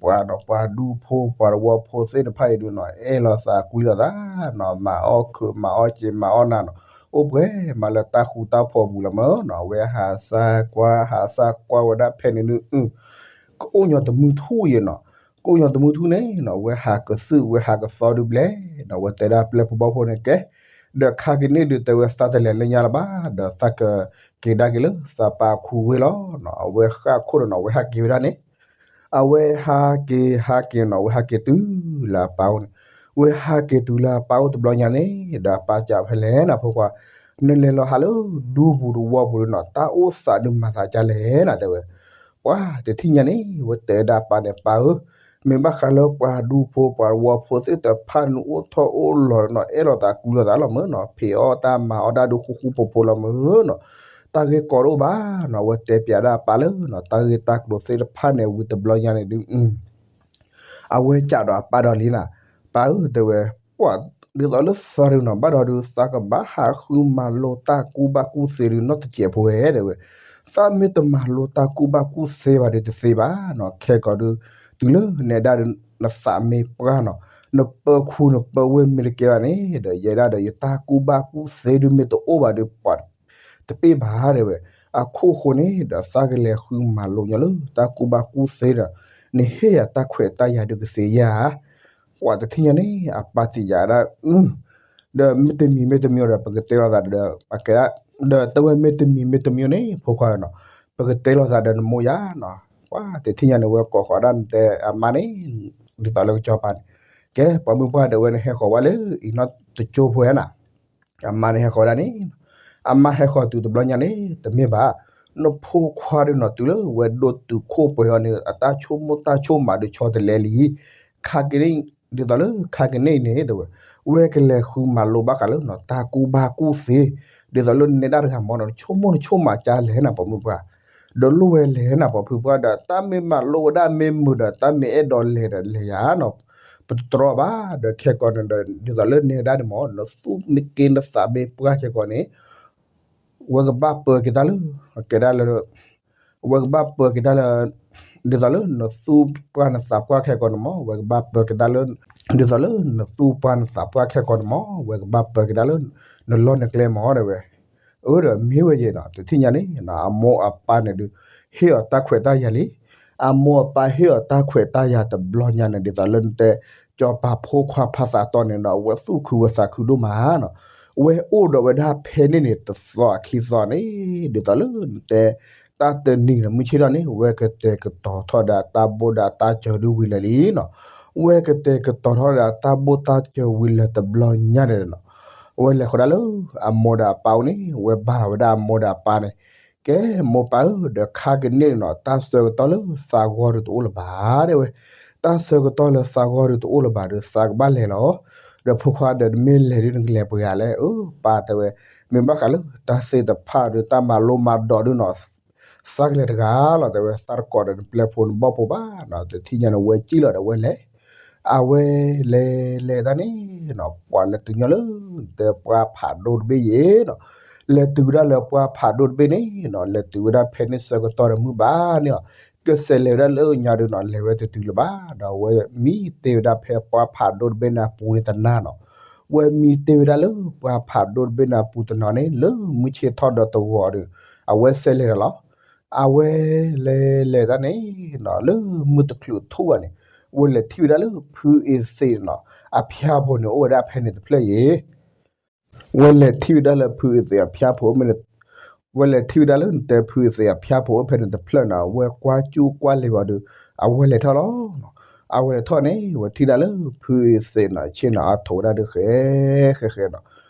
ပှၤဒီးပှၤဒူဖိ ပှၤတဝီဖိသ့ၣ်တဖၣ်အံၤဒုးနီၤ အဲၣ်လိာ်သးကွံလိာ်သးနီၤ မၤအီၣ်ခုး မၤအီၣ်စ့ မၤအီၣ်နၢ်နီၤ အိၣ်ပှဲၤမးလၢတၢ်ဃူတၢ်ဖိးပူၤလီၤမၢ်နီၤ. ဝဲဟးစၢ်ကွၢ် ဟးစၢ်ကွၢ်ဝဲဒၣ်ဖဲန့ၣ်ဒုး ကအိၣ်ညီတမုၢ်ထူၣ်ယဲနီၤ, ကအိၣ်ညီတမုၢ်ထူၣ်န့ၣ်နီၤ ဝဲဟးကသုၣ် ဝဲဟးကသီဒုးဘျဲၣ်နီၤ ဝဲတဲဒၣ်ပျဲၢ်ဖိဘီၣ်ဖိန့ၣ် ကဲ ဒီးခါကန့ၢ်ဒုး တဲဝဲ သးတလဲၤလၢညါလၢၤဘၣ် ဒီးသးကက့ၤဒၣ်က့ၤလၢသးပၢ်ခူဝ့ၢ်လီၤနီၤ. အဝဲဃၣ်ခိၣ်ဒီးနီၤ အဝဲဟးက့ၤဝဲဒၣ်န့ၣ် အဝဲဟးက့ၤဟးက့ၤနီၤ အဝဲဟးက့ၤတုၤလၢအပၢ်အိၣ်န့ၣ်, ဝဲဟးက့ၤတုၤလၢအပၢ်အိၣ်တဘျီညါန့ၣ် ဒီးအပၢ်စံးဖဲလဲၣ်နၤ ဖိခွါ, နလဲၤလီၤဟးလၢဒူပူၤတဝီပူၤဒုးနီၤ တၢ်အိၣ်သးဒုးမၤသးဒ်လဲၣ်နၤ တဲဝဲ. ပှၤတထံၣ်ညါန့ၣ် ဝဲတဲဒၣ်အပၢ်န့ၣ် ပၢ်ဧၢ, မ့ၢ်ဘၣ်ဃးလၢပှၤဒူဖိပှၤတဝီဖိသ့ၣ်တဖၣ်န့ၣ် အိၣ်ထီၣ်အိၣ်လီၤနီၤ အဲၣ်လိာ်သးကွံလိာ်သးလီၤမၢ်နီၤ ဖံးအီၣ်တၢ်မၤအီၣ်တၢ်ဒုးဃူဃူဖိးဖိးလီၤမၢ်နီၤ, တၢ်ဂ့ၢ်ကီတအိၣ်ဘၣ်နီၤ. အဝဲတဲပၠးဒၣ်အပၢ်လၢနီၤ တၢ်ဂ့ၢ်တၢ်ကျိၤသ့ၣ်တဖၣ်န့ၣ် ဝံၤတဘျီညါန့ၣ်ဒုး အဝဲစံးဒီးအပၢ်ဒီးလံနၤ, ပၢ်ဧၢ တဲဝဲ, ပှၤဒ်သိးလၢသးဒုးနီၤ ဘၣ်ဒီးဒုး သးကဘၣ်ဟးဃုမၤလိတၢ်ကူၣ်ဘၣ်ကူၣ်သ့ဒုးနီတစဲးဖိဝဲ တဲဝဲ, သးမ့ၢ်တမၤလိတၢ်ကူၣ်ဘၣ်ကူၣ်သ့ဘၣ်ဒုးတသ့ဘၣ်နီၤ. ခဲကီးဒုး တုၤလၢနဲဒၣ်ဒုး နသးမ့ၢ်ပှၢ်နီၤ နပၢၤခူနပၢၤဝ့ၢ်မ့ၢ်တကဲဘၣ်န့ၣ် ဒီးယဲဒၣ်ဒီးယတၢ်ကူၣ်ဘၣ်ကူၣ်သ့ဒုးမ့ၢ်တအိၣ်ဘၣ်ဒုး ပှၤတပ့ၢ်ဘၣ် တဲဝဲ. အခိၣ်ဃိန့ၣ်ဒီး သးကလဲၤဃုမၤလိညီလၢတၢ်ကူၣ်ဘၣ်ကူၣ်သ့ဒီး နဟ့ၣ်ယၤတၢ်ခွဲးတၢ်ယာ်ဒုးကသ့ဧါ. ပှၤတထံၣ်ညါန့ၣ် အပၢ်စံးယၤဒၣ်အု ဒီးမ့တမံၤမ့တမံၤဒီး ပကတဲလိာ်သးဒီး အကဲဒၣ် ဒီးတဲဝဲမ့တမံၤမ့တမံၤန့ၣ် ဖိခွါနီၤ ပကတဲလိာ်သးဒီးနမိၢ်ယၤနီၤ. ပှၤတထံၣ်ညါန့ၣ် ဝဲကိးဃီၤဒၣ်နတဲအမါန့ၣ် ဒ်သိးလၢကစီၤပၤန့ၣ် ကဲ ပှၤမုၢ်ပှၢ်ဒီး ဝဲန့ၣ်ဟဲဃီၤဝဲလၢအံၤနီတကၠိဖိဧါနၤ အမါန့ၣ်ဟဲဃီၤဝဲဒၣ်န့ၣ် အမါဟဲဃီၤတုၤတဘျီညါန့ၣ် တမ့ၢ်ဘၣ် နဖိခွါဒုးနီၤ တုၤလၢဝဲဒိၣ်တုာ်ခိၣ်ပှဲၤအီၤန့ၣ် အတၢ်ဆိကမိၣ်တၢ်ဆိကမးဒုးဆီတလဲလံ. ခါက့ၤန့ၣ် ဒ်သိးလၢခါက့ၤန့ၣ်အံၤန့ၣ် တဲဝဲ ဝဲကလဲၤဃုမၤလိဘၣ်ဃးလၢနီၤ တၢ်ကူၣ်ဘၣ်ကူၣ်သ့ ဒ်သိးလၢနဲဒၣ်တဂၤမၢ်နီၤ နဆိကမိၣ်နဆိကမးကၢ်လဲၣ်နၤ ပှၤမုၢ်ပှၢ် ဒီးလိၣ်ဝဲလဲၣ်နၤ ပှၤဖုပှၢ်ဒီး တၢ်မ့ၢ်မၤလိဝဲဒၣ်မ့ၢ်မုာ်ဒီး တၢ်မ့ၢ်အဲၣ်ဒိးလဲၤဒီးလဲၤယၤနီၤ ပတတြီဘၣ် ဒီးခဲကီးန့ၣ်ဒီး ဒ်သိးလၢနဲဒၣ်န့ၣ်မၢ် နသူၣ်မ့ၢ်က့ၤနသးမ့ၢ်ပှၢ်ခဲကီးန့ၣ် ဝဲကဘၣ်ပၢၤက့ၤတၢ်လၢ ကဲဒၣ်လၢ ဝဲကဘၣ်ပၢၤက့ၤတၢ်လၢ ဒ်သိးလၢနသူၣ်ပှၢ်နသးပှၢ်ခဲကီးန့ၣ်မၢ် ဝဲကဘၣ်ပၢၤက့ၤတၢ်လၢ ဒ်သိးလၢနသူၣ်ပှၢ်နသးပှၢ်ခဲကီးန့ၣ်မၢ် ဝဲကဘၣ်ပၢၤက့ၤတၢ်လၢ နလီၢ်နကျဲမၢ် တဲဝဲ. အၢ ဒီးမ့ၢ်ဝဲယဲနီၤ တထံၣ်ညါန့ၣ် အမိၢ်အပၢ်န့ၣ်ဒုး ဟ့ၣ်အီၤတၢ်ခွဲးတၢ်ယာ်လံ. အမိၢ်အပၢ်ဟ့ၣ်အီၤတၢ်ခွဲးတၢ်ယာ်တဘျီညါန့ၣ် ဒ်သိးလၢနတဲ စီၤပၤဖိခွါဖးသးတီန့ၣ်ဒီး အဝဲသူၣ်ခုဝဲသးခုဒိၣ်မးနီၤ ဝဲအိၣ်ဒီးဝဲဒၣ်ဖဲန့ၣ်န့ၣ် တသီအခံသီန့ၣ် ဒ်သိးလၢနတဲ တၢ်တနံၤန့ၣ် မုၢ်ဆ့ၣ်ထီၣ်န့ၣ် ဝဲကတဲာ်ကတီၤထီၣ်ဒီးတၢ်ဘိဒီးတၢ်စၢၤဒုးဝံၤလၢာ်လံနီၤ ဝဲကတဲာ်ကတီၤထီၣ်ဒီးတၢ်ဘိတၢ်စၢၤဝံၤလၢာ်တဘျီညါန့ၣ်နီၤ ဝဲလဲၤဃီၤဒၣ်လၢ အမိၢ်ဒီးအပၢ်အိၣ်န့ၣ် ဝဲဘါထီၣ်ဝဲဒၣ်အမိၢ်ဒီးအပၢ်န့ၣ် ကဲ မိၢ်ပၢ်ဧၢ ဒီးခါကန့ၣ်နီၤ တၢ်ဆၢကတီၢ်လၢသးဂီၢ်ဒုးတအိၣ်လၢၤဘၣ် တဲဝဲ. တၢ်ဆၢကတီၢ်လၢသးဂီၢ်ဒုးတအိၣ်လၢၤဘၣ်ဒီး သးကဘၣ်လဲၤလီၤ. ဒီးဖိခွါဒီး နမ့ၢ်လဲၤဒုးနကလဲၤပှဲၤဂၤလဲၣ် အၢ ပၢ်တဲဝဲ. မ့ၢ်ဘၣ်ဃးလၢတၢ်သ့ၣ်တဖၣ်ဒီး တၢ်မၤလိမၤဒိးဒုးနီၤ သးကလဲၤတဂၤလီၤ တဲဝဲ. သးတကိးဒီးနပျဲၢ်ဖိနဘီၣ်ဖိဘၣ်နီၤ တထံၣ်ညါန့ၣ် ဝဲကံၣ်လီၤဒီးဝဲလဲၤ အဝဲလဲၤလဲၤတၢ်န့ၣ်နီၤ ပှၤလဲၤတုၤညီလၢ တဲပှၢ်ဖးဒိၣ်တဘ့ၣ်ယဲနီၤ, လဲၤတုၤဝဲဒၣ်လၢပှၢ်ဖးဒိၣ်တဘ့ၣ်န့ၣ်နီၤ လဲၤတုၤဝဲဒၣ်ဖဲန့ၣ်ဆၢကတီၢ်ဒီးမုၢ်ဘၣ်န့ၣ်နီၤ, ကစဲးလဲၤဝဲဒၣ်လၢညါဒုးနီၤ လဲၤဝဲတတုၤလၢၤဘၣ်, ဒီးအဝဲမံတ့ၢ်ဝဲဒၣ်ဖဲပှၢ်ဖးဒိၣ်တဘ့ၣ်န့ၣ်အပူၤန့ၣ်တနၤနီၤ, ဝဲမံတ့ၢ်ဝဲဒၣ်လၢပှၢ်ဖးဒိၣ်တဘ့ၣ်န့ၣ်အပူၤတနီၤန့ၣ် လၢမုၢ်ဆ့ၣ်ထီၣ်ဒီးတဂီၤဒီး အဝဲစဲးလဲၤဒီးလီၤ. အဝဲလဲၤလဲၤတၢ်န့ၣ်နီၤ လၢမုၢ်တချုးထူၣ်ဘၣ်န့ၣ် ဝဲလဲၤထံၣ်ဝဲဒၣ်လၢဖုအ့သ့းနီၤ အဖၠါဖိန့ၣ် အိၣ်ဝဲဒၣ်ဖဲန့ၣ်တဖျၢၣ်ယဲ ဝဲလဲၤထံၣ်ဝဲဒၣ်လၢဖုအ့သ့းအဖၠါဖိ ဝဲလဲၤထံၣ်ဝဲဒၣ်လၢနတဲဖုအ့သ့းအဖၠါဖိအိၣ်ဖဲန့ၣ်တဖျၢၣ်နီၤ ဝဲကွၢ်ကၠူၣ်ကွၢ်လဲၤဘၣ်ဒီး အဝဲလဲၤထီၣ်လီၤ. အဝဲလဲၤထီၣ်န့ၣ် ဝဲထံၣ်ဒၣ်လၢဖုအ့သ့းနီၤ ဆ့ၣ်နီၤအါထိးဝဲဒၣ်ဒီးဃဲ ဃဲဃဲနီၤ,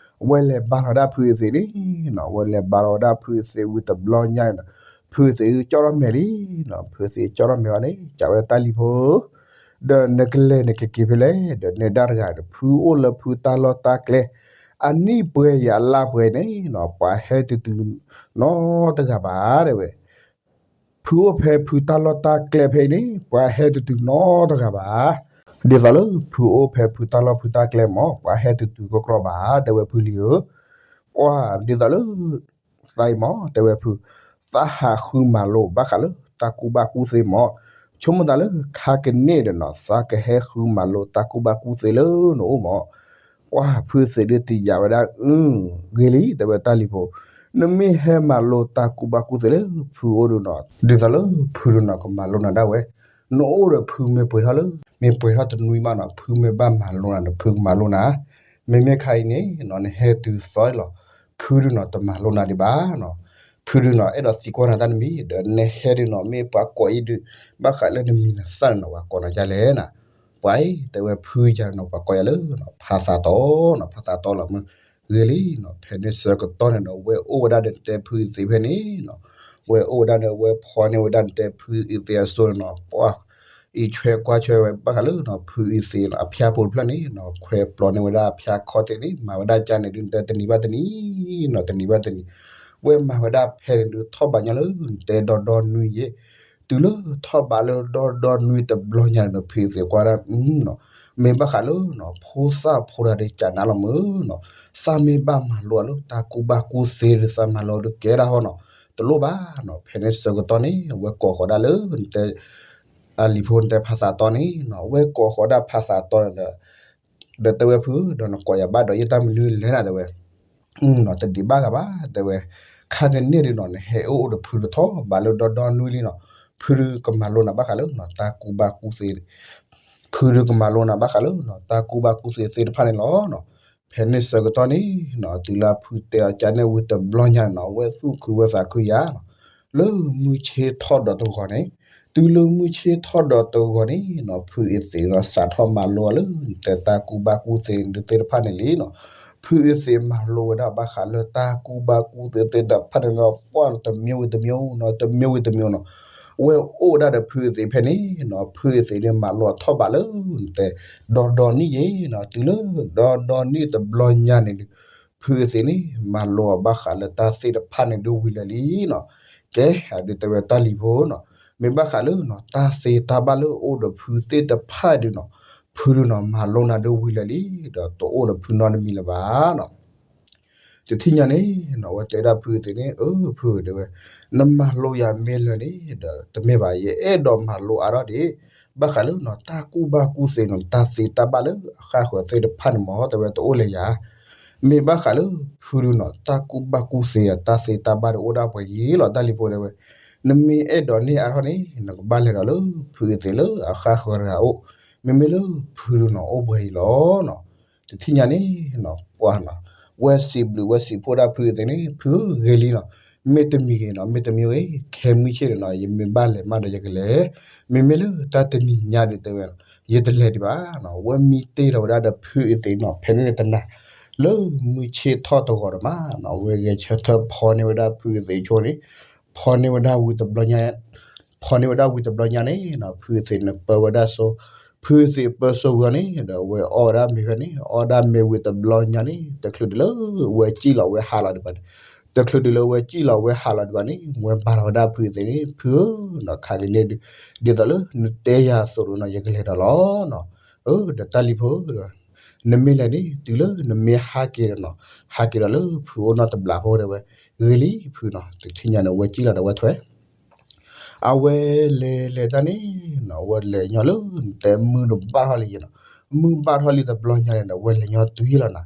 ဝဲလဲၤဘါလီၤဝဲဒၣ်ဖုအ့သ့းန့ၣ်နီၤ ဝဲလဲၤဘါလီၤဝဲဒၣ်ဖုအ့သ့းဝံၤတဘျီညါန့ၣ်နီၤ ဖုအ့သ့းကၠီၣ်ထီၣ်မဲာ်လံနီၤ, ဖုအ့သ့းကၠီၣ်ထီၣ်မဲာ်ဘၣ်န့ၣ် ကးဝဲတၢ်လံၤဖိ ဒီးနကလဲၤနကက့ၤဖဲလဲၣ်, ဒီးနဲဒၣ်တဂၤဒီး ဖုအိၣ်လၢဖုတၢ်လီၢ်တၢ်ကျဲ အနံၣ်ပှဲၤယံၤအလါပှဲၤန့ၣ်နီၤ ပှၤဟဲတုၤတုၤနီတဂၤဘၣ်တဲဝဲ, ဖုအိၣ်ဖဲဖုတၢ်လီၢ်တၢ်ကျဲဖဲအံၤန့ၣ် ပှၤဟဲတုၤတုၤနီတဂၤဘၣ်. ဒ်သိးလၢဖုအိၣ်ဖဲဖုတၢ်လီၢ်ဖုတၢ်ကျဲမး ပှၤဟဲတုၤတုၤကီကီဘၣ် တဲဝဲဖုလံၤဧၢ, ပှၤဒ်သိးလၢ သးအံၤမး တဲဝဲဖု, သးဟးဃုမၤလိဘၣ်ဃးလၢတၢ်ကူၣ်ဘၣ်ကူၣ်သ့မး, ဆိကမိၣ်သးလၢခါကန့ၣ်ဒီးနီၤ သးကဟဲဃုမၤလိတၢ်ကူၣ်ဘၣ်ကူၣ်သ့လၢနအိၣ်မး, ပှၤဖုသ့းဒုးတယာ်ဝဲဒၣ်အု ဂ့ၤလံ တဲဝဲတၢ်လံၤဖိ, နမ့ၢ်ဟဲမၤလိတၢ်ကူၣ်ဘၣ်ကူၣ်သ့လၢဖုအိၣ်ဒီးနီၤ ဒ်သိးလၢဖုဒီးနီၤကမၤလိနၤဒၣ်ဝဲ, နအိၣ်ဒီးဖုမ့ၢ်ပှဲၤထီၣ်လၢ မ့ၢ်ပှဲၤထီၣ်တနွံမးနီၤ ဖုမ့ၢ်ဘၣ်မၤလိနၤဒီးဖုကမၤလိနၤ, မ့မ့ၢ်ခါအံၤန့ၣ်နီၤ နဟဲတုၤသီလီၤ, ဖုဒုးနီၤတမၤလိနၤဒံးဘၣ်နီၤ, ဖုဒုးနီၤ အဲၣ်ဒိးသံကွၢ်နၤတၢ်တမံၤ ဒီးနဟဲဒုးနီၤ မ့ၢ်ပှၤကိးအံၤဒုး ဘၣ်ဃးလၢနမံၤနသၣ်န့ၣ်နီၤ ပှၤကိးနၤဒ်လဲၣ်နီၤ, ပှၤအံၤ တဲဝဲဖုယၤနီၤ ပှၤကိးယၤလၢ ဖးသးတီနီၤ ဖးသးတီလီၤမး, ဂ့ၤလံနီၤ ဖဲန့ၣ်ဆၢကတီၢ်န့ၣ်ဒီး ဝဲအိၣ်ဝဲဒၣ်ဒီးနတဲဖုအ့သ့းဖဲန့ၣ်နီၤ, ဝဲအိၣ်ဝဲဒၣ်ဒီးဝဲဖီန့ၢ်ဝဲဒၣ်နတဲဖုအ့သ့းအစိန့ၣ်နီၤ ပှၤ အံးဆွဲကွၢ်ဆွဲဝဲဘၣ်ဃးလၢနီၤ ဖုအ့သ့းနီၤ အဖၠါဖိတဖျၢၣ်န့ၣ်နီၤ ခွဲးပျီန့ၢ်ဝဲဒၣ်အဖၠါခီၣ်ထံးန့ၣ် မၤဝဲဒၣ်ကၢ်န့ၣ်ဒုး နတဲတနံၤဘၣ်တနံၤနီၤ တနံၤဘၣ်တနံၤ, ဝဲမၤဝဲဒၣ်ဖဲန့ၣ်ဒုး ထီၣ်ဘးညီလၢနတဲဒီဒီနွံယဲၢ်, တုၤလၢထီၣ်ဘးလၢဒီဒီနွံတဘျီညါန့ၣ်ဒီး ဖုအ့သ့းကွၢ်ဒၣ်အုနီၤ, မ့ၢ်ဘၣ်ဃးလၢနီၤ ဖိသၣ်ဖိတဂၤဒီးကနၣ်လီၤမးနီၤ, သးမ့ၢ်ဘၣ်မၤလိအီၤလၢတၢ်ကူၣ်ဘၣ်ကူၣ်သ့ဒီး သးမၤလိအီၤဒုးကဲဒၣ်ဟီနီၤ, တလိၣ်ဘၣ်နီၤ ဖဲန့ၣ်ဆၢကတီၢ်န့ၣ် ဝဲကိးဃီၤဒၣ်လၢနတဲ အလံၤဖိနတဲဖးသးတီန့ၣ်နီၤ ဝဲကိးဃီၤဒၣ်ဖးသးတီန့ၣ်ဒီး ဒီးတဲဝဲဖု ဒီးနကိးယၤဘၣ်ဒီးယတၢ်မနုၤလဲၣ်နၤတဲဝဲ, နီၤ တဒံးဘၣ်ဂၤဘၣ်တဲဝဲ, ခါကန့ၣ်ဒုးနီၤ နဟဲအိၣ်အိၣ်ဒီးဖုတထီၣ်ဘးလၢဒီဒီနွံလံနီၤ, ဖုဒုးကမၤလိနၤဘၣ်ဃးလၢနီၤ တၢ်ကူၣ်ဘၣ်ကူၣ်သ့ ဖုဒုးကမၤလိနၤဘၣ်ဃးလၢနီၤ တၢ်ကူၣ်ဘၣ်ကူၣ်သ့သ့ၣ်တဖၣ်န့ၣ်လီၤနီၤ. ဖဲန့ၣ်ဆၢကတီၢ်န့ၣ်နီၤ တုၤလၢဖုတဲအီၤကၢ်န့ၣ်ဝံၤတဘျီညါန့ၣ်နီၤ ဝဲသူၣ်ခုဝဲသးခုယၤနီၤ, လၢမုၢ်ဆ့ၣ်ထီၣ်ဒီးတဂီၤန့ၣ်, တုၤလၢမုၢ်ဆ့ၣ်ထီၣ်ဒီးတဂီၤန့ၣ်နီၤ ဖုအ့သ့းနီၤ စးထီၣ်မၤလိအီၤလၢ နတဲတၢ်ကူၣ်ဘၣ်ကူၣ်သ့ဒုးသ့ၣ်တဖၣ်န့ၣ်လံနီၤ. ဖုအ့သ့းမၤလိဝဲဒၣ်ဘၣ်ဃးလၢတၢ်ကူၣ်ဘၣ်ကူၣ်သ့သ့ၣ်တဖၣ်န့ၣ်နီၤ ပှၢ်တမံၤဝံၤတမံၤနီၤ တမံၤဝံၤတမံၤနီၤ ဝဲအိၣ်ဝဲဒၣ်ဒီးဖုအ့သ့းဖဲန့ၣ်နီၤ ဖုအ့သ့းန့ၣ် မၤလိအီၤထီၣ်ဘးလၢ နတဲ ဒီဒီနံၣ်ယဲနီၤ တုၤလၢ ဒီဒီနံၣ်တဘျီညါန့ၣ်ဒုး ဖုအ့သ့းန့ၣ် မၤလိအီၤဘၣ်ဃးလၢတၢ်သ့ၣ်တဖၣ်န့ၣ်ဒုးဝံၤလၢာ်လံနီၤ. ကဲ အဒုးတဲဝဲတၢ်လံၤဖိနီၤ မ့ၢ်ဘၣ်ဃးလၢနီၤ တၢ်သ့တၢ်ဘၣ်လၢအိၣ်ဒီးဖုသ့ၣ်တဖၣ်ဒုးနီၤ ဖုဒုးနီၤ မၤလိနၤဒုးဝံၤလၢာ်လံ ဒီးတအိၣ်ဒီးဖုနီတမံၤလၢၤဘၣ်နီၤ. တထံၣ်ညါန့ၣ်နီၤ ဝဲတဲဒၣ်ဖုအ့သ့းန့ၣ် အၢ ဖုဧၢ တဲဝဲ, နမၤလိယၤမ့ၢ်လၢာ်န့ၣ်ဒီး တမ့ၢ်ဘၣ် ယအဲၣ်ဒိးမၤလိအါထီၣ်ဒံး ဘၣ်ဃးလၢနီၤ တၢ်ကူၣ်ဘၣ်ကူၣ်သ့နီၤ တၢ်သ့တၢ်ဘၣ်လၢအဃၣ်ဃၢၤသ့ၣ်တဖၣ်န့ၣ်မး တဲဝဲတအိၣ်လၢၤယၤ မ့ၢ်ဘၣ်ဃးလၢဖုဒုးနီၤ တၢ်ကူၣ်ဘၣ်ကူၣ်သ့ တၢ်သ့တၢ်ဘၣ်ဒုးအိၣ်ဒၣ်ပှဲၤယံၤလီၤ တၢ်လံၤဖိတဲဝဲ, နမ့ၢ်အဲၣ်ဒိးန့ၢ်အါထီၣ်န့ၣ် နကဘၣ်လဲၤဒီးလၢဖုအ့သ့းလၢအဃၣ်ဃၢၤတဂၤအိၣ်, မ့မ့ၢ်လၢဖုဒုးနီၤ အိၣ်ပှဲၤယံၤလီၤနီၤ. တထံၣ်ညါန့ၣ်နီၤ ပှၢ်နီၤ ဝဲစံးဘျုးဝဲစံးဖှိၣ်ဒၣ်ဖုအ့သ့းန့ၣ် ဖုဧၢ ဂ့ၤလံနီၤ, မ့ၢ်တမံၤဂ့ၤနီၤ မ့ၢ်တမံၤဂ့ၤ ခဲမုၢ်ဆ့ၣ်န့ၣ်နီၤ ယမ့ၢ်ဘၣ်လဲၤမးဒီးယကလဲၤ, မ့မ့ၢ်လၢတၢ်တနံၤညါဒုးတဲဝဲ ယတလဲၤဒံးဘၣ်နီၤ, ဝဲမံတ့ၢ်လီၤဝဲဒၣ်ဒီးဖုအ့သ့းနီၤ ဖဲန့ၣ်တနၤ လၢမုၢ်ဆ့ၣ်ထီၣ်တဂီၤဒီးမးနီၤ ဝဲဂဲၤဆၢထၢၣ်ဖီန့ၢ်ဝဲဒၣ်ဖုအ့သ့းဆိန့ၣ် ဖီန့ၢ်ဝဲဒၣ်ဝံၤတဘျီညါ ဖီန့ၢ်ဝဲဒၣ်ဝံၤတဘျီညါန့ၣ်နီၤ ဖုအ့သ့းန့ၣ်ပၢဝဲဒၣ်စိ, ဖုအ့သ့းပၢစိဝံၤအီၤန့ၣ်ဒီး ဝဲအီၣ်ဝဲဒၣ်မ့ၤဖဲန့ၣ် အီၣ်ဒၣ်မ့ၤဝံၤတဘျီညါန့ၣ် တချုးဒုးလၢဝဲစံၣ်လီၤဝဲဟးလီၤဒံးဘၣ်န့ၣ်, တချုးဒုးလၢဝဲစံၣ်လီၤဝဲဟးလီၤဒံးဘၣ်န့ၣ် ဝဲဘါလီၤဝဲဒၣ်ဖုအ့သ့းန့ၣ် ဖုဧၢနီၤ ခါကန့ၣ်ဒုး ဒ်သိးလၢနတဲယၤအသိးဒီးနီၤ ယကလဲၤဒီးလီၤနီၤ. အၢ ဒီးတၢ်လံၤဖိဧၢ, နမ့ၢ်လဲၤန့ၣ် တုၤလၢနမ့ၢ်ဟးက့ၤဒီးနီၤ, ဟးက့ၤဒီးလၢဖုအိၣ်နီတဘျီဖိတဲဝဲ, ဂ့ၤလံဖုနီၤ, တထံၣ်ညါန့ၣ် အဝဲကံၣ်လီၤဒီးဝဲထွဲ အဝဲလဲၤလဲၤတၢ်န့ၣ်နီၤ, အဝဲလဲၤညီလၢ တဲမုၢ်တဘၣ်ထီၣ်လံနီၤ, မုၢ်ဘၣ်ထီၣ်လံတဘျီညါန့ၣ်ဒီး အဝဲလဲၤညီတုၤလီၤနီၤ,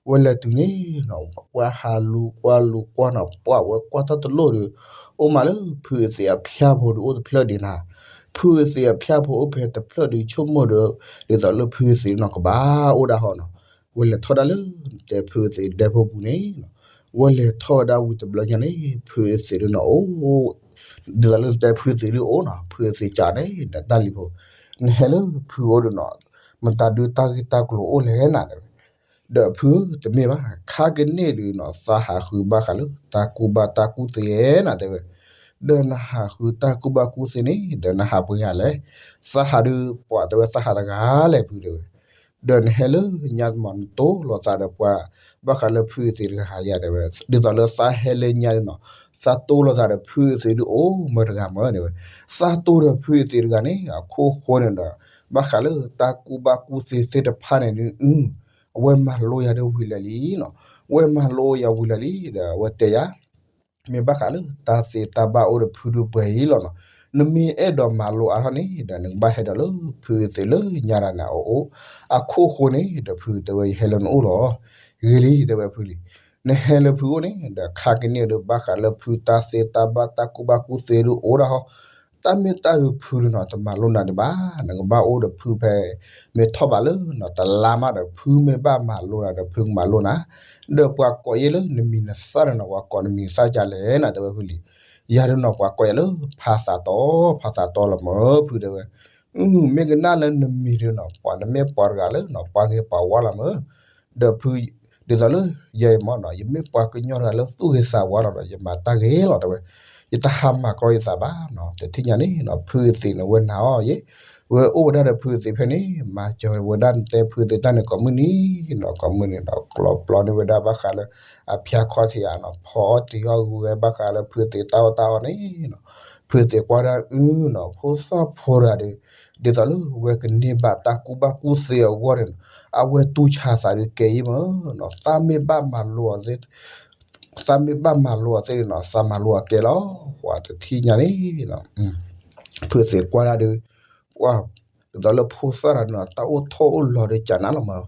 အဝဲလဲၤတုၤန့ၣ်နီၤ, ပှၤဟးလူၤကွၢ်လူၤကွၢ်နီၤ, ပှၤဝဲကွၢ်တၢ်တလိၣ်ဒီး အိၣ်မးလၢဖုအသ့ၣ်အဖၠၣ်ဖိဒီးအိၣ်တဖျၢၣ်ဒံးနၤ, ဖုအသ့ၣ်အဖၠၣ်ဖိအိၣ်ဖဲတဖျၢၣ်ဒီးဆိကမိၣ်ဒီး ဒ်သိးလၢဖုအသ့ၣ်နီၤ ကဘၣ်အိၣ်ဒၣ်ဟီနီၤ, အဝဲလဲၤထီၣ်ဒၣ်လၢ တဲဖုအသ့ၣ်ဒဲဖိပူၤန့ၣ်နီၤ, အဝဲလဲၤထီၣ်ဝဲဒၣ်ဝံၤတဘျီညါန့ၣ် ဖုအသ့ၣ်ဒီးနီၤ အိၣ် ဒ်သိးလၢတဲဖုသ့ၣ်ဒုးအိၣ်နီၤ, ဖုသ့ၣ်ကးန့ၣ်ဒီးတၢ်လံၤဖိ, နဟဲလၢဖုအိၣ်ဒီးနီၤ, မတၤဒုးတၢ်ဂ့ၢ်တၢ်ကျိၤအိၣ်လဲၣ်နၤတဲဝဲ, ဒီးဖုတမ့ၢ်ဘၣ်, ခါကန့ၣ်ဒုးနီၤ သးဟးဃုဘၣ်ဃးလၢတၢ်ကူၣ်ဘၣ်တၢ်ကူၣ်သ့နၤတဲဝဲ, ဒီးနဟးဃုတၢ်ကူၣ်ဘၣ်ကူၣ်သ့န့ၣ် ဒီးနဟးပှဲၤဂၤလဲၣ်, သးဟးဒုးပှၤတဲဝဲသးဟးတဂၤလဲၣ်ဖုတဲဝဲ ဒီးနဟဲလၢညါမးနတိၢ်လိာ်သးဒီးပှၤ ဘၣ်ဃးလၢဖုအသ့ၣ်တဂၤယၤတဲဝဲ, ဒ်သိးလၢသးဟဲလၢညါန့ၣ်နီၤ, သးတိၢ်လိာ်သးဒီးဖုအသ့ၣ်ဒုးအိၣ်မၢတဂၤမၢတဲဝဲ, သးတိၢ်ဒီးဖုအသ့ၣ်တဂၤန့ၣ် အခိၣ်ဃိန့ၣ်ဒီး ဘၣ်ဃးလၢတၢ်ကူၣ်ဘၣ်ကူၣ်သ့သ့ၣ်တဖၣ်န့ၣ်ဒုး အဝဲမၤလိယၤဒုးဝံၤလၢာ်လံနီၤ, အဝဲမၤလိယၤဝံၤလၢာ်လံ ဒီးအဝဲတဲယၤ မ့ၢ်ဘၣ်ဃးလၢတၢ်သ့တၢ်ဘၣ်အိၣ်ဒီးဖုဒုးပှဲၤအံၤလီၤနီၤ, နမ့ၢ်အဲၣ်ဒိးမၤလိအါထီၣ်န့ၣ် ဒီးနကဘၣ်ဟဲဒီးလၢဖုအသ့ၣ်လၢညါတၢ်န့ၣ်အအိၣ်, အခိၣ်ဃိန့ၣ် ဒီးဖုတဲဝဲယဟဲလၢနအိၣ်လီၤ, ဂ့ၤလံတဲဝဲဖုလံ, နဟဲလၢဖုအိၣ်န့ၣ် ဒီးခါကန့ၣ်ဒီးဘၣ်ဃးလၢဖုတၢ်သ့တၢ်ဘၣ်တၢ်ကူၣ်ဘၣ်ကူၣ်သ့ဒုးအိၣ်ဒၣ်ဟီ, တၢ်မ့ၢ်တၢ်ဒုးဖုဒုးနီၤ တမၤလိနၤဒံးဘၣ်, နကဘၣ်အိၣ်ဒီးဖုဖဲ မ့ၢ်ထီၣ်ဘးလၢနီၤ တလါမးဒီး ဖုမ့ၢ်ဘၣ်မၤလိနၤဒီးဖုကမၤလိနၤ, ဒီးပှၤကိးယဲၢ်လၢနမံၤနသၣ်န့ၣ်နီၤ ပှၤကိးနမံၤနသၣ်ဒ်လဲၣ်နၤတဲဝဲဖုလံ, ယၤဒုးနီၤ ပှၤကိးယၤလၢဖးသးတီ, ဖးသးတီလီၤမၢဖုတဲဝဲ, မ့ၢ်ကနၣ်လၢနမံၤဒုးနီၤ ပှၤနမ့ၢ်ပှၤတဂၤလၢနီၤ ပှၤဂ့ၤပှၤဝါလီၤမၢ, ဒီးဖု ဒ်သိးလၢယဲအံၤမ့ၢ်နီၤ ယမ့ၢ်ပှၤကညီတဂၤလၢသူၣ်ဂ့ၤသးဝါလီၤဒီး ယမၤတၢ်ဂ့ၤလီၤတဲဝဲ, ယတဟးမၤကီယသးဘၣ်နီၤ, တထံၣ်ညါန့ၣ်နီၤ ဖုအသ့ၣ်န့ၣ် ဝဲနာ်အီၤယဲ, ဝဲအိၣ်ဝဲဒၣ်ဒီးဖုအသ့ၣ်ဖဲန့ၣ် မၤစၢၤဝဲဒၣ်နတဲဖုအသ့ၣ်တၢ်န့ၣ် ကိးမုၢ်နံၤနီၤ ကိးမုၢ်နံၤနီၤ ကျီပျီန့ၢ်ဝဲဒၣ်ဘၣ်ဃးလၢ အဖၠါခီထံးဧါနီၤ ဖီအီၣ်တ့ၤအီၣ်ဂုၤဝဲဘၣ်ဃးလၢဖုအသ့ၣ်တၢ်အီၣ်တၢ်အီန့ၣ်နီၤ, ဖုအသ့ၣ်ကွၢ်ဒၣ်အုနီၤ ဖိသၣ်ဖိတဂၤဒီး ဒ်သိးလၢဝဲကန့ၢ်ဘၣ်တၢ်ကူၣ်ဘၣ်ကူၣ်သ့အဂီၢ်န့ၣ်နီၤ အဝဲတူၢ်ဆါသးဒုးကဲအံၤမၢနီၤ သးမ့ၢ်ဘၣ်မၤလိအီၤ သးမ့ၢ်ဘၣ်မၤလိအီၤသ့ၣ်န့ၣ်နီၤ သးမၤလိအီၤကဲလီၤ, ပှၤတထံၣ်ညါန့ၣ်နီၤ ဖုအသ့ၣ်ကွၢ်ဒၣ်ဒီး ပှၤ ဒ်သိးလၢဖိသၣ်တဂၤန့ၣ်နီၤ တၢ်အိၣ်ထီၣ်အိၣ်လီၤဒီးကနၣ်လီၤမၢ,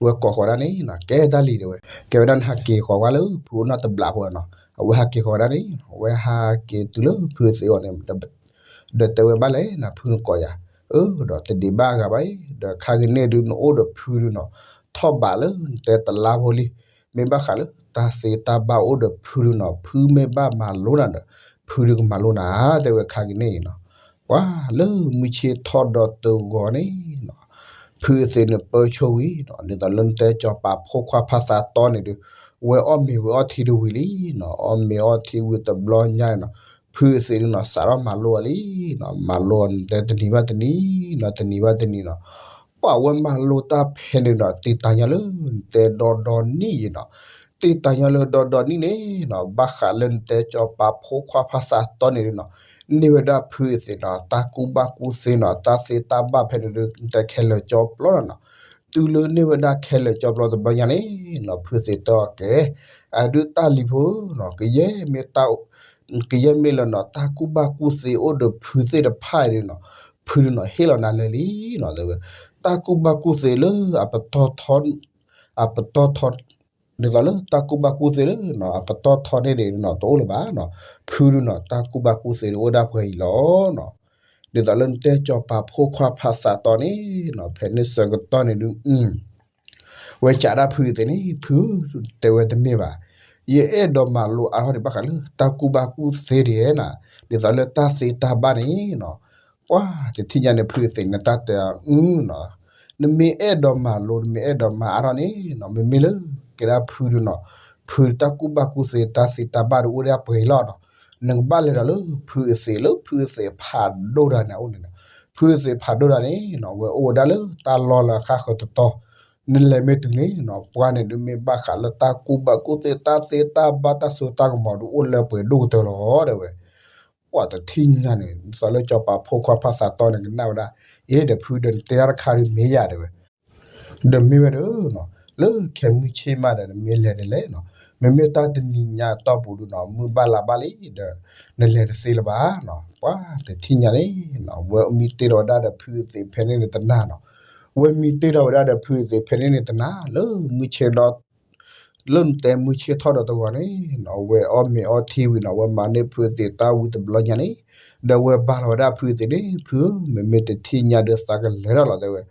ဝဲကိးဃီၤဒၣ်န့ၣ်နီၤ ကဲတၢ်လံၤတဲဝဲ, ကဲဝဲဒၣ်နဟးက့ၤဃီၤဝဲလၢဖုအိၣ်နီတဘျီဖိနီၤ, အဝဲဟးက့ၤဃီၤဝဲဒၣ်န့ၣ် အဝဲဟးက့ၤတုၤလၢဖုအသ့ၣ်အဂီၢ်န့ၣ် ဒီးတဲဝဲဘၣ်လဲၣ်နၤ ဖုနကိးယၤ, အၢ ဒီးတဒံးဘၣ်အဂၤဘၣ်အံၤ ဒီးခါကန့ၣ်ဒုးနအိၣ်ဒီးဖုဒုးနီၤ ထီၣ်ဘးလၢနတဲတလါဖိလံ, မ့ၢ်ဘၣ်ဃးလၢတၢ်သ့တၢ်ဘၣ်အိၣ်ဒီးဖုဒုးနီၤ ဖုမ့ၢ်ဘၣ်မၤလိနၤဒီး ဖုဒုးကမၤလိနၤ တဲဝဲခါကန့ၣ်နီၤ, ပှၤလၢမုၢ်ဆ့ၣ်ထီၣ်ဒီးတဂီၤန့ၣ်နီၤ ဖုအသ့ၣ်န့ၣ်ပၢဆိဝံၤနီၤ ဒ်သိးလၢနတဲစီၤပၤဖိခွါဖးသးတီန့ၣ်ဒုး ဝဲအီၣ်မ့ၤဝဲအီထံတဝံၤလံနီၤ အီၣ်မ့ၤအီထံဝံၤတဘျီညါနီၤ ဖုအသ့ၣ်ဒုးနီၤ စးထီၣ်မၤလိအီၤလံနီၤ မၤလိအီၤတဲတနံၤဘၣ်တနံၤနီၤ တနံၤဘၣ်တနံၤနီၤ ပှၤဝဲမၤလိတၢ်ဖဲန့ၣ်ဒီး တ့တၢ်ညီလၢနတဲဒီဒီနံၣ်အံၤနီၤ, တ့တၢ်ညီလၢဒီဒီနံၣ်န့ၣ်နီၤ ဘၣ်ဃးလၢနတဲစီၤပၤဖိခွါဖးသးတီန့ၣ်ဒုးနီၤ န့ၢ်ဝဲဒၣ်ဖုအသ့ၣ်နီၤ တၢ်ကူၣ်ဘၣ်ကူၣ်သ့နီၤ တၢ်သ့တၢ်ဘၣ်ဖဲန့ၣ်ဒုး နတဲခဲလၢာ်ကၠီပျီလီၤနီၤ, တုၤလၢန့ၢ်ဝဲဒၣ်ခဲလၢာ်ကၠီပျီတဘျီညါန့ၣ်နီၤ ဖုသ့ၣ်တဲအီၤကဲ အဒုးတၢ်လံၤဖိနီၤ ကယဲၢ်မ့ၢ်တၢ် ကယဲၢ်မ့ၢ်လၢနီၤ တၢ်ကူၣ်ဘၣ်ကူၣ်သ့အိၣ်ဒီးဖုသ့ၣ်တဖၣ်အံၤဒုးနီၤ ဖုဒုးနီၤ ဟ့ၣ်လီၤနၤလၢာ်လံနီၤ တဲဝဲ တၢ်ကူၣ်ဘၣ်ကူၣ်သ့လၢအပတီၢ်ထီ အပတီၢ်ထီ ဒ်သိးလၢတၢ်ကူၣ်ဘၣ်ကူၣ်သ့လၢနီၤ အပတီၢ်ထီန့ၣ်ဒုးနီၤ တအိၣ်လၢၤဘၣ်နီၤ ဖုဒုးနီၤ တၢ်ကူၣ်ဘၣ်ကူၣ်သ့ဒုးအိၣ်ဒၣ်ပှဲၤအံၤလီၤနီၤ ဒ်သိးလၢနတဲစီၤပၤဖိခွါဖးသးတီန့ၣ်နီၤ ဖဲန့ၣ်ဆၢကတီၢ်န့ၣ်ဒုး ဝဲကးဒၣ်ဖုအသ့ၣ်န့ၣ် ဖု တဲဝဲတမ့ၢ်ဘၣ်, ယအဲၣ်ဒိးမၤလိအါထီၣ်ဒံးဘၣ်ဃးလၢ တၢ်ကူၣ်ဘၣ်ကူၣ်သ့ဒံးနီၤ ဒ်သိးလၢတၢ်သ့တၢ်ဘၣ်န့ၣ်နီၤ ပှၤတထံၣ်ညါန့ၣ် ဖုအသ့ၣ်န့ၣ် တၢ်တဲအီၤနီၤ နမ့ၢ်အဲၣ်ဒိးမၤလိ နမ့ၢ်အဲၣ်ဒိးမၤအါထီၣ်န့ၣ်နီၤ မ့မ့ၢ်လၢ ကဲဒၣ်ဖုဒုးနီၤ ဖုတၢ်ကူၣ်ဘၣ်ကူၣ်သ့ တၢ်သ့တၢ်ဘၣ်ဒုးအိၣ်ဒၣ်ပှဲၤအံၤလီၤနီၤ နကဘၣ်လဲၤဒီးလၢဖုအသ့ၣ်လၢဖုအသ့ၣ်ဖးဒိၣ်တဂၤန့ၣ်အအိၣ်န့ၣ်နီၤ ဖုအသ့ၣ်ဖးဒိၣ်တဂၤန့ၣ်နီၤ ဝဲအိၣ်ဝဲဒၣ်လၢတၢ်လီၢ်လၢအဃၣ်ဃၢၤတတီၤ နလဲၤမ့ၢ်တုၤန့ၣ်နီၤ ပှၤန့ၣ်ဒုးမ့ၢ်ဘၣ်ဃးလၢတၢ်ကူၣ်ဘၣ်ကူၣ်သ့ တၢ်သ့တၢ်ဘၣ် တၢ်စိတၢ်ကမီၤဒုးအိၣ်လၢပှဲၤဒိၣ်ကတၢၢ်လီၤ တဲဝဲ ပှၤတထံၣ်ညါန့ၣ် ဒ်သိးလၢစီၤပၤဖိခွါဖါသးတီန့ၣ်ကနၣ်ဝဲဒၣ်, အ့ ဒီးဖုဒီးနတဲတၢ်တခါဒုးမ့ၢ်ယၤတဲဝဲ, ဒီးမ့ၢ်ဝဲဒီးနီၤ, လၢခဲမုၢ်ဆ့ၣ်မးဒီးနမ့ၢ်လဲၤဒ်လဲၣ်နီၤ, မ့မ့ၢ်တၢ်တနံၤညါအတီၢ်ပူၤဒုးနီၤ မုၢ်ဘၣ်လါဘၣ်လံဒီး နလဲၤတသ့လၢၤဘၣ်နီၤ, ပှၤတထံၣ်ညါန့ၣ်နီၤ ဝဲမံတ့ၢ်ထီၣ်ဝဲဒၣ်ဒီးဖုအသ့ၣ်ဖဲန့ၣ်န့ၣ်တနၤနီၤ, ဝဲမံတ့ၢ်ထီၣ်ဝဲဒၣ်ဒီးဖုအသ့ၣ်ဖဲန့ၣ်န့ၣ်တနၤ လၢမုၢ်ဆ့ၣ်ဒီး လၢနတဲမုၢ်ဆ့ၣ်ထီၣ်ဒီးတဂီၤန့ၣ်နီၤ ဝဲအီၣ်မ့ၤအီထံဝံၤနီၤ ဝဲမၤန့ၢ်ဖုအသ့ၣ်တၢ်ဝံၤတဘျီညါန့ၣ်, ဒီးဝဲဘါလီၤဝဲဒၣ်ဖုအသ့ၣ်န့ၣ် ဖုဧၢ မ့မ့ၢ်တထံၣ်ညါဒီးသးကလဲၤထီၣ်လီၤတဲဝဲ,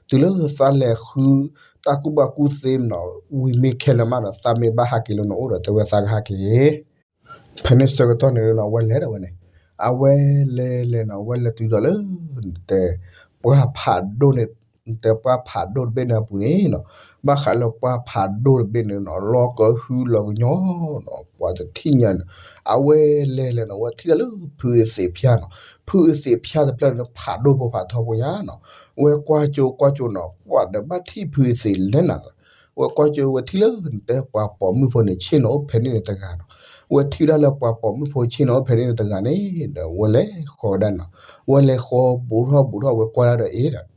တုၤလၢသးလဲၤဃုတၢ်ကူၣ်ဘၣ်ကူၣ်သ့နီၤ ဝံၤမ့ၢ်ခဲလၢာ်မးဒီး သးမ့ၢ်ဘၣ်ဟးက့ၤလၢနအိၣ်ဒီးတဲဝဲသးကဟးက့ၤ ဖဲန့ၣ်ဆၢကတီၢ်န့ၣ်နီၤ အဝဲလဲၤဒီးဝဲန့ၣ်, အဝဲလဲၤလဲၤနီၤ အဝဲလဲၤတုၤဒီးလၢ တဲ ပှၢ်ဖးဒိၣ်န့ၣ်, တဲပှၢ်ဖးဒိၣ်တဘ့ၣ်န့ၣ်အပူၤန့ၣ်နီၤ, ဘၣ်ဃးလၢပှၢ်ဖးဒိၣ်တဘ့ၣ်န့ၣ်နီၤ လီၤကဟုလီၤကညီနီၤ ပှၤတထံၣ်ညါန့ၣ်, အဝဲလဲၤလဲၤနီၤ အဝဲထံၣ်ဒၣ်လၢဖုအသ့ၣ်ဖၠါနီၤ, ဖုအသ့ၣ်ဖၠါတဖျၢၣ်န့ၣ် ဖးဒိၣ်ဖိဖးထီဖိညါနီၤ, ဝဲကွၢ်ကၠိကွၢ်ကၠိနီၤ ပှၤဒီးဘၣ်ထံၣ်ဖုအသ့ၣ်လဲၤနၤ ဝဲကွၢ်ကၠိဝဲထံၣ်လၢနတဲပှၤပိာ်မုၣ်ဖိန့ၣ် ဆ့ၣ်နီၤအိၣ်ဖဲန့ၣ်န့ၣ်တဂၤနီၤ, ဝဲထံၣ်ဝဲဒၣ်လၢပှၤပိာ်မုၣ်ဖိဆ့ၣ်နီၤအိၣ်ဖဲန့ၣ်န့ၣ်တဂၤန့ၣ် ဒီးဝဲလဲၤဃီၤဝဲဒၣ်နီၤ, ဝဲလဲၤဃီၤဘူးထီၣ်ဘူးထီၣ်ဝဲကွၢ်ဒၣ်ဒီးအ့ဒီး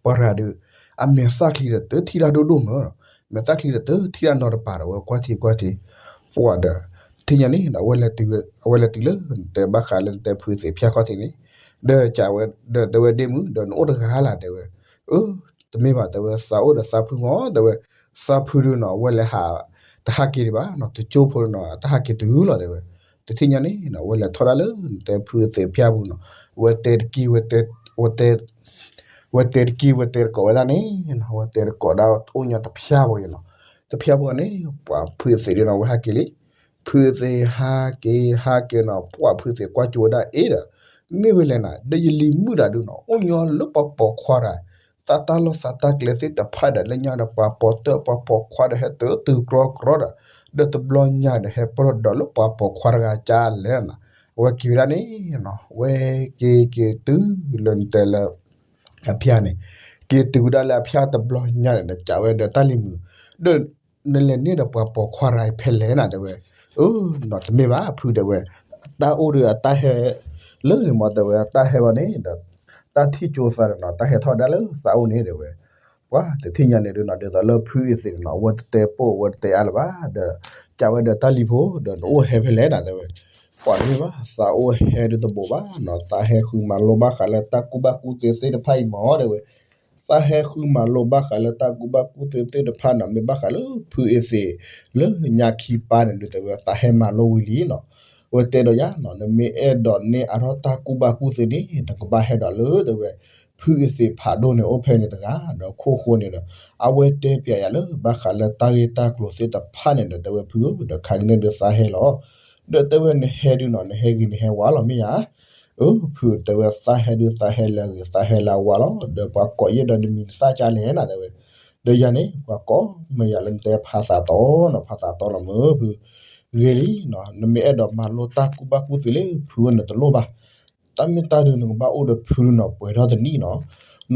ပှၤတဂၤဒီး အမဲာ်သၣ်ချံဒီးတထံၣ်တၢ်ဒိၣ်ဒိၣ်မးနီၤ, မဲာ်သၣ်ချံဒီးတထံၣ်တၢ်နီတပၤဒီး ဝဲကွၢ်ထံကွၢ်ထံ, ပှၤဒီး တထံၣ်ညါန့ၣ်ဒီး အဝဲလဲၤတုၤလၢ နတဲဘၣ်ဃးလၢနတဲဖုသ့ၣ်ဖၠါခီၣ်ထံးန့ၣ်, ဒီးကးဝဲ ဒီးတဲဝဲဒ့မုၣ် ဒီးနအိၣ်တဂၤလၢ်တဲဝဲ, အၢ တမ့ၢ်ဘၣ်တဲဝဲ သးအိၣ်ဒီးသးဖုမၢ် တဲဝဲ, သးဖုဒုးနီၤ အဝဲလဲၤဟး တဟးက့ၤဒံးဘၣ်နီၤ, တကၠိဖိနီၤ တဟးက့ၤတုၤလီၤတဲဝဲ, တထံၣ်ညါန့ၣ်နီၤ အဝဲလဲၤထီၣ်ဒၣ်လၢနတဲဖုသ့ၣ်ဖၠါပူၤနီၤ, ဝဲတဲတကံ ဝဲတဲ ဝဲတဲတကံ ဝဲတဲတကိးဝဲဒၣ်န့ၣ်နီၤ, ဝဲတဲတကိးဒၣ်အိၣ်ညီတဖၠါဖိနီၤ, တဖၠါဖိန့ၣ် ပှၤဖုသ့ၣ်ဒုးနီၤ ဝဲဟးက့ၤလံ, ဖုသ့ၣ်ဟးက့ၤ ဟးက့ၤနီၤ ပှၤဖုသ့ၣ်ကွၢ်ကၠိဝဲဒၣ်အ့ဒီး, မ့ၢ်ဝဲလဲၣ်နၤ ဒီးယလံၤမုၣ်တၢ်ဒုးနီၤ အိၣ်ညီလၢပှၤပိာ်ခွါတၢ်, သးတၢ်လီၢ်သးတၢ်ကျဲသ့ၣ်တဖၣ်ဒီး လၢညါဒီးပှၤပိာ်တၢၢ်ပှၤပိာ်ခွါဒီး ဟဲတုၤကြီကြီဒီး, ဒီးတဘျီညါဒီး ဟဲပၢၢ်ဒီးလၢပှၤပိာ်ခွါတဂၤကၢ်လဲၣ်နၤ, အဝဲက့ၤဝဲဒၣ်န့ၣ်နီၤ ဝဲက့ၤက့ၤတုၤလၢနတဲလၢ အဖၠါန့ၣ်, က့ၤတုၤဝဲဒၣ်လၢအဖၠါတဘျီညါန့ၣ်ဒီး ကးဝဲဒီးတၢ်လံၤမုၣ်, ဒီး နလဲၤန့ၢ်ဒီးပှၤပိာ်ခွါတဂၤအံၤဖဲလဲၣ်နၤတဲဝဲ, အၢ နီၤတမ့ၢ်ဘၣ်ဖုတဲဝဲ, တၢ်အိၣ်ဒီးအတၢ်ဟဲ လၢန့ၣ်မ့ၢ်တဲဝဲ တၢ်ဟဲဘၣ်န့ၣ်ဒီး တၢ်ထံၣ်ကၠိသးန့ၣ်နီၤ တၢ်ဟဲထီၣ်ဒၣ်လၢသးအိၣ်န့ၣ်တဲဝဲ, ပှၤတထံၣ်ညါန့ၣ်ဒုးနီၤ ဒ်သိးလၢဖုအသ့ၣ်န့ၣ်နီၤ အဝဲတတဲပိာ် အဝဲတတဲအါလၢၤဘၣ်ဒီး, ကးဝဲဒီးတၢ်လံၤဖိ ဒီးနအိၣ်ဟဲဖဲလဲၣ်နၤတဲဝဲ, ပှၤတမ့ၢ်ဘၣ် သးအိၣ်ဟဲဒုးတဘိးဘၣ်နီၤ သးဟဲဃုမၤလိဘၣ်ဃးလၢတၢ်ကူၣ်ဘၣ်ကူၣ်သ့သ့ၣ်တဖၣ်အံၤမ့ၢ်တဲဝဲ, သးဟဲဃုမၤလိဘၣ်ဃးလၢတၢ်ကူၣ်ဘၣ်ကူၣ်သ့သ့ၣ်တဖၣ်နီၤ မ့ၢ်ဘၣ်ဃးလၢဖုအသ့ၣ် လၢညါခံပၢ်န့ၣ်ဒုးတဲဝဲ သးဟဲမၤလိဝံၤလံနီၤ, အဝဲတဲဒီးယၤနီၤ နမ့ၢ်အဲၣ်ဒိးန့ၢ်အါထီၣ်တၢ်ကူၣ်ဘၣ်ကူၣ်သ့န့ၣ် နကဘၣ်ဟဲဒီးလၢတဲဝဲ, ဖုအသ့ၣ်ဖးဒိၣ်န့ၣ်အိၣ်ဖဲန့ၣ်တဂၤ ဒီးခိၣ်ဃိန့ၣ်ဒီး, အဝဲတဲပျးယၤလၢ ဘၣ်ဃးလၢတၢ်ဂ့ၢ်တၢ်ကျိၤသ့ၣ်တဖၣ်န့ၣ်ဒီး တဲဝဲဖုဧၢ ဒီးခါကန့ၣ်ဒုးသးဟဲလီၤ, ဒီးတဲဝဲနဟဲဒုးနီၤ နဟဲဂ့ၤနဟဲဝါလီၤမ့ၢ်ဧါ အၢ ဖုတဲဝဲသးဟဲဒုးသးဟဲလၢအဂ့ၤ သးဟဲလၢအဝါလီၤ ဒီးပှၤကိးယဲၢ်ဒီးနမံၤနသၣ်ကၢ်လဲၣ်နၤတဲဝဲ, ဒီးယၤန့ၣ် ပှၤကိးမ့ၢ်ယၤလၢနတဲဖါသးတီနီၤ ဖါသးတီလီၤမ့ၢ်ဖု, ဂ့ၤလံနီၤ နမ့ၢ်အဲၣ်ဒိးမၤလိတၢ်ကူၣ်ဘၣ်ကူၣ်သ့လၢဖုဝဲန့ၣ်တလိၣ်ဘၣ် တၢ်မ့ၢ်တၢ်ဒုးနကဘၣ်အိၣ်ဒီးဖုနီၤ ပှဲၤထီၣ်တနံၣ်နီၤ,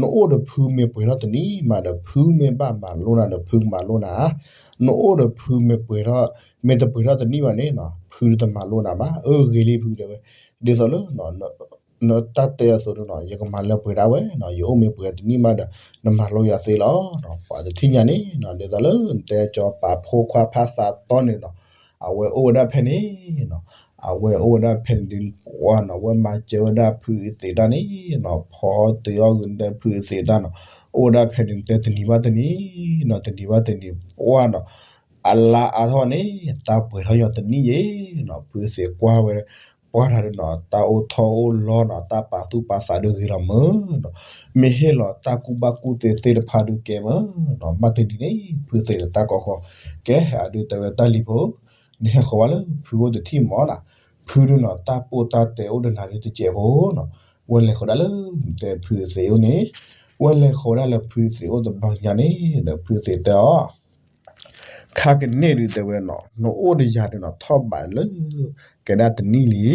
နအိၣ်ဒီးဖုမ့ၢ်ပှဲၤထီၣ်တနံၣ်မးဒီး ဖုမ့ၢ်ဘၣ်မၤလိနၤဒီးဖုကမၤလိနၤ, နအိၣ်ဒီးဖုမ့ၢ်ပှဲၤထီၣ် မ့ၢ်တပှဲၤထီၣ်တနံၣ်ဘၣ်န့ၣ်နီၤ ဖုတမၤလိနၤဘၣ် အၢ ဂ့ၤလံဖုတဲဝဲ, ဒ်သိးလၢ နတၢ်တဲအသိးဒုးနီၤ ယကမၤလၢပှဲၤဒၣ်ဝဲနီၤ ယအိၣ်မ့ၢ်ပှဲၤတနံၣ်မးဒီး နမၤလိယၤသ့လီၤ, ပှၤတထံၣ်ညါန့ၣ်နီၤ ဒ်သိးလၢနတဲစီၤပၤဖိခွါဖါသးတီန့ၣ်နီၤ အဝဲအိၣ်ဝဲဒၣ်ဖဲန့ၣ်နီၤ, အဝဲအိၣ်ဝဲဒၣ်ဖဲန့ၣ်ဒ်ပှၤနီၤ အဝဲမၤစၢၤဝဲဒၣ်ဖုအသ့ၣ်တၢ်န့ၣ်နီၤ ဖီတုၤအီၣ်ဂုၤဒဲဖုအသ့ၣ်တၢ်နီၤ, အိၣ်ဝဲဒၣ်ဖဲန့ၣ်တဲတနံၤဘၣ်တနံၤနီၤ တနံၤဘၣ်တနံၤပှၤနီၤ, အလါအါထီၣ်န့ၣ် တၢ်ပှဲၤထီၣ်ညီတနံၣ်ယဲနီၤ ဖုအသ့ၣ်ကွၢ်ဝဲ ပှၢ်တၢ်ဒုးနီၤ တၢ်အိၣ်ထီၣ်အိၣ်လီၤနီၤ တၢ်ပာ်သူၣ်ပာ်သးဒုးဂ့ၤလီၤမ့ၢ်နီၤ, မ့ၢ်ဟ့ၣ်လီၤတၢ်ကူၣ်ဘၣ်ကူၣ်သ့သ့ၣ်တဖၣ်ဒုးကဲမ့ၢ်နီၤ, ဘၣ်တနံၤန့ၣ် ဖုသ့ၣ်ဒီးတၢ်ကီခီ ကဲအဒုးတဲဝဲတၢ်လံၤဖိ နဟဲဃီၤဝဲလၢဖုအိၣ်တထံၣ်မ့ၢ်နီၤ, ဖုဒုးနီၤ တၢ်ပိၢ်တၢ်တဲအိၣ်ဒီးနၤဒုးတစဲးဖိနီၤ, ဝဲလဲၤဃီၤဒၣ်လၢတဲဖုသ့ၣ်အိၣ်န့ၣ်, ဝဲလဲၤဃီၤဝဲဒၣ်လၢဖုသ့ၣ်အိၣ်တဘျီညါန့ၣ် ဒီးဖုသ့ၣ်တဲအီၤ ခါကန့ၣ်ဒုးတဲဝဲနီၤ နအိၣ်ဒီးယၤဒုးနီၤ ထီၣ်ဘးလၢ ကဲဒၣ်တနံၣ်လံ,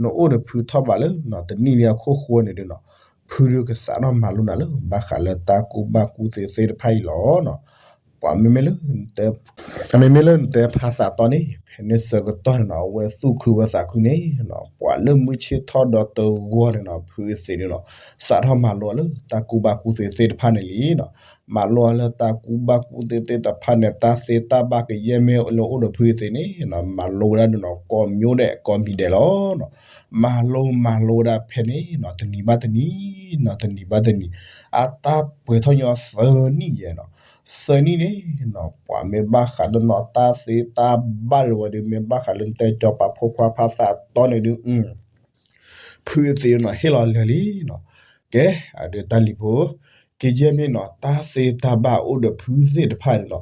နအိၣ်ဒီးဖုထီၣ်ဘးလၢနီၤ တနံၣ်လံအခိၣ်ဃိန့ၣ်ဒုးနီၤ, ဖုဒုးကစးထီၣ်မၤလိနၤလၢ ဘၣ်ဃးလၢတၢ်ကူၣ်ဘၣ်ကူၣ်သ့သ့ၣ်တဖၣ်အံၤလီၤနီၤ. ပှၤမ့မ့ၢ်လၢ မ့မ့ၢ်လၢနတဲဖါသးတီန့ၣ် ဖဲန့ၣ်ဆၢကတီၢ်န့ၣ်နီၤ အဝဲသူၣ်ခုဝဲသးခုန့ၣ်နီၤ ပှၤလၢမုၢ်ဆ့ၣ်ထီၣ်ဒီးတဂီၤန့ၣ်နီၤ ဖုအသ့ၣ်န့ၣ်နီၤ စးထီၣ်မၤလိလၢတၢ်ကူၣ်ဘၣ်ကူၣ်သ့သ့ၣ်တဖၣ်န့ၣ်လံနီၤ. မၤလိလၢတၢ်ကူၣ်ဘၣ်ကူၣ်သ့သ့ၣ်တဖၣ်န့ၣ် တၢ်သ့တၢ်ဘၣ်ကယဲၢ်မ့ၢ်လၢအိၣ်ဒီးဖုအသ့ၣ်န့ၣ်နီၤ မၤလိဝဲဒၣ်န့ၣ်နီၤ ကိးမံၤဒဲးကိးမံၤဒဲးလီၤနီၤ. မၤလိမၤလိဝဲဒၣ်ဖဲန့ၣ်နီၤ တနံၤဘၣ်တနံၤနီၤ တနံၤဘၣ်တနံၤ အတၢ်ပှဲၤထီၣ်ညီသၢနံၣ်ယဲနီၤ သၢနံၣ်န့ၣ်နီၤ ပှၤမ့ၢ်ဘၣ်ဃးလၢနီၤ တၢ်သ့တၢ်ဘၣ်ဒ်ဝဲဒီး မ့ၢ်ဘၣ်ဃးလၢနတဲစီၤပၤဖိခွါဖါသးတီန့ၣ်ဒုး ဖုအသ့ၣ်နီၤ ဟ့ၣ်လီၤလၢာ်လံနီၤ. ကဲ အဒုးတၢ်လံၤဖိ ကယဲၢ်မ့ၢ်နီၤ တၢ်သ့တၢ်ဘၣ်အိၣ်ဒီးဖုသ့ၣ်တဖၣ်န့ၣ်နီၤ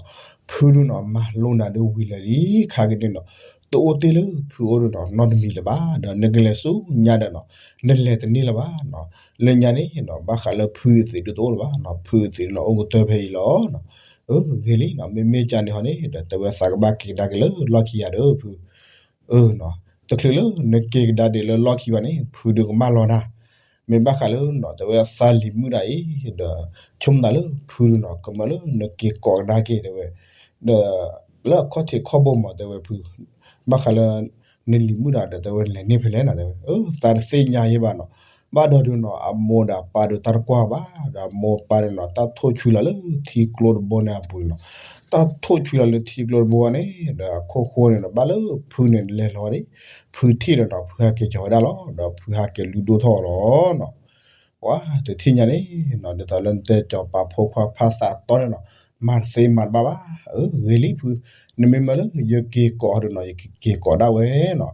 ဖုဒုးနီၤ မၤလိနၤဒုးဝံၤလၢာ်လံ ခါက့ၤန့ၣ်နီၤ တအိၣ်တ့ၢ်လၢဖုအိၣ်ဒုးနီၤ နီတမံၤလၢၤဘၣ် ဒီးနကလဲၤဆူညါဒီးနီၤ နလဲၤတန့ၢ်လၢၤဘၣ်နီၤ. လၢညါန့ၣ်နီၤ ဘၣ်ဃးလၢဖုအသ့ၣ်ဒုးတအိၣ်လၢၤဘၣ်နီၤ ဖုအသ့ၣ်နီၤ အိၣ်ကတၢၢ်ဖဲအံၤလီၤနီၤ. အၢ ဂ့ၤလံနီၤ မ့မ့ၢ်ကန့ၣ်ဟီန့ၣ် ဒီးတဲဝဲသးကဘၣ်က့ၤကဒါက့ၤလၢလီၢ်ခံယၤဒီးဖု အၢနီၤ တချုးလၢနက့ၤကဒါဒံးလၢလီၢ်ခံဘၣ်န့ၣ် ဖုဒုးကမၣ်လီၤနၤ. မ့ၢ်ဘၣ်ဃးလၢနီၤ တဲဝဲသးလံၤမုၣ်ဒၣ်အံၤ ဒီးဆိကမိၣ်သးလၢဖုဒုးနီၤ ကမၢလၢနက့ၤကိးကဒါက့ၤတဲဝဲ ဒီးလၢအခီၣ်ထံးခီၣ်ဘိမး တဲဝဲဖု ဘၣ်ဃးလၢ နလံၤမုၣ်ဒၣ်ဒီး တဲဝဲလဲၤန့ၢ်ဖဲလဲၣ်နီၤ တဲဝဲ အၢ သးတသ့ၣ်ညါယဲဘၣ်နီၤ. ဘၣ်ဒီးဒုးနီၤ အမိၢ်ဒီးပၢ်ဒုးတၢ်တကွၢ်ဘၣ် ဒီးအမိၢ်ပၢ်န့ၣ်နီၤ တၢ်ထိၣ်ဆွံလီၤလၢထံကျိတဘိန့ၣ်အပူၤန့ၣ်နီၤ တၢ်ထိၣ်ဆွံလီၤလၢထံကျိတဘိန့ၣ် ဒီးအခိၣ်ဃိန့ၣ်ဒီး ဘၣ်လၢဖုန့ၣ်လဲၤလီၤန့ၣ် ဖုထံၣ်ဒီးနီၤ ဖုဟးက့ၤကီၤဝဲဒၣ်လီၤ ဒီးဖုဟးက့ၤလုၢ်ဒိၣ်ထီၣ်အီၤလီၤနီၤ. ပှၤတထံၣ်ညါန့ၣ်နီၤ ဒ်သိးလၢနတဲစီၤပၤဖိခွါဖါသးတီန့ၣ်နီၤ မၤတသ့မၤတဘၣ်ဘၣ်. အၢ ဂ့ၤလံဖု နမ့မ့ၢ်လၢယက့ၤကိးဒီးနီၤ ယကက့ၤကိးဒၣ်ဝဲနီၤ.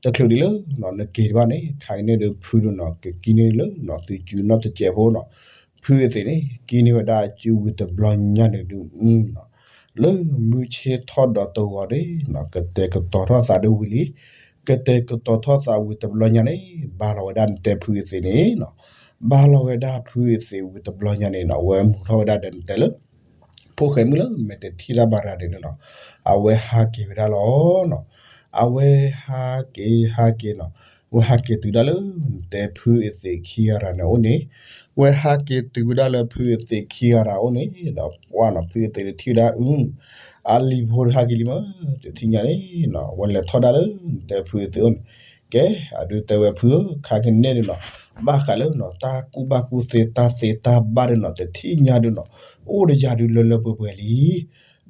တချုးဒံးလၢနီၤ နက့ၤတဘၣ်န့ၣ် ခါကန့ၣ်ဒီးဖုဒုးနီၤ ကကံန့ၢ်လၢနီၤ သုစုနီၣ်တစဲးဖိနီၤ. ဖုအသ့ၣ်န့ၣ် ကံန့ၢ်ဝဲဒၣ်စုဝံၤတဘျီညါန့ၣ်ဒုး လၢမုၢ်ဆ့ၣ်ထီၣ်ဒီးတဂီၤန့ၣ်နီၤ ကတဲာ်ကတီၤထီၣ်သးဒ်ဝံၤလံ. ကတဲာ်ကတီၤထီၣ်သးဝံၤတဘျီညါန့ၣ် ဘၣ်လီၤဝဲဒၣ်နတဲဖုအသ့ၣ်န့ၣ်နီၤ ဘၣ်လီၤဝဲဒၣ်ဖုအသ့ၣ်ဝံၤတဘျီညါန့ၣ်နီၤ အဝဲမူၤထီၣ်ဝဲဒၣ်ဒီးနတဲလၢ ဖိၣ်ဃဲမုၣ်လၢမဲာ်တထံၣ်တၢ်ဘၣ်ရၤန့ၣ်နီၤ အဝဲဟးက့ၤဝဲဒၣ်လီၤနီၤ. အဝဲဟးက့ၤဟးက့ၤနီၤ ဝဲဟးက့ၤတုၤဒၣ်လၢ နတဲဖုအသ့ၣ်ခံဂၤရၤန့ၣ်အိၣ်န့ၣ် ဝဲဟးက့ၤတုၤဝဲဒၣ်လၢဖုအသ့ၣ်ခံဂၤရၤအိၣ်န့ၣ်ဒီး ပှၢ်နီၤ ဖုအသ့ၣ်တထံၣ်ဝဲဒၣ်အု အလံၤဖိတဟးက့ၤလံမး တထံၣ်ညါန့ၣ်နီၤ ဝဲလဲၤထီၣ်ဒၣ်လၢ နတဲဖုအသ့ၣ်အိၣ်န့ၣ် ကဲ အဒုးတဲဝဲဖုဧၢ ခါကန့ၣ်န့ၣ်နီၤ ဘၣ်ဃးလၢနီၤ တၢ်ကူၣ်ဘၣ်ကူၣ်သ့တၢ်သ့တၢ်ဘၣ်ဒုးနီၤ တထံၣ်ညါဒုးနီၤ အိၣ်ဒီးယၤဒုးလၢလၢပှဲၤပှဲၤ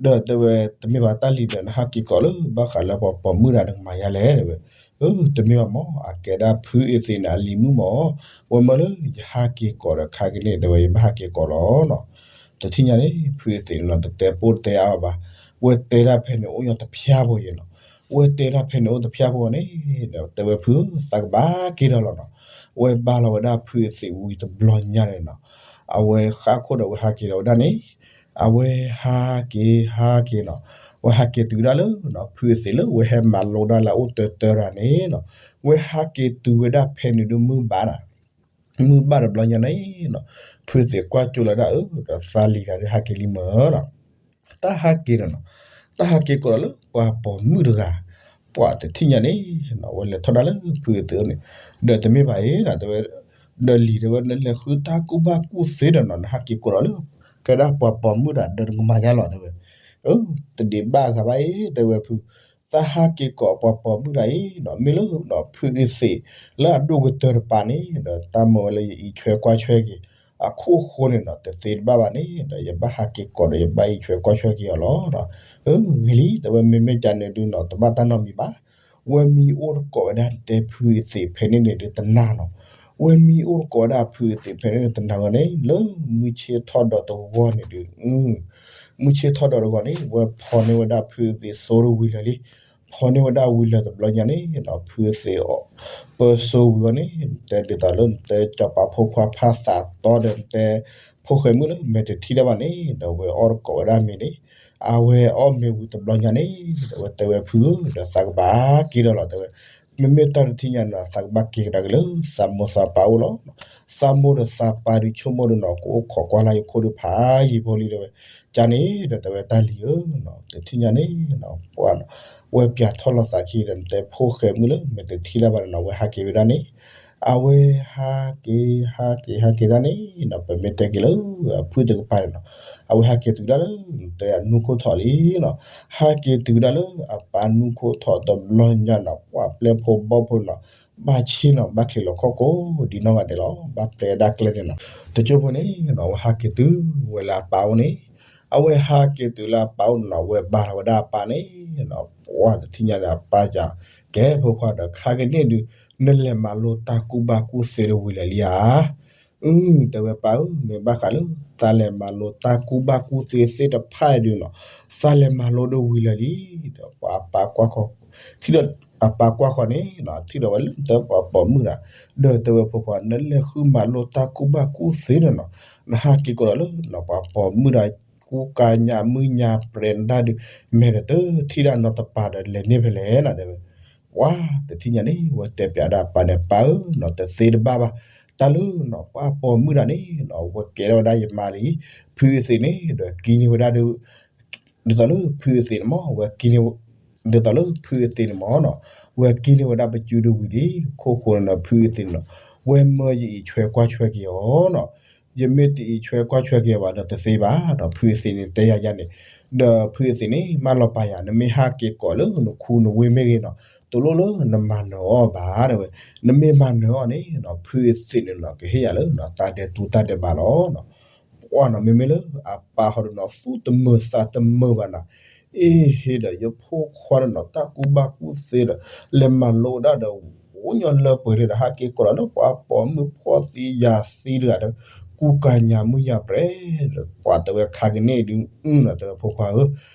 လံ ဒီးတဲဝဲ တမ့ၢ်ဘၣ်တၢ်လံၤဒီး နဟးက့ၤကိးလၢဘၣ်ဃးလၢပှၤပိာ်မုၣ်တဂၤဒီးကမၤယါလဲၣ်တဲဝဲ အၢ တမ့ၢ်ဘၣ်မး အကဲဒၣ်ဖုအသ့ၣ်န့ၣ် အလံၤမုၣ်မး ဝဲမၢလၢယဟးက့ၤကိးဒီး ခါကန့ၣ်တဲဝဲ ယဘၣ်ဟးက့ၤကိးလီၤနီၤ. တထံၣ်ညါန့ၣ် ဖုအသ့ၣ်န့ၣ်နီၤ တတဲပိၢ်တဲအါအီၤဘၣ်. ဝဲတဲဒၣ်ဖဲန့ၣ်အိၣ်ညီတဖျၢၣ်ဖိယဲနီၤ. ဝဲတဲဒၣ်ဖဲန့ၣ်အိၣ်တဖျၢၣ်ဖိန့ၣ် တဲဝဲဖု သးကဘၣ်က့ၤဒီးလီၤနီၤ. ဝဲဘၣ်လီၤဝဲဒၣ်ဖုအသ့ၣ်ဝံၤတဘျီညါန့ၣ်နီၤ အဝဲဃၣ်ခိၣ်ဒီးဝဲဟးက့ၤဒီးဝဲဒၣ်န့ၣ် အဝဲဟးက့ၤဟးက့ၤနီၤ ဝဲဟးက့ၤတုၤဒၣ်လၢ ဖုအသ့ၣ်လၢဝဲဟဲမၤလိဒၣ်လၢအအိၣ်တၢတၢတဂၤန့ၣ်နီၤ ဝဲဟးက့ၤတုၤဝဲဒၣ်ဖဲန့ၣ်ဒုးမုၢ်ဘၣ်နီၤ မုၢ်ဘၣ်တဘျီညါန့ၣ်နီၤ ဖုသ့ၣ်ကွၢ်ကၠိလီၤဒၣ်အၢ ဒီးသးလံၤတဂၤဒုးဟးက့ၤလံမးနီၤ တၢ်ဟးက့ၤဒီးနီၤ တၢ်ဟးက့ၤကိးဒီးလၢပှၤပိာ်မုၣ်တဂၤ ပှၤတထံၣ်ညါန့ၣ်နီၤ ဝဲလဲၤထီၣ်ဒၣ်လၢဖုအသ့ၣ်န့ၣ် ဒီးတမ့ၢ်ဘၣ်အံၤနီၤ တဲဝဲ ဒီးလံၤတဲဝဲ နလဲၤဃုတၢ်ကူၣ်ဘၣ်ကူၣ်သ့ဒီးနီၤ နဟးက့ၤကိးဒီးလၢ ကဲဒၣ်ပှၤပိာ်မုၣ်တဂၤဒီးနကမၤယါလီၤတဲဝဲ အၢ တဒံးဘၣ်ဂၤဘၣ်အံၤ တဲဝဲဖု သးဟးက့ၤကိးပှၤပိာ်မုၣ်တဂၤအံၤနီၤ မ့ၢ်လၢဖုအသ့ၣ်လၢအဒိၣ်ကတၢၢ်တပၤန့ၣ် ဒီးတၢ်မၢဝဲလၢယအံးထွဲကွၢ်ထွဲက့ၤ အခိၣ်ဃိန့ၣ်နီၤ တသ့တဘၣ်ဘၣ်န့ၣ် ဒီးယဘၣ်ဟးက့ၤကိးဒီးယဘၣ်အံးထွဲကွၢ်ထွဲက့ၤအီၤလီၤ. အၢ ဂ့ၤလံ တဲဝဲမ့မ့ၢ်ကန့ၣ်ဒုးနီၤ တဘၣ်တၢ်နီတမံၤဘၣ် ဝဲမ့ၢ်အိၣ်တကိးဝဲဒၣ်နတဲဖုအသ့ၣ်ဖဲန့ၣ်န့ၣ်ဒုးတနၤနီၤ ဝဲမ့ၢ်အိၣ်တကိးဝဲဒၣ်ဖုအသ့ၣ်ဖဲန့ၣ်န့ၣ်တနၤဝဲန့ၣ် လၢမုၢ်ဆ့ၣ်ထီၣ်ဒီးတဂီၤန့ၣ်ဒုး မုၢ်ဆ့ၣ်ထီၣ်ဒီးတဂီၤန့ၣ် ဝဲဖီန့ၢ်ဝဲဒၣ်ဖုအသ့ၣ်စိတဝံၤလၢာ်လံ ဖီန့ၢ်ဝဲဒၣ်ဝံၤလၢာ်တဘျီညါန့ၣ်နီၤ ဖုအသ့ၣ်အီၣ် ပၢစိဝံၤအီၤန့ၣ် တဲဒ်သိးလၢနတဲစီၤပၤဖိခွါဖါသးတီဒီးနတဲ ဖိၣ်ဃဲမုၣ်လၢမဲာ်တထံၣ်တၢ်ဘၣ်န့ၣ် ဒီးဝဲအီၣ်တကိးဝဲဒၣ်မ့ၤန့ၣ် အဝဲအီၣ်မ့ၤဝံၤတဘျီညါန့ၣ် ဒီးဝဲတဲဝဲဖုဧၢ ဒီးသးကဘၣ်က့ၤဒီးလီၤတဲဝဲ မ့မ့ၢ်တၢ်တထံၣ်ညါန့ၣ်ဒီး သးကဘၣ်က့ၤကဒါက့ၤလၢ သးမိၢ်သးပၢ်အိၣ်လီၤ. သးမိၢ်ဒီးသးပၢ်ဒုးဆိကမိၣ်ဒီးနီၤ ကအိၣ်ခိးကွၢ်လၢယခိၣ်ဒုးဖးယံာ်ဖိလံတဲဝဲ ကန့ၣ်ဒီးတဲဝဲတၢ်လံၤဧၢ တထံၣ်ညါန့ၣ် ပှၢ်နီၤ ဝဲပၠးထီၣ်လီၤသးခံဒီးနတဲဖိၣ်ဃဲမုၣ်လၢမဲာ်တထံၣ်တၢ်ဘၣ်န့ၣ်နီၤ ဝဲဟးက့ၤဝဲဒၣ်န့ၣ် အဝဲဟးက့ၤ ဟးက့ၤ ဟးက့ၤတၢ်န့ၣ်နီၤ ပမ့ၢ်တဲက့ၤလၢအဖုၣ်တကပၤန့ၣ်နီၤ, အဝဲဟးက့ၤတုၤဒၣ်လၢ တဲအနူခိၣ်ထီၣ်လံနီၤ, ဟးက့ၤတုၤဒၣ်လၢအပၢ်နူခိၣ်ထီၣ်တဘျီညါနီၤ ပှၤပျဲၢ်ဖိဘီၣ်ဖိနီၤ ဘၣ်ဆ့ၣ်နီၤ ဘၣ်ချံးလီၤခီၣ်ကိးဒံးနီၢ်ဂၤဒဲးလီၤ ဘၣ်ပျဲဒၣ်ကျဲန့ၣ်နီၤ, တကၠိဖိန့ၣ်နီၤ အဝဲဟးက့ၤတုၤဝဲလၢအပၢ်အိၣ်န့ၣ် အဝဲဟးက့ၤတုၤလၢအပၢ်အိၣ်န့ၣ်နီၤ အဝဲဘါထီၣ်ဝဲဒၣ်အပၢ်န့ၣ်နီၤ, ပှၢ်တထံၣ်ညါန့ၣ် အပၢ်စံး ကဲဖိခွါဒီး ခါကန့ၣ်ဒုး နလဲၤမၤလိတၢ်ကူၣ်ဘၣ်ကူၣ်သ့ဒီးဝံၤလၢာ်လံဧါ. အု တဲဝဲပၢ်ဧၢ, မ့ၢ်ဘၣ်ဃးလၢ သးလဲၤမၤလိတၢ်ကူၣ်ဘၣ်ကူၣ်သ့သ့ၣ်တဖၣ်အံၤဒုးနီၤ, သးလဲၤမၤလိဒီးဝံၤလၢာ်လံ, ဒီးပှၤအပၢ်ကွၢ်ဃီ ထံၣ်ဒီး အပၢ်ကွၢ်ဃီန့ၣ်နီၤ ထံၣ်ဒီးဝဲလၢတၢ်ပှၤပိာ်မုၣ်တဂၤ, ဒီးတဲဝဲဖိခွါ နလဲၤဃုမၤလိတၢ်ကူၣ်ဘၣ်ကူၣ်သ့ဒီးနီၤ, နဟးက့ၤကီးဒီးလၢနီၤ ပှၤပိာ်မုၣ်တဂၤ ကူကၤညါမုၢ်ညါပြဲးနတၢ်ဒုး မဲာ်ဒီးတထံၣ်ဒၣ်နီတပၤဒီး လဲၤန့ၢ်ဖဲလဲၣ်နီၤ တဲဝဲ ပှၢ်တထံၣ်ညါန့ၣ် ဝဲတဲပၠးဒၣ်အပၢ်န့ၣ် ပၢ်ဧၢနီၤ တသ့တဘၣ်ဘၣ်, တၢ်လၢနီၤ ပှၤပိာ်မုၣ်တဂၤန့ၣ်နီၤ ဝဲကဲထီၣ်ဝဲဒၣ်ယမါလံ, ဖုအသ့ၣ်န့ၣ်ဒီးကံန့ၢ်ဝဲဒၣ်ဒီး ဒ်သိးလၢဖုအသ့ၣ်န့ၣ်မ့ၢ် ဝဲကံန့ၢ် ဒ်သိးလၢဖုအသ့ၣ်န့ၣ်မ့ၢ်နီၤ ဝဲကံန့ၢ်ဝဲဒၣ်ပစုဒီးဝံၤလံ, ခိၣ်ဃိန့ၣ်ဒီးဖုအသ့ၣ်န့ၣ်နီၤ ဝဲမၢယအံးဆွဲကွၢ်ဆွဲက့ၤအီၤနီၤ, ယမ့ၢ်တအံးဆွဲကွၢ်ဆွဲက့ၤအီၤဘၣ်ဒီးတသ့ဘၣ်ဒီး ဖုအသ့ၣ်န့ၣ်တဲယၤယၤန့ၣ်, ဒီးဖုအသ့ၣ်န့ၣ် မၢလီၤပာ်ယၤ နမ့ၢ်ဟးက့ၤကိးလၢနခူနဝ့ၢ်မ့ၢ်ဂ့ၤနီၤ တလိၣ်လၢနမၤနၢၤအီၤဘၣ်တဲဝဲ, နမ့ၢ်မၤနၢၤအီၤန့ၣ်နီၤ ဖုအသ့ၣ်န့ၣ်နီၤ ကဟ့ၣ်ယၤလၢနီၤ တၢ်ဒဲးတူတၢ်ဒဲးဘးလီၤနီၤ. ပှၢ်နီၤ မ့မ့ၢ်လၢအပၢ်ဟီဒီးနီၤ သူၣ်တမုာ်သးတမုာ်ဘၣ်နီၤ, အ့ ဟ့ၣ်ဒီးယဖိခွါဒီးနီၤ တၢ်ကူၣ်ဘၣ်ကူၣ်သ့ဒီး လဲၤမၤလိဝဲဒၣ်ဒီး အိၣ်ညီလၢပှဲၤလံဒီး ဟးက့ၤကိးဒီးလၢပှၤပိာ်မုၣ်ဖှီၣ်သံယာ်သံတဂၤဒီး ကူကၤညါမုၢ်ညါပြဲးဒီး ပှၢ်တဲဝဲခါကန့ၣ်ဒုးအုနီၤ တဲဝဲဖိခွါဧၢ,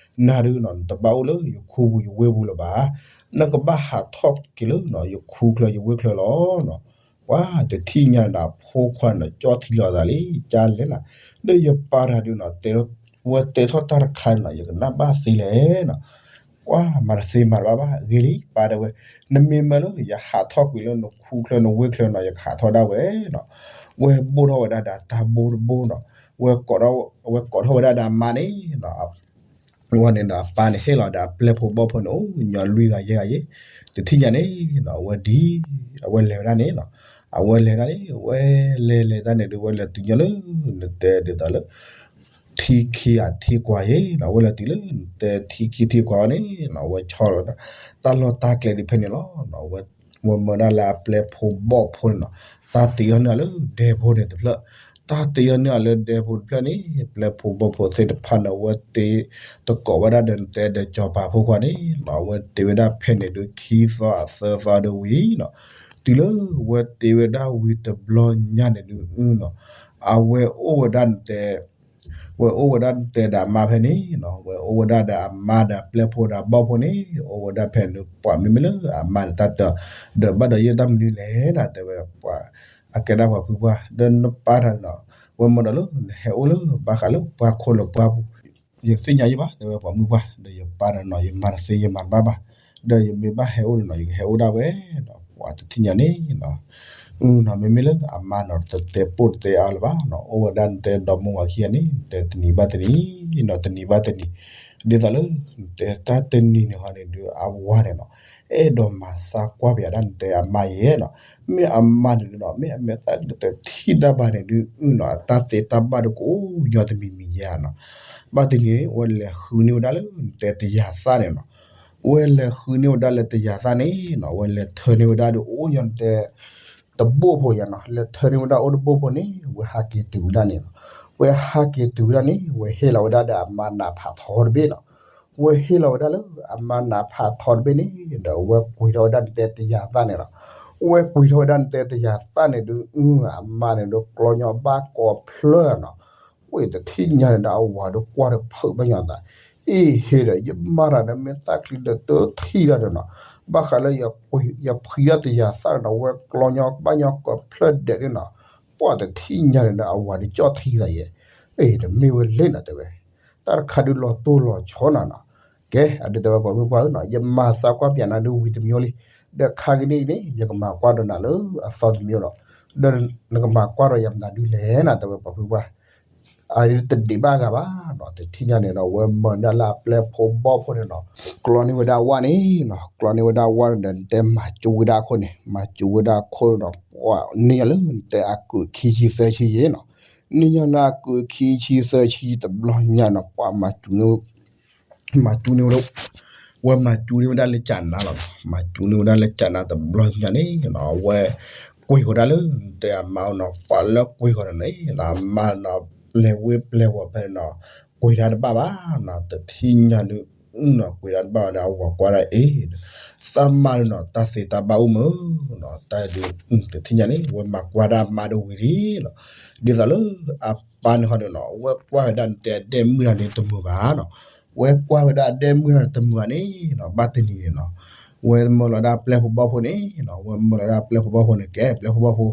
နၤဒုးနီၤ နတဘၣ်အိၣ်လၢယခူပူၤယဝ့ၢ်ပူၤလၢၤဘၣ်, နကဘၣ်ဟးထီၣ်က့ၤလၢနီၤ ယခူချၢယဝ့ၢ်ချၢလီၤနီၤ. ပှၢ်တထံၣ်ညါန့ၣ်ဒီး အဖိခွါန့ၣ် ကၠီထံလီၤအသးလံ ကၠါလဲၣ်နီၤ, ဒီးယပၢ်တဂၤဒုးနီၤ တဲ ဝဲတဲထီၣ်တၢ်တခါန့ၣ်နီၤ ယကနၣ်ဘၣ်သ့လဲၣ်နီၤ. ပှၢ်မၤတသ့မၤတဘၣ်ဘၣ် ဂ့ၤလံ ပၢ်တဲဝဲ, နမ့ၢ်မၢလၢယဟးထီၣ်ကွံာ်လၢနခူချၢနဝ့ၢ်ချၢနီၤ ယကဟးထီၣ်ဒၣ်ဝဲနီၤ. ဝဲဘိၣ်ထီၣ်ဝဲဒၣ်ဒီးတၢ်ဘိတဘိနီၤ, ဝဲ ဝဲကိးထီၣ်ဝဲဒၣ်ဒီးအမါန့ၣ်နီၤ ဝဲန့ၣ်ဒီးအပၢ်န့ၣ်ဟ့ၣ်လီၤဒီးအပျဲၢ်ဖိဘီၣ်ဖိန့ၣ် အိၣ်ညီလွံၢ်ဂၤယဲၢ်ဂၤယဲၢ်, တထံၣ်ညါန့ၣ်နီၤ အဝဲဒ် အဝဲလဲၤဝဲဒၣ်န့ၣ်နီၤ, အဝဲလဲၤဒၣ်န့ၣ် ဝဲလဲၤလဲၤတၢ်န့ၣ်ဒုး ဝဲလဲၤတုၤညီလၢ နတဲဒ်သိးလၢ ထံခံအထံကွၢ်ယဲၢ်နီၤ, ဝဲလဲၤတုၤလၢ နတဲထံခံထံကွၢ်ဝဲန့ၣ်နီၤ ဝဲဆီလီၤဝဲဒၣ် တၢ်လီၢ်တၢ်ကျဲဒုးဖဲန့ၣ်လီၤနီၤ, ဝဲ ဝဲမၢဒၣ်လၢအပျဲၢ်ဖိဘီၣ်ဖိန့ၣ်နီၤ, တၢ်တ့အီၤန့ၢ်အီၤလၢဒဲဖိန့ၣ်တဖျၢၣ်, တၢ်တ့အီၤန့ၢ်အီၤလၢဒဲဖိတဖျၢၣ်န့ၣ် ပျဲၢ်ဖိဘီၣ်ဖိသ့ၣ်တဖၣ်န့ၣ် ဝဲတ့ တကိးဝဲဒၣ်ဒီးနတဲဒီးစီၤပၤဖိခွါန့ၣ်နီၤ, ဝဲတ့ဝဲဒၣ်ဖဲန့ၣ်ဒုးခံသီအသၢသီဒုးဝံၤနီၤ, တုၤလၢဝဲတ့ဝဲဒၣ်ဝံၤတဘျီညါန့ၣ်ဒုးနီၤ, အဝဲအိၣ်ဝဲဒၣ်နတဲ ဝဲအိၣ်ဝဲဒၣ်နတဲဒီးအမါဖဲန့ၣ်နီၤ, ဝဲအိၣ်ဝဲဒၣ်ဒီးအမါဒီးအပျဲၢ်ဖိဒီးအဘီၣ်ဖိန့ၣ် အိၣ်ဝဲဒၣ်ဖဲန့ၣ်ဒုး ပှၤမ့မ့ၢ်လၢအမါန့ၣ် တၢ်တဲအီၤ ဒီးဘၣ်ဒီးယဲၢ်တၢ်မနုၤလဲၣ်နီၤ, တဲဝဲပှၤ အကဲဒၣ်ပှၤဖုပှၢ် ဒီးနပၢ်တၢ်နီၤ, ဝဲမၢဒီးလၢ နဟဲအိၣ်လၢဘၣ်ဃးလၢပှၤခိၣ်လၢပှၤပူၤ ယတသ့ၣ်ညါယံဘၣ် တဲဝဲပှၤမုၣ်ပှၢ် ဒီးယပၢ်ဒီးနီၤ ယမၤတသ့ယမၤတဘၣ်ဘၣ်, ဒီးယမ့ၢ်ဘၣ်ဟဲအိၣ်ဒီးနီၤ ယကဟဲအိၣ်ဒၣ်ဝဲနီၤ, ပှၤတထံၣ်ညါန့ၣ်နီၤ, အနီၤ မ့မ့ၢ်လၢအမါနီၤ တတဲပိၢ်တတဲအါလၢၤဘၣ်နီၤ, အိၣ်ဝဲဒၣ်နတဲဒီမါဝၤခံဂၤန့ၣ် နတဲတနံၤဘၣ်တနံၤနီၤ တနံၤဘၣ်တနံၤ, ဒ်သိးလၢနတဲတၢ်တနံၤန့ၣ်ဟီန့ၣ်ဒုး အဝၤန့ၣ်နီၤ, အဲၣ်ဒိးမၤသးကွၢ်ပယၤဒၣ်နတဲအမါယဲနီၤ, မ့ၢ်အမါန့ၣ်ဒုးနီၤ မ့ၢ်အမဲာ်သၣ်ဒုးတထံၣ်တၢ်ဘၣ်န့ၣ်ဒုးအနီၤ အတၢ်သ့တၢ်ဘၣ်ဒုးကအိၣ်ညီတမံၤမံၤယဲနီၤ, ဘၣ်တနံၤ ဝဲလဲၤဃုန့ၢ်ဝဲဒၣ်လၢနတဲတယၤသၣ်န့ၣ်နီၤ, ဝဲလဲၤဃုန့ၢ်ဝဲဒၣ်လၢတယၤသၣ်န့ၣ်နီၤ ဝဲလဲၤထၢန့ၢ်ဝဲဒၣ်ဒီးအိၣ်ညီနတဲ တဘိၣ်ဖိယၤနီၤ, လဲၤထၢန့ၢ်ဝဲဒၣ်အိၣ်တဘိၣ်ဖိန့ၣ် ဝဲဟးက့ၤတုၤဝဲဒၣ်န့ၣ်နီၤ, ဝဲဟးက့ၤတုၤဝဲဒၣ်န့ၣ် ဝဲဟ့ၣ်လီၤဝဲဒၣ်ဒီးအမါနးဖးထီတဘ့ၣ်နီၤ, ဝဲဟ့ၣ်လီၤဝဲဒၣ်လၢအမါနးဖးထီတဘ့ၣ်န့ၣ် ဒီးဝဲကွံာ်ထီၣ်ဝဲဒၣ်နတဲတယၤသၣ်န့ၣ်လီၤ, ဝဲကွံာ်ထီၣ်ဝဲဒၣ်နတဲတယၤသၣ်န့ၣ်ဒုး အမါန့ၣ်ဒုးကျီညီဘၣ်ကိးဖျၢၣ်နီၤ, ဝဲတထံၣ်ညါန့ၣ်ဒီးအဝၤဒုးကွၢ်ဒီးဖုးဘၣ်ညီသး အ့ၣ် ဟ့ၣ်ဒီး ယမါတၢ်ဒီးမ့ၢ်သၣ်ချံဒီးတထံၣ်တၢ်ဒီးနီၤ, ဘၣ်ဃးလၢ ယဖှံဒၣ်တယၤသၣ်ဒီး ဝဲကျီညီဘၣ်ညီကိးဖျၢၣ်ဒဲးန့ၣ်နီၤ, ပှၤတထံၣ်ညါန့ၣ်ဒီး အဝၤဒုးကၠီၣ်ထံသးယဲ, အ့ၣ် တမ့ၢ်ဝဲလဲၣ်နီၤ တဲဝဲ, တၢ်တခါဒုးလီၤတိၢ်လီၤဆီနီၤနီၤ, ကဲ အဒုးတဲဝဲပှၤမုၣ်ပှၢ်ဧၢနီၤ, ယမၤသးကွၢ်ပျးနၤဒုးဝံၤတမံၤလံ, ဒီးခါက့ၤန့ၣ်န့ၣ် ယကမၤကွၢ်ဒီးနၤလၢအသီတမံၤလီၤ, ဒီးနကမၤကွၢ်ဒီးယၤမနုၤဒုးလဲၣ်နီၤ တဲဝဲပှၤမုၣ်ပှၢ် အတဒံးဘၣ်ဂၤဘၣ်နီၤ. တထံၣ်ညါန့ၣ်ဒီး ဝဲမၢနၢ်လၢအပျဲၢ်ဖိဘီၣ်ဖိန့ၣ်နီၤ, ကျီန့ၢ်ဝဲဒၣ်ဝၣ်န့ၣ်နီၤ, ကျီန့ၢ်ဝဲဒၣ်ဝၣ်န့ၣ်ဒီး နတဲမၤစူၤဝဲဒၣ်အခိၣ်န့ၣ်, မၤစူၤဝဲဒၣ်အခိၣ်ဒီး ပှၤန့ၢ်ယၤလၢနတဲအကုာ်ခံဆံသၢဆံယဲနီၤ, န့ၢ်ယၤလၢအကုာ်ခံဆံသၢဆံတဘျီညါနီၤ, ပှၤမၤစူၤန့ၢ် မၤစူၤန့ၢ်ဝဲဒၣ်, ဝဲမၤစူၤန့ၢ်ဝဲဒၣ်လၢကၠးနါလီၤ. မၤစူၤန့ၢ်ဝဲဒၣ်လၢကၠးနါတဘျီညါန့ၣ်နီၤ, ဝဲကွံာ်ဃီၤဒၣ်လၢနတဲအမါအိၣ်နီၤ, ပှၤလၢကွံာ်ဃီၤန့ၣ်နီၤ, အမါနီၤပျဲဝ့ၢ်ပျဲဝီၤဖဲန့ၣ်နီၤ, ကွံာ်တၢ်တဘၣ်ဘၣ်နီၤ. တထံၣ်ညါဒုးနီၤ, ကွံာ်တၢ်တဘၣ်ဘၣ်ဒီး အဝၤကွၢ်ဒၣ်အ့ၣ်, သးမါဒုးနီၤ, တၢ်သ့တၢ်ဘၣ်အိၣ်မုာ်နီၤ, တၢ်ဒုး, တထံၣ်ညါန့ၣ် ဝဲမၤကွၢ်ဒၣ်အမါဒၣ်ဝံၤလံလီၤ. ဒ်သိးလၢအပၢ်န့ၣ်ဃီဒုးနီၤ, ဝဲကွၢ်ဝဲဒၣ်နတဲအဒဲၣ်မုၣ်တဂၤန့ၣ်တမုာ်ဘၣ်နီၤ, ဝဲကွၢ်ဝဲဒၣ်အဒဲၣ်မုၣ်တဂၤန့ၣ်တမုာ်ဘၣ်န့ၣ်နီၤ, ဘၣ်တနံၤန့ၣ်နီၤ, ဝဲမၢလီၤဒၣ်ပျဲၢ်ဖိဘီၣ်ဖိန့ၣ်နီၤ, ဝဲမၢလီၤဒၣ်ပျဲၢ်ဖိဘီၣ်ဖိန့ၣ်, ကဲပျဲၢ်ဖိဘီၣ်ဖိ,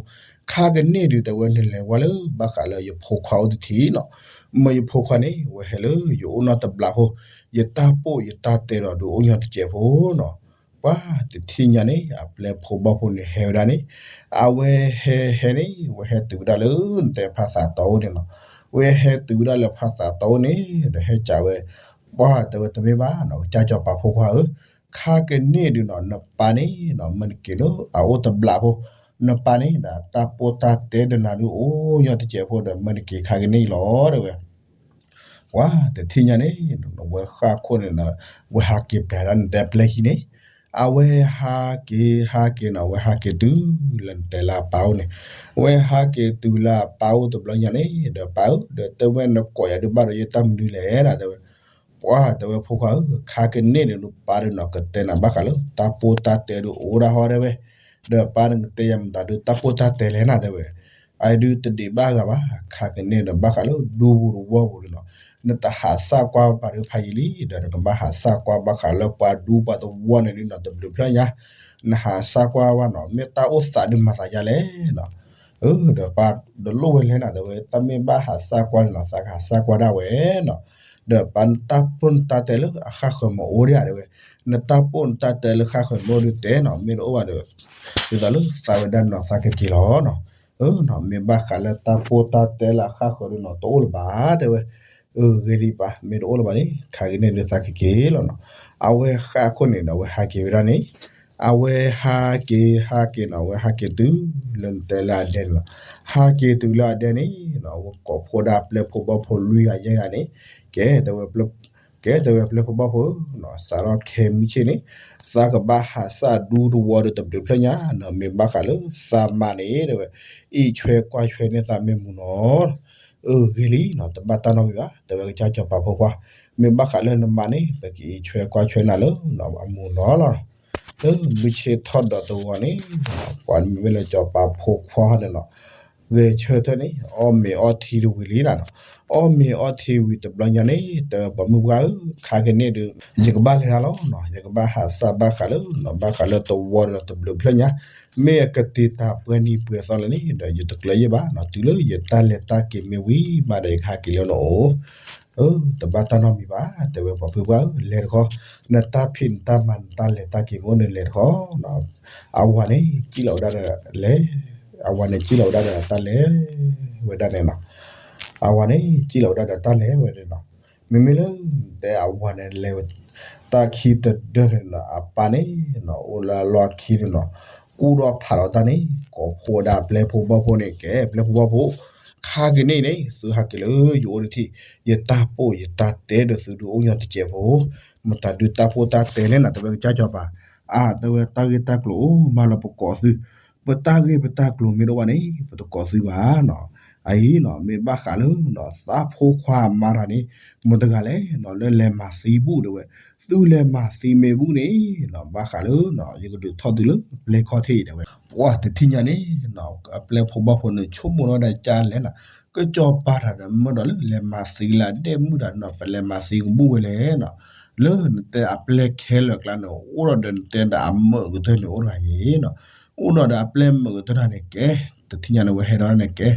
ခါကန့ၣ်ဒုးတဲဝဲနလဲၤဝဲလၢဘၣ်ဃးလၢယဖိခွါအိၣ်တထံၣ်နီၤ, မၢယဖိခွါန့ၣ် ဝဲဟဲလၢယအိၣ်နီၢ်တဘျးဖိ, ယတၢ်ပိၢ်ယတၢ်တဲဒီးဒုးအိၣ်ညီတစဲးဖိနီၤ. ပှၤတထံၣ်ညါန့ၣ် အပျဲၢ်ဖိဘီၣ်ဖိန့ၣ်ဟဲဝဲဒၣ်န့ၣ်, အဝဲဟဲဟဲန့ၣ် ဝဲဟဲတုၤဝဲဒၣ်လၢနတဲဖးသးတီအိၣ်န့ၣ်နီၤ, ဝဲဟဲတုၤဝဲဒၣ်လၢဖးသးတီအိၣ်န့ၣ် ဒီးဟဲကးဝဲ, ပှၤတဲဝဲတမ့ၢ်ဘၣ်နီၤ, ကစၢ်စီၤပၤဖိခွါဧၢ, ခါကန့ၣ်ဒုးနီၤ, နပၢ်န့ၣ်နီၤ မၢနက့ၤလၢအအိၣ်တဘျးဖိ, နပၢ်န့ၣ်ဒီးတၢ်ပိၢ်တၢ်တဲဒီးနၤဒုးအိၣ်ညီတစဲးဖိဒီး မၢနက့ၤခါကန့ၣ်လီၤ တဲဝဲ ပှၤတထံၣ်ညါန့ၣ်, ဝဲဃၣ်ခိၣ်န့ၣ်နီၤ, ဝဲဟးက့ၤပျဲဒၣ်နတဲပျဲၢ်ခံန့ၣ်, အဝဲဟးက့ၤဟးက့ၤနီၤ, ဝဲဟးက့ၤတုၤလၢနတဲလၢအပၢ်အိၣ်န့ၣ်, ဝဲဟးက့ၤတုၤလၢအပၢ်အိၣ်တဘျီညါန့ၣ်, ဒီးပၢ်ဧၢ, ဒီးတဲဝဲနကိးယၤဒုးဘၣ်ဒီးယတၢ်မနုၤလဲၣ်နီၤ တဲဝဲ, ပှၤတဲဝဲဖိခွါဧၢ, ခါကန့ၣ်ဒုးနပၢ်ဒုးနီၤ ကတဲနၤဘၣ်ဃးလၢတၢ်ပိၢ်တၢ်တဲဒုးအိၣ်ဒၣ်ဟီတဲဝဲ, ဒီးပၢ်နကတဲယၤမတၤဒုးတၢ်ပိၢ်တၢ်တဲလဲၣ်နၤ တဲဝဲ အဒုးတဒံးဘၣ်ဂၤဘၣ်, ခါကန့ၣ်ဒီးဘၣ်ဃးလၢဒူပူၤတဝီပူၤဒုးနီၤ, နတဟးဆၣ်ကွၢ်ပာ်ဒုးဖးယံာ်လံ, ဒီးနကဘၣ်ဟးဆၣ်ကွၢ်ဘၣ်ဃးလၢပှၤဒူပှၤတဝီန့ၣ်ဒုးနီၤ, တဘျုးဖျၢၣ်ညါ, နဟးဆၣ်ကွၢ်ဘၣ်နီၤ, မ့ၢ်တၢ်အိၣ်သးဒုးမၤသးယါလဲၣ်နီၤ, ဒီးပၢ်ဒီးလိၣ်ဝဲလဲၣ်နၤ တဲဝဲ, တၢ်မ့ၢ်ဘၣ်ဟးဆၣ်ကွၢ်န့ၣ်နီၤ သးကဟးဆၣ်ကွၢ်ဒၣ်ဝဲနီၤ, ဒီးပၢ်နတၢ်ပိၢ်နတၢ်တဲလၢအဃၣ်ဃၢၤမ့ၢ်အိၣ်ဒံးဧါ တဲဝဲ, နတၢ်ပိၢ်နတၢ်တဲလၢဃၣ်ဃၢၤမ့ၢ်အိၣ်ဒုးတဲနီၤ, မ့ၢ်တအိၣ်ဘၣ်ဒီး ဒ်သိးလၢသးဝဲဒၣ်နီၤ သးကက့ၤလီၤနီၤ, မ့ၢ်ဘၣ်ဃးလၢတၢ်ပိၢ်တၢ်တဲလၢအဃၣ်ဃၢၤဒုးနီၤ တအိၣ်လၢၤဘၣ် တဲဝဲ, ဂ့ၤလံပၢ် မ့ၢ်တအိၣ်လၢၤဘၣ်န့ၣ် ခါကန့ၣ်ဒုးသးကက့ၤလီၤနီၤ, အဝဲဃၣ်ခိၣ်န့ၣ်ဒီး အဝဲဟးက့ၤဝဲဒၣ်န့ၣ်, အဝဲဟးက့ၤဟးက့ၤနီၤ အဝဲဟးက့ၤတုၤလၢနတဲလၢအဒဲန့ၣ်လီၤ, ဟးက့ၤတုၤလၢအဒဲန့ၣ်နီၤ အဝဲကိးဖှိၣ်ဒၣ်ပျဲၢ်ဖိဘီၣ်ဖိလွံၢ်ဂၤယဲၢ်ဂၤန့ၣ်, ကဲ ကဲတဲဝဲပျဲၢ်ဖိဘီၣ်ဖိဧၢ, စးထီၣ်ခဲမုၢ်ဆ့ၣ်န့ၣ်, သးကဘၣ်ဟးဆၣ်ဒူတဝီဒီးတဘျုးဖျၢၣ်ညါနီၤ, မ့ၢ်ဘၣ်ဃးလၢသးမါန့ၣ် တဲဝဲ, အံးဆွဲကွၢ်ဆွဲန့ၢ်သးမ့ၢ်မူနီၤ, ဂ့ၤလံနီၤ တဘၣ်တၢ်နီတမံၤဘၣ် တဲဝဲကစၢ်စီၤပၤဖိခွါ, မ့ၢ်ဘၣ်ဃးလၢနမါန့ၣ် ပကအံးဆွဲကွၢ်ဆွဲနၤလၢအမူနီၤလီၤ, မုၢ်ဆ့ၣ်ထီၣ်ဒီးတဝီန့ၣ်, ပှၤမ့ၢ်ဝဲလၢစီၤပၤဖိခွါန့ၣ်နီၤ ဂဲၤဆၢထၢၣ်န့ၣ် အီၣ်မ့ၤအီထံတဝံၤလံနီၤ, အီၣ်မ့ၤအီထံဝံၤတဘျီညါန့ၣ် တဲဝဲပှၤမုၣ်ပှၢ်ဧၢ, ခါကန့ၣ်ဒုး ယကဘၣ်လဲၤတၢ်လီၤနီၤ, ယကဘၣ်ဟးဆၣ်ဘၣ်ဃးလၢနီၤ ဘၣ်ဃးလၢတဝီဒီးတဘျုးဖျၢၣ်ညါ, မ့ၢ်အကတ့ၤတၢ်ပှဲၤနံၤပှဲၤသီလၢာ်န့ၣ် ဒီးယတကျၢၤယဲၢ်ဘၣ်နီၤ, တုၤလၢယတၢ်လဲၤတၢ်က့ၤမ့ၢ်ဝံၤမးဒီးယကဟးက့ၤလၢနအိၣ် တဘၣ်တၢ်နီတမံၤဘၣ် တဲဝဲပှၤဖုပှၢ်ဧၢ, လဲၤတခီ, နတၢ်ဖံးနတၢ်မၤနတၢ်လဲၤတၢ်က့ၤမ့ၢ်အိၣ်န့ၣ်လဲၤတခီ, အဝၤန့ၣ်စံၣ်လီၤဝဲဒၣ်ဒီးလဲၤ, အဝၤန့ၣ်စံၣ်လီၤဝဲဒၣ်ဒီးတၢ်လဲၤဝဲဒၣ်န့ၣ်နီၤ, အဝၤန့ၣ်စံၣ်လီၤဝဲဒၣ်ဒီးတၢ်လဲၤဝဲဒၣ်နီၤ, မ့မ့ၢ်လၢတဲအဝၤန့ၣ်လဲၤဝဲ, တၢ်ခံတဒၢန့ၣ်နီၤ အပၢ်န့ၣ်နီၤ အိၣ်လၢအလီၢ်ခံန့ၣ်နီၤ, ကူၣ်ထီၣ်ဖးထီၣ်တၢ်န့ၣ် ကိးဖှိၣ်ဝဲဒၣ်ပျဲၢ်ဖိဘီၣ်ဖိန့ၣ် ကဲပျဲၢ်ဖိဘီၣ်ဖိ, ခါကန့ၣ်န့ၣ် သုဟဲက့ၤလၢယအိၣ်တထံၣ်, ယတၢ်ပိၢ်ယတၢ်တဲဒီးသုဒုးအိၣ်ညီတစဲးဖိ, မတၤဒုးတၢ်ပိၢ်တၢ်တဲလဲၣ်နၤ တဲဝဲကစၢ်စီၤပၤ, အါ တဲဝဲတၢ်ဂ့ၢ်တၢ်ကျိၤအိၣ်မးလၢပကိးသု, ပတၢ်ဂ့ၢ်ပတၢ်ကျိၤမ့ၢ်တအိၣ်ဘၣ်န့ၣ် ပတကိးသုဘၣ်နီၤ, အအံၤနီၤ မ့ၢ်ဘၣ်ဃးလၢနီၤ သးဖိခွါအမါတဂၤန့ၣ် မတၤတဂၤလဲၣ်နီၤ လၢလဲၤမၤသံဘူၣ်တဲဝဲ, သုလဲၤမၤသံမ့ၢ်ဘူၣ်န့ၣ်နီၤ ဘၣ်ဃးလၢနီၤ ယကဒုးထီၣ်သုလၢပျဲၢ်ခီၣ်ထံးတဲဝဲ, ပှၤတထံၣ်ညါန့ၣ်နီၤ အပျဲၢ်ဖိဘီၣ်ဖိန့ၣ် ဆိကမိၣ်ထီၣ်ဝဲဒၣ်ကၢ်လဲၣ်နီၤ, ကစီၤပၤတဂၤဒီးမၢဒီးလၢလဲၤမၤသံလၢအဒဲၣ်မုၣ်တဂၤနီၤ ပလဲၤမၤသံကဘူၣ်ဝဲလဲၣ်နီၤ, လၢနတဲအပျဲၢ်ခဲလၢာ်အကျါန့ၣ် အိၣ်ဒီးဒီးနတဲဒီးအမုာ်ကတၢၢ်န့ၣ်အိၣ်တဂၤအံၤနီၤ, အိၣ်ဒီးဒီးအပျဲၢ်မုာ်ကတၢၢ်တဂၤန့ၣ်ကဲ, တထံၣ်ညါန့ၣ်ဝဲဟဲဒီးန့ၣ်ကဲ,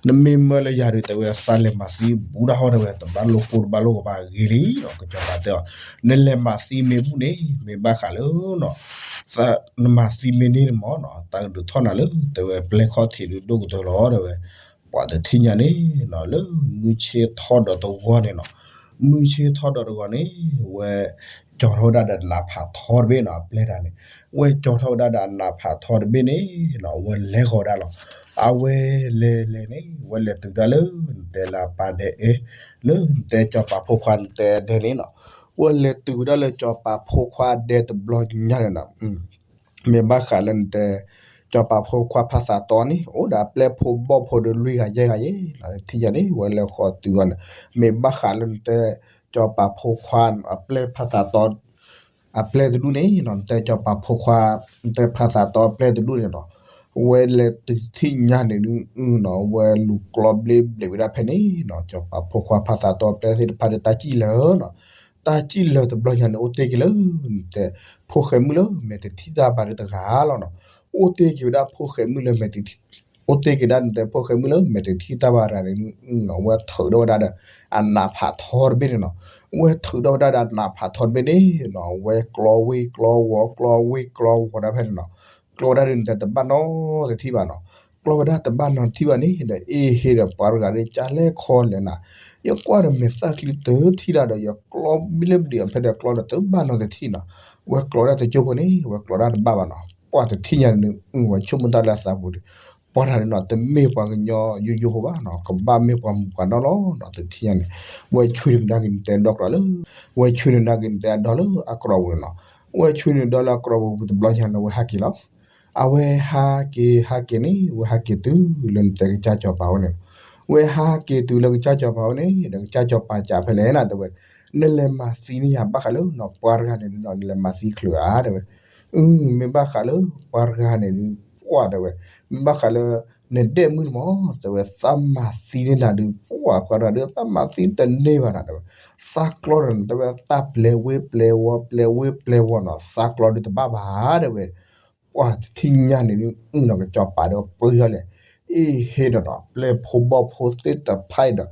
နမ့ၢ်မၢလၢယၤဒုးတဲဝဲသးလဲၤမၤသံဘူၣ်တၢ်ဟီၣ်တဲဝဲ တဘၣ်လိၣ်ကိၢ်တဘၣ်လိၣ်ကဘၣ်ဂ့ၤလံနီၤ ကစီၤပၤတဲအီၤ, နလဲၤမၤသံမ့ၢ်ဘူၣ်န့ၣ် မ့ၢ်ဘၣ်ဃးလၢနီၤ နမၤသံမ့ၢ်န့ၢ်န့ၣ်မ့ၢ်နီၤ တၢ်ကဒုးထီၣ်နၤလၢတဲဝဲပျဲၢ်ခီၣ်ထံးဒုးဒိၣ်ကတၢၢ်လီၤတဲဝဲ, ပှၤတထံၣ်ညါန့ၣ်နီၤ လၢမုၢ်ဆ့ၣ်ထီၣ်ဒီးတဂီၤန့ၣ်နီၤ, မုၢ်ဆ့ၣ်ထီၣ်ဒီးတဂီၤန့ၣ် ဝဲ ကၠီၤထီၣ်ဝဲဒၣ်ဒီးနးဖးထီတဘ့ၣ်နီၤ အပျဲၢ်တၢ်န့ၣ်, ဝဲကၠီၤထီၣ်ဝဲဒၣ်ဒီးနးဖးထီတဘ့ၣ်န့ၣ်နီၤ ဝဲလဲၤဃီၤဒၣ်လီၤ. အဝဲလဲၤလဲၤန့ၣ် ဝဲလဲၤတုၤဒၣ်လၢနတဲလၢအပၢ်ဒဲးအဲၣ် လၢနတဲကၠီၤပၤဖိခွါနတဲဒဲးန့ၣ်နီၤ, ဝဲလဲၤတုၤဝဲဒၣ်လၢကၠီၤပၤဖိခွါဒဲးတဘျီညါန့ၣ်နီၤ မ့ၢ်ဘၣ်ဃးလၢနတဲ ကၠီၤပၤဖိခွါဖါသးတီန့ၣ် အိၣ်ဒီးအပျဲၢ်ဖိဘီၣ်ဖိဒီးလွံၢ်ဂၤယဲၢ်ဂၤယဲၢ်လီၤ ထံၣ်ညါန့ၣ် ဝဲလဲၤဃီၤတုၤအီၤန့ၣ်, မ့ၢ်ဘၣ်ဃးလၢနတဲ ကၠီၤပၤဖိခွါအပျဲၢ်ဖါသးတီ အပျဲၢ်တဒူၣ်န့ၣ်နီၤ နတဲကၠီၤပၤဖိခွါ နတဲဖါသးတီအပျဲၢ်တဒူၣ်န့ၣ်နီၤ ဝဲလဲၤတုၤထံၣ်ညါန့ၣ်ဒုးနီၤ ဝဲလူၤကျီဘျ့ဘျ့ဝဲဒၣ်ဖဲန့ၣ်နီၤ ကၠီၤပၤဖိခွါဖါသးတီအပျဲၢ်သ့ၣ်တဖၣ်ဒီးတၢ်စံၣ်လၢၤနီၤ, တၢ်စံၣ်လၢၤတဘျီညါန့ၣ် အိၣ်တ့ၢ်က့ၤလၢ နတဲ ဖိၣ်ဃဲမုၣ်လၢမဲာ်တထံၣ်တၢ်ဘၣ်ဒီးတဂၤလီၤနီၤ, အိၣ်တ့ၢ်က့ၤဝဲဒၣ်ဖိၣ်ဃဲမုၣ်လၢမဲာ်တထံၣ် အိၣ်တ့ၢ်က့ၤဒၣ်နတဲဖိၣ်ဃဲမုၣ်လၢမဲာ်တထံၣ်တၢ်ဘၣ်တဂၤန့ၣ်နီၤ ဝဲထုးထီၣ်ဝဲဒၣ်ဒီး အနးဖးထီတဘ့ၣ်န့ၣ်နီၤ, ဝဲထုးထီၣ်ဝဲဒၣ်ဒီးအနးဖးထီတဘ့ၣ်န့ၣ်နီၤ ဝဲကျီဝ့ၢ်ကျီဝီၤ ကျီဝ့ၢ်ကျီဝီၤဒၣ်ဖဲန့ၣ်နီၤ, ကျီဝဲဒၣ်ဒီးနတဲတဘၣ်နီတထံၣ်ဘၣ်နီၤ, ကျီဝဲဒၣ်တဘၣ်နီတထံၣ်ဘၣ်န့ၣ်ဒီး အ့ၣ်ဟ့ဒီးပှၤတဂၤဒီး ကလဲၤခီလဲၤနၤ, ယကွၢ်ဒီးမဲာ်သၣ်ချံတထံၣ်ဒၣ်ဒီး ယကျီဘျ့ဘျ့အီၤဖဲဒီးကျီဒီးတဘၣ်နီတထံၣ်နီၤ, ဝဲကျီဒၣ်တကၠိဖိန့ၣ် ဝဲကျီဒၣ်တဘၣ်ဘၣ်နီၤ, ပှၤတထံၣ်ညါန့ၣ် ဝဲဆိကမိၣ်တၢ်လၢအသးပူၤဒီး ပှၤတဂၤန့ၣ်နီၤ တမ့ၢ်ပှၤကညီယိယိဖိဘၣ်နီၤ, ကဘၣ်မ့ၢ်ပှၤမုၣ်ပှၤနီၢ်လီၤနီၤ, တထံၣ်ညါန့ၣ် ဝဲဆွံနုာ်ကဒါက့ၤနတဲဒီကျီလၢ ဝဲဆွံနုာ်ကဒါက့ၤနတဲအဒီလၢအကြီပူၤန့ၣ်နီၤ, ဝဲဆွံနုာ်ဒီလၢအကြီပူၤတဘျီညါန့ၣ် ဝဲဟးက့ၤလီၤ. အဝဲဟးက့ၤဟးက့ၤန့ၣ် ဝဲဟးက့ၤတုၤလၢနတဲကစၢ်ကၠီၤပၤဝဲန့ၣ်လီၤ. ဝဲဟးက့ၤတုၤလၢကစၢ်ကၠီၤပၤဝဲန့ၣ် ဒီးကစၢ်ကၠီၤပၤစံးဖဲလဲၣ်နၤတဲဝဲ, နလဲၤမၤသံန့ၢ်ယၤဘၣ်ဃးလၢနီၤ ပှၤတဂၤန့ၣ်ဒုးနီၤ နလဲၤမၤသံချုးဧါတဲဝဲ, အၢ မ့ၢ်ဘၣ်ဃးလၢပှၤတဂၤန့ၣ်ဒုး ပှၢ်တဲဝဲ, မ့ၢ်ဘၣ်ဃးလၢ နဒဲၣ်မုၣ်န့ၣ်မး တဲဝဲ သးမၤသံန့ၢ်နၤဒုး ပှၢ်ပှၤတဂၤဒုး သးမၤသံတန့ၢ်ဘၣ်နၤတဲဝဲ, သးကျီဒီးနၤတဲဝဲ သးပျဲဝ့ပျဲဝီၤ ပျဲဝ့ပျဲဝီၤနီၤ သးကျီဒုးတဘၣ်ဘၣ်တဲဝဲ, ပှၢ်တထံၣ်ညါန့ၣ်ဒုး အုၣ်နီၤ ကစၢ်ကၠီၤပၤဒီးပၢၢ်ထီၣ်လဲၣ်, အ့ၣ်ဟ့ဒီးနီၤ ပျဲၢ်ဖိဘီၣ်ဖိသ့ၣ်တဖၣ်အံၤဒီး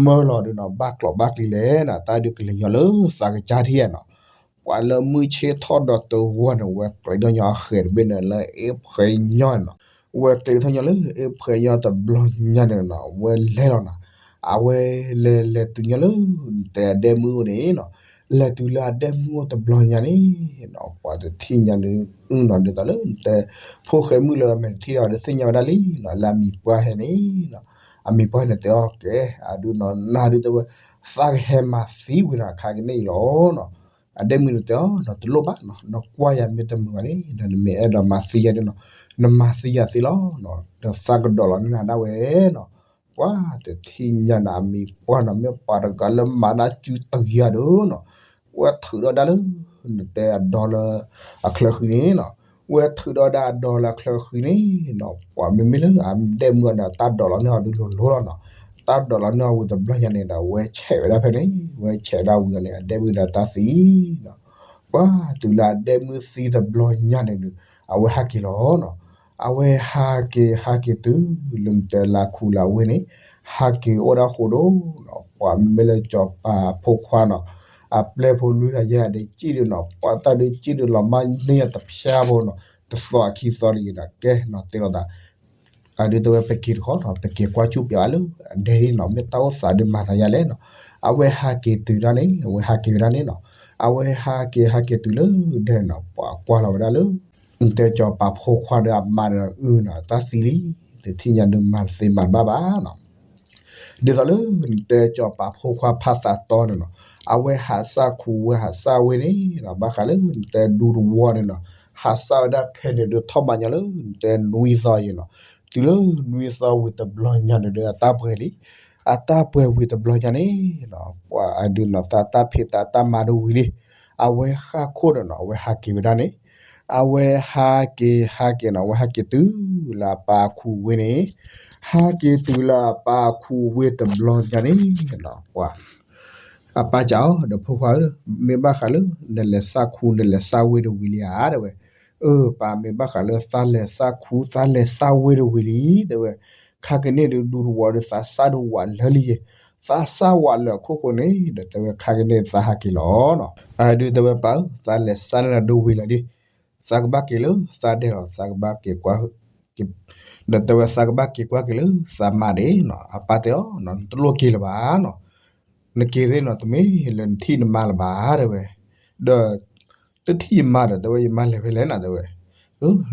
မၢလီၤဒုးနီၤ ဘၣ်ကျိၤဘၣ်ကျဲလဲၣ်နၤ တၢ်ဒုးကလဲၤညီလၢသးကစၢ်ထံၣ်နီၤ ပှၤလၢမုၢ်ဆ့ၣ်ထီၣ်ဒီးတဂီၤန့ၣ် ဝဲကျဲၤထီၣ်ညီအဃဲၤတဘ့ၣ်န့ၣ်လၢအ့ၣ်ဖှဲးညီနီၤ, ဝဲကျဲၤထီၣ်ညီလၢအ့ၣ်ဖှဲးညီတဘျီညါန့ၣ်နီၤ ဝဲလဲၤလီၤနၤ, အဝဲလဲၤလဲၤတုၤညီလၢ နတဲအဒဲၣ်မုၣ်အိၣ်န့ၣ်နီၤ, လဲၤတုၤလၢအဒဲၣ်မုၣ်အိၣ်တဘျီညါန့ၣ်နီၤ ပှၤတထံၣ်ညါန့ၣ် အုၣ်နီၤ ဒ်သိးလၢနတဲ ဖိၣ်ဃဲမုၣ်လၢအမဲာ်တထံၣ်ဒီး သ့ၣ်ညါဝဲဒၣ်လံနီၤ လၢအမံၤပှၢ်ဟဲန့ၣ်နီၤ, အမံၤပှၢ်ဟဲန့ၣ်တဲအီၤကဲ အဒုးနီၤ နၤဒုးတဲဝဲ သးကဟဲမၤသံဝံၤနၤခါကန့ၣ်အံၤလီၤနီၤ, အဒဲၣ်မုၣ်န့ၣ်တဲအီၤ တလိၣ်ဘၣ်နီၤ နကွၢ်ယၤမ့ၢ်တမုာ်ဘၣ်န့ၣ်ဒီး နမ့ၢ်အဲၣ်ဒိးမၤသံယၤန့ၣ်နီၤ နမၤသံယၤသ့လီၤနီၤ ဒီးသးကဒီးလီၤန့ၢ်နၤဒၣ်ဝဲနီၤ, ပှၤတထံၣ်ညါန့ၣ် အမံၤပှၢ်နီၤ မ့ၢ်ပှၤတဂၤလၢမၤနၢ်စုတဂၤဒီးနီၤ ဝဲထုးထီၣ်ဒၣ်လၢ နတဲအဒီလၢ အချၢဃံန့ၣ်နီၤ, ဝဲထုးထီၣ်ဒၣ်အဒီလၢအချၢဃံန့ၣ်နီၤ ပှၤမ့မ့ၢ်လၢအဒဲၣ်မုၣ်အီၤဒီး တၢ်ဒိးလီၤန့ၢ်အီၤဒုးလိၤလိၤလီၤနီၤ, တၢ်ဒိးလီၤန့ၢ်အီၤဝံၤတဘျီညါန့ၣ်ဒီး ဝဲဆဲးဝဲဒၣ်ဖဲန့ၣ် ဝဲဆဲးဒၣ်ဝံၤအီၤန့ၣ် အဒဲၣ်မုၣ်ဒီးတၢ်သံနီၤ, ပှၤတုၤလၢအဒဲၣ်မုၣ်သံတဘျီညါန့ၣ်ဒီး အဝဲဟးက့ၤလီၤနီၤ, အဝဲဟးက့ၤဟးက့ၤတုၤ လၢနတဲလၢခူလၢဝ့ၢ်န့ၣ် ဟးက့ၤအိၣ်ဒၣ်ဃိဒီးနီၤ ပှၤမ့မ့ၢ်လၢကၠီၤပၤဖိခွါနီၤ အပျဲၢ်ဖိလွံၢ်ဂၤယဲၢ်ဂၤဒီး စံၣ်ဒုးနီၤ ပှၤတၢ်ဒုးစံၣ်ဒုးလီၤမၢ်န့ၢ်ယၤတဖျါဖိနီၤ တသီအခံသီလံနီၤ ကဲနီၤ တဲလီၤသး အဒုးတဲဝဲ ပက့ၤတခီနီၤ ပက့ၤကွၢ်ဆူၣ်ပၠးအီၤလၢအဒဲန့ၣ်နီၤ မ့ၢ်တၢ်အိၣ်သးဒုးမၤသးယါလဲၣ်နီၤ, အဝဲဟးက့ၤတုၤဒၣ်န့ၣ် အဝဲဟးက့ၤဝဲဒၣ်န့ၣ်နီၤ, အဝဲဟးက့ၤဟးက့ၤတုၤလၢဒဲနီၤ ပှၤကွၢ်လီၤဝဲဒၣ်လၢ နတဲကၠီၤပၤဖိခွါဒီးအမါဒီးအုၣ်နီၤ တၢ်သံလံ, တထံၣ်ညါဒုးမၤတသ့မၤတဘၣ်ဘၣ်နီၤ ဒ်သိးလၢနတဲကၠီၤပၤဖိခွါဖါသးတီန့ၣ်နီၤ, အဝဲဟးစၢ်ခူဝ့ၢ်ဟးစၢ်ဝ့ၢ်န့ၣ်နီၤ ဘၣ်ဃးလၢနတဲဒူတဝီန့ၣ်နီၤ, ဟးစၢ်ဝဲဒၣ်ဖဲန့ၣ်ဒုးထီၣ်ဘးညီလၢနတဲနွံသီအံၤနီၤ, တုၤလၢနွံသီဝံၤတဘျီညါန့ၣ်ဒီး အတၢ်ပှဲၤလံ, အတၢ်ပှဲၤဝံၤတဘျီညါန့ၣ်နီၤ ပှၤအဒုးနီၤ သးတၢ်ဖံးသးတၢ်မၤဒိဝံၤလံ, အဝဲဃၣ်ခိၣ်ဒီးနီၤ အဝဲဟးက့ၤဝဲဒၣ်န့ၣ် အဝဲဟးက့ၤဟးက့ၤနီၤ အဝဲဟးက့ၤတုၤလၢအပၢ်အခူဝ့ၢ်န့ၣ်, ဟးက့ၤတုၤလၢအပၢ်အခူဝ့ၢ်တဘျီညါန့ၣ်နီၤ ပှၤ အပၢ်စံးအီၤ ဒီးဖိခွါဧၢ, မ့ၢ်ဘၣ်ဃးလၢ နလဲၤစၢ်ခူ နလဲၤစၢ်ဝ့ၢ်တဝံၤလံဧါ တဲဝဲ, အၢ ပၢ် မ့ၢ်ဘၣ်ဃးလၢသးလဲၤစၢ်ခူ သးလဲၤစၢ်ဝ့ၢ်တဝံၤလံ တဲဝဲ, ခါကန့ၣ်ဒုးဒူတဝီဒီးသးစၢ်ဒိးဝးလၢာ်လံယဲၢ်, သးစၢ်ဝးလၢာ်အခိၣ်ဃိန့ၣ် ဒီးတဲဝဲခါကန့ၣ်သးဟးက့ၤလီၤနီၤ, အဒုးတဲဝဲပၢ်ဧၢ သးလဲၤစၢ်န့ၢ်နၤဒိဝံၤလံဒီး သးကဘၣ်က့ၤလၢသးဒဲးလီၤ သးကဘၣ်က့ၤကွၢ် က့ၤ ဒီးတဲဝဲသးကဘၣ်က့ၤကွၢ်က့ၤလၢသးမါဒၣ်နီၤ, အပၢ်တဲအီၤနီၤ, နတလိၣ်က့ၤလၢၤဘၣ်နီၤ, နက့ၤသ့ၣ်နီၤ တမ့ၢ်လၢနထံၣ်နမါလၢၤဘၣ် တဲဝဲ, ဒီး တထံၣ်ယမါဒီး တဲဝဲ ယမါလဲၤဖဲလဲၣ်နီၤ တဲဝဲ,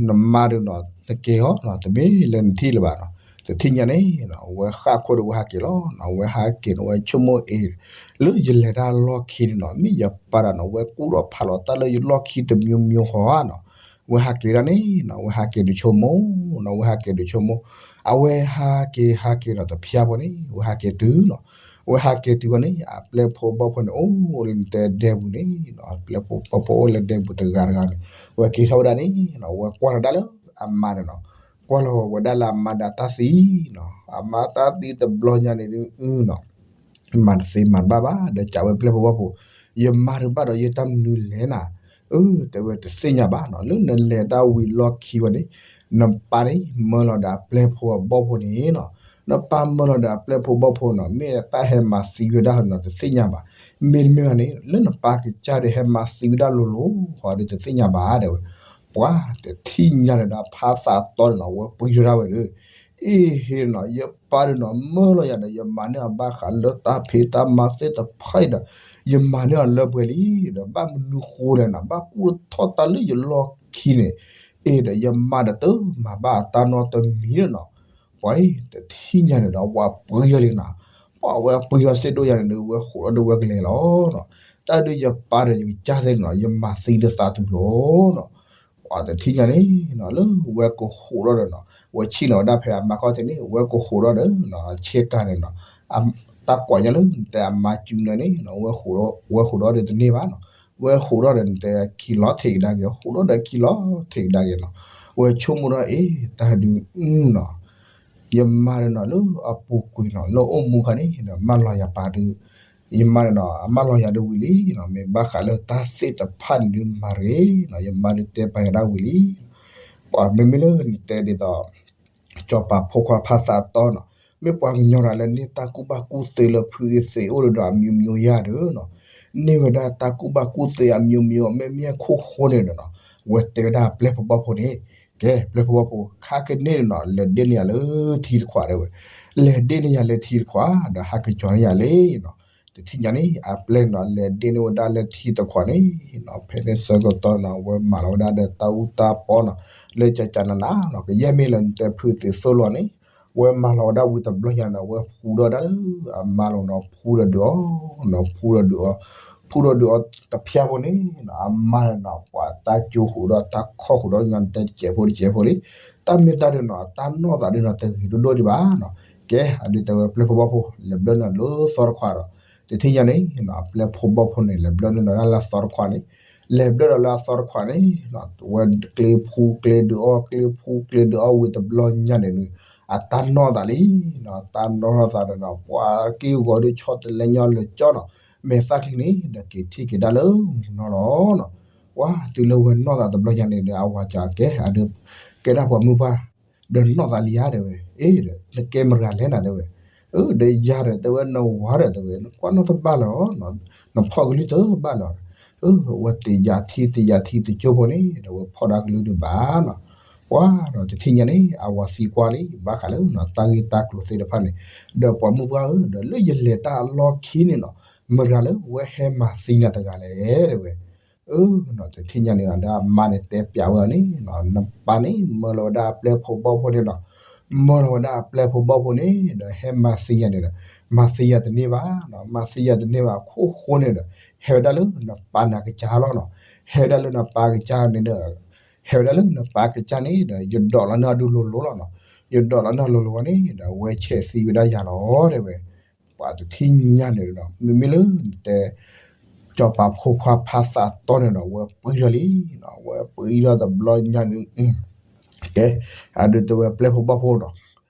နမါဒၣ်နီၤ နက့ၤအီၤနီၤ တမ့ၢ်လၢနထံၣ်လၢၤဘၣ်နီၤ, တထံၣ်ညါန့ၣ် အဝဲဃၣ်ခိၣ်ဒီးဝဲဟးက့ၤလီၤနီၤ, အဝဲဟးက့ၤနီၤ ဝဲဆိကမိၣ်အ့ၣ် လၢယလဲၤတၢ်လီၢ်ခံန့ၣ်နီၤ မ့ၢ်ယပၢ်ဒၣ်နီၤ ဝဲကူၣ်ထီၣ်ဖးလီၤတၢ်လၢယလီၢ်ခံတမံၤမံၤဃီဧါနီၤ, ဝဲဟးက့ၤဒၣ်န့ၣ်နီၤ ဝဲဟးက့ၤဒုးဆိကမိၣ်နီၤ, ဝဲဟးက့ၤဒုးဆိကမိၣ်, အဝဲဟးက့ၤဟးက့ၤနီၤ တဖျါဖိန့ၣ် ဝဲဟးက့ၤတုၤနီၤ, ဝဲဟးက့ၤတုၤဝဲန့ၣ် အပျဲၢ်ဖိဘီၣ်ဖိန့ၣ် အိၣ်လၢနတဲဒဲပူၤန့ၣ်နီၤ, အပျဲၢ်ဖိဘီၣ်ဖိအိၣ်လၢဒဲပူၤတဂၤတဂၤန့ၣ်, ဝဲက့ၤထီၣ်ဝဲဒၣ်န့ၣ်နီၤ ဝဲကွၢ်လီၤဒၣ်လၢအမါန့ၣ်နီၤ, ကွၢ်လီၤဝဲဒၣ်လၢအမါဒီးတၢ်သံနီၤ, အမါတၢ်သံတဘျီညါန့ၣ်ဒုးနီၤ မၤတသ့မၤတဘၣ်ဘၣ် ဒီးကးဝဲပျဲၢ်ဖိဘီၣ်ဖိ, ယမါတဘၣ်ဒီးယတၢ်မနုၤလဲၣ်နၤ, အၢ တဲဝဲတသ့ၣ်ညါဘၣ်နီၤ, လၢနလဲၤတၢ်ဝံၤလီၢ်ခံဝဲန့ၣ်, နပၢ်န့ၣ် မၢလီၤဒီးအပျဲၢ်ဖိအဘီၣ်ဖိန့ၣ်နီၤ, နပၢ်မၢလီၤဒီးအပျဲၢ်ဖိဘီၣ်ဖိနီၤ မ့ၢ်တၢ်ဟဲမၤသံဝဲဒၣ်နီၤ တသ့ၣ်ညါဘၣ်, မ့တမ့ၢ်ဘၣ်န့ၣ် လၢနပၢ်ကစၢ်ဒီးဟဲမၤသံဝဲဒၣ်လိၤလိၤဃီဒီးတသ့ၣ်ညါဘၣ် တဲဝဲ, ပှၤတထံၣ်ညါန့ၣ်ဒီးဖါသးတီန့ၣ်နီၤ ဝဲပှ့ၤထီၣ်ဒၣ်ဝဲဒီး အ့ၣ်ဟ့နီၤ ယပၢ်ဒုးနီၤ မၢလီၤယၤဒီးယမၤန့ၢ်အီၤဘၣ်ဃးလၢတၢ်ဖံးတၢ်မၤသ့ၣ်တဖၣ်အံၤဒီး ယမၤန့ၢ်အီၤလၢပှဲၤလံ, ဒီးဘၣ်မနုၤဃိလဲၣ်နီၤ ဘၣ်ကူၣ်ထီၣ်တၢ်လၢယလီၢ်ခံန့ၣ်, အ့ၣ်ဒီးယမါဒီးတမၤဘၣ်အတၢ်နီတမံၤန့ၣ်နီၤ, ပှၤအံၤတထံၣ်ညါန့ၣ်ဒီး ပှၤပှ့ၤထီၣ်လံနီၤ, ပှၤဝဲပှ့ၤထီၣ်စ့ၢ်ဒိၣ်ယၤန့ၣ်ဒီး ဝဲဃိးဒီးဝဲကလဲၤလီၤနီၤ, တၢ်ဒုးယပၢ်ဒီးယကစၢ်သ့ၣ်န့ၣ်နီၤ ယမၤသံလၢသးတုၤလီၤနီၤ ပှၤတထံၣ်ညါန့ၣ်နီၤ လၢဝဲကဃိးဒီးဒီးနီၤ ဝဲဆ့ၣ်နီၤဝဲဒၣ်ဖဲအမါခီၣ်ထံးန့ၣ် ဝဲကဃိးဒီးဒီးနီၤ ဆ့ကၤန့ၣ်နီၤ တၢ်ကွၢ်ညါလၢနတဲအမါစုနၢန့ၣ်နီၤ ဝဲဃိးဒီးဒီးတန့ၢ်ဘၣ်နီၤ ဝဲဃိးဒီးဒီးနတဲခံလီၤထံးကဒါက့ၤ ဃိးဒီးဒီးခံလီၤထံးကဒါက့ၤနီၤ ဝဲဆိကမိၣ်ဒီးအ့ၣ် တၢ်ဒုးအုနီၤ ယမါဒီးနီၤ လၢအပူၤကွံာ်နီၤ လၢအိၣ်မူခါန့ၣ်ဒီး မၢလီၤယၤပာ်ဒုး ယမါဒီးနီၤ အမၢလီၤယၤဒုးဝံၤလံနီၤ မ့ၢ်ဘၣ်ဃးလၢတၢ်သ့ၣ်တဖၣ်န့ၣ်ဒုးမၤရ့နီၤ ယမါဒုးတဲပာ်ယၤဒၣ်ဝံၤလံ ပှၤမ့မ့ၢ်လၢနတဲဒ်သိး စီၤပၤဖိခွါဖါသးတီနီၤ မ့ၢ်ပှၤကညီတဂၤလၢန့ၢ်တၢ်ကူၣ်ဘၣ်ကူၣ်သ့လၢဖုအသ့အိၣ်ဒီးအမျိုးမျိုးယၤဒီးနီၤ န့ၢ်ဝဲဒၣ်တၢ်ကူၣ်ဘၣ်ကူၣ်သ့အမျိုးမျိုး မ့မ့ၢ်အခိၣ်ဃိန့ၣ်ဒီးနီၤ ဝဲတဲဝဲဒၣ်ပျဲၢ်ဖိဘီၣ်ဖိန့ၣ် ကဲ ပျဲၢ်ဖိဘီၣ်ဖိ ခါကန့ၣ်နီၤ လဲၤဒ့ၣ်န့ၢ်ယၤလၢထံတခွးတဲဝဲ လဲၤဒ့ၣ်န့ၢ်ယၤလၢထံတခွး ဒီးဟးကစီၤန့ၢ်ယၤလံနီၤ တထံၣ်ညါန့ၣ် အပျဲၢ်နီၤ လဲၤဒ့ၣ်န့ၢ်ဝဲဒၣ်လၢထံတခွးန့ၣ်နီၤ ဖဲန့ၣ်ဆၢကတီၢ်နီၤ ဝဲမၤလီၤဝဲဒၣ်ဒီးတၢ်အူတၢ်ပီနီၤ လၢကကနနၤနီၤ ကယဲၢ်မ့ၢ်လၢနတဲဖုသ့ၣ်သိၣ်လိာ်န့ၣ် ဝဲမၤလီၤဝဲဒၣ်ဝံၤတဘျီညါနီၤ ဝဲဖှူဒီးဒၣ်လၢအမါလီၤနီၤ ဖှူဒီးဒုးအီၤနီၤ ဖှူဒီးဒုးအီၤ ဖှူဒီးဒုးအီၤတဖျါဖိန့ၣ်နီၤ အမါနီၤ ပှၤတၢ်ကၠိဃိးဒီးတၢ်ခီၣ်ဃိးဒီးညါ နတဲတစဲးဖိတစဲးဖိလံ တၢ်မ့ၢ်တၢ်ဒုးနီၤ တၢ်နီၢ်သးဒုးနီၤ တဂ့ၤဒိၣ်ဒိၣ်ဒံးဘၣ်နီၤ ကဲ အဒုးတဲဝဲပျဲၢ်ဖိဘီၣ်ဖိ လဲၤဘျၢၣ်န့ၢ်လၢသီတခွးဒီး တထံၣ်ညါန့ၣ် အပျဲၢ်ဖိဘီၣ်ဖိန့ၣ် လဲၤဘျၢၣ်န့ၢ်ဒီးလၢသီတခွးန့ၣ် လဲၤဘျၢၣ်ဒီးလၢအသီတခွးန့ၣ် ဝဲကျ့ဖှူကျ့ဒုးအီၣ် ကျ့ဖှူကျ့ဒုးအီၣ်ဝံၤတဘျီညါန့ၣ် အတၢ်နီၢ်သးလံနီၤ တၢ်နီၢ်သးဒီးနီၤ ပှၤက့ၢ်ဂီၤဒုးဆီတလဲညီလၢာ်ကၠီနီၤ မဲာ်သၣ်ချံန့ၣ် ဒီးက့ၤထံၣ်က့ၤဒၣ်လၢနီၤလီၤနီၤ ပှၤတုၤလၢဝဲနီၢ်သးတဘျီညါန့ၣ်ဒီး အဝၤကကဲ အဒုး ကဲဒၣ်ပှၤမုၢ်ပှၢ် ဒီးနီၢ်သးလံဧါတဲဝဲ အ့ၣ်ဒီး နကဲမတၤလဲၣ်နၤတဲဝဲ အၢ ဒီးယၤဒီးတဲဝဲ နဝၤဒီးတဲဝဲ နကွၢ်နီၣ်တဘၣ်လၢၤ နဖီၣ်ကလုၢ်တဘၣ်လၢၤ အၢ ဝဲတယၤထံတယၤထံတကၠိဖိန့ၣ် ဒီးဝဲဖီၣ်ဒၣ်ကလုၢ်ဒုးဘၣ်နီၤ ပှၤဒီးတထံၣ်ညါန့ၣ် အဝၤသံကွၢ်လံ ဘၣ်ဃးလၢတၢ်ဂ့ၢ်တၢ်ကျိၤသ့ၣ်တဖၣ်န့ၣ် ဒီးပှၤမုၢ်ပှၢ်ဧၢ ဒီးလၢယလဲၤတၢ်အလီၢ်ခံန့ၣ်နီၤ မတၤလၢဝဲဟဲမၤသံနၤတဂၤလဲၣ်တဲဝဲ အၢ တထံၣ်ညါန့ၣ်ဒီးအမါန့ၣ်တဲပျးဝဲအီၤန့ၣ် နပၢ်န့ၣ် မၢလီၤဝဲဒၣ်အပျဲၢ်ဖိဘီၣ်ဖိန့ၣ်ဒီး မၢလီၤဝဲဒၣ်အပျဲၢ်ဖိဘီၣ်ဖိန့ၣ်ဒီး ဟဲမၤသံယၤန့ၣ်ဒီး မၤသံယၤတန့ၢ်ဘၣ်နီၤ မၤသံယၤတန့ၢ်ဘၣ်အခိၣ်ဃိန့ၣ်ဒီး ဟဲဝဲဒၣ်လၢနပၢ်နၤကစၢ်လီၤနီၤ ဟဲဝဲဒၣ်လၢနပၢ်ကစၢ်န့ၣ်ဒီး ဟဲဝဲဒၣ်လၢနပၢ်ကစၢ်န့ၣ်ဒီး ယဒိးလီၤန့ၢ်အီၤဒုးလိၤလိၤလီၤနီၤ ယဒိးလီၤန့ၢ်အီၤလိၤလိၤဝဲန့ၣ်ဒီး အဝဲဆဲးသံဝဲဒၣ်ယၤလီၤတဲဝဲ ပှၤတထံၣ်ညါန့ၣ်ဒီး မ့မ့ၢ်လၢနတဲ စီၤပၤဖိခွါဖါသးတီန့ၣ်ဒီး ဝဲပှ့ၤထီၣ်လံနီၤ ဝဲပှ့ၤထီၣ်တဘျီညါန့ၣ် ကဲ အဒုးတဲဝဲပျဲၢ်ဖိဘီၣ်ဖိဒီး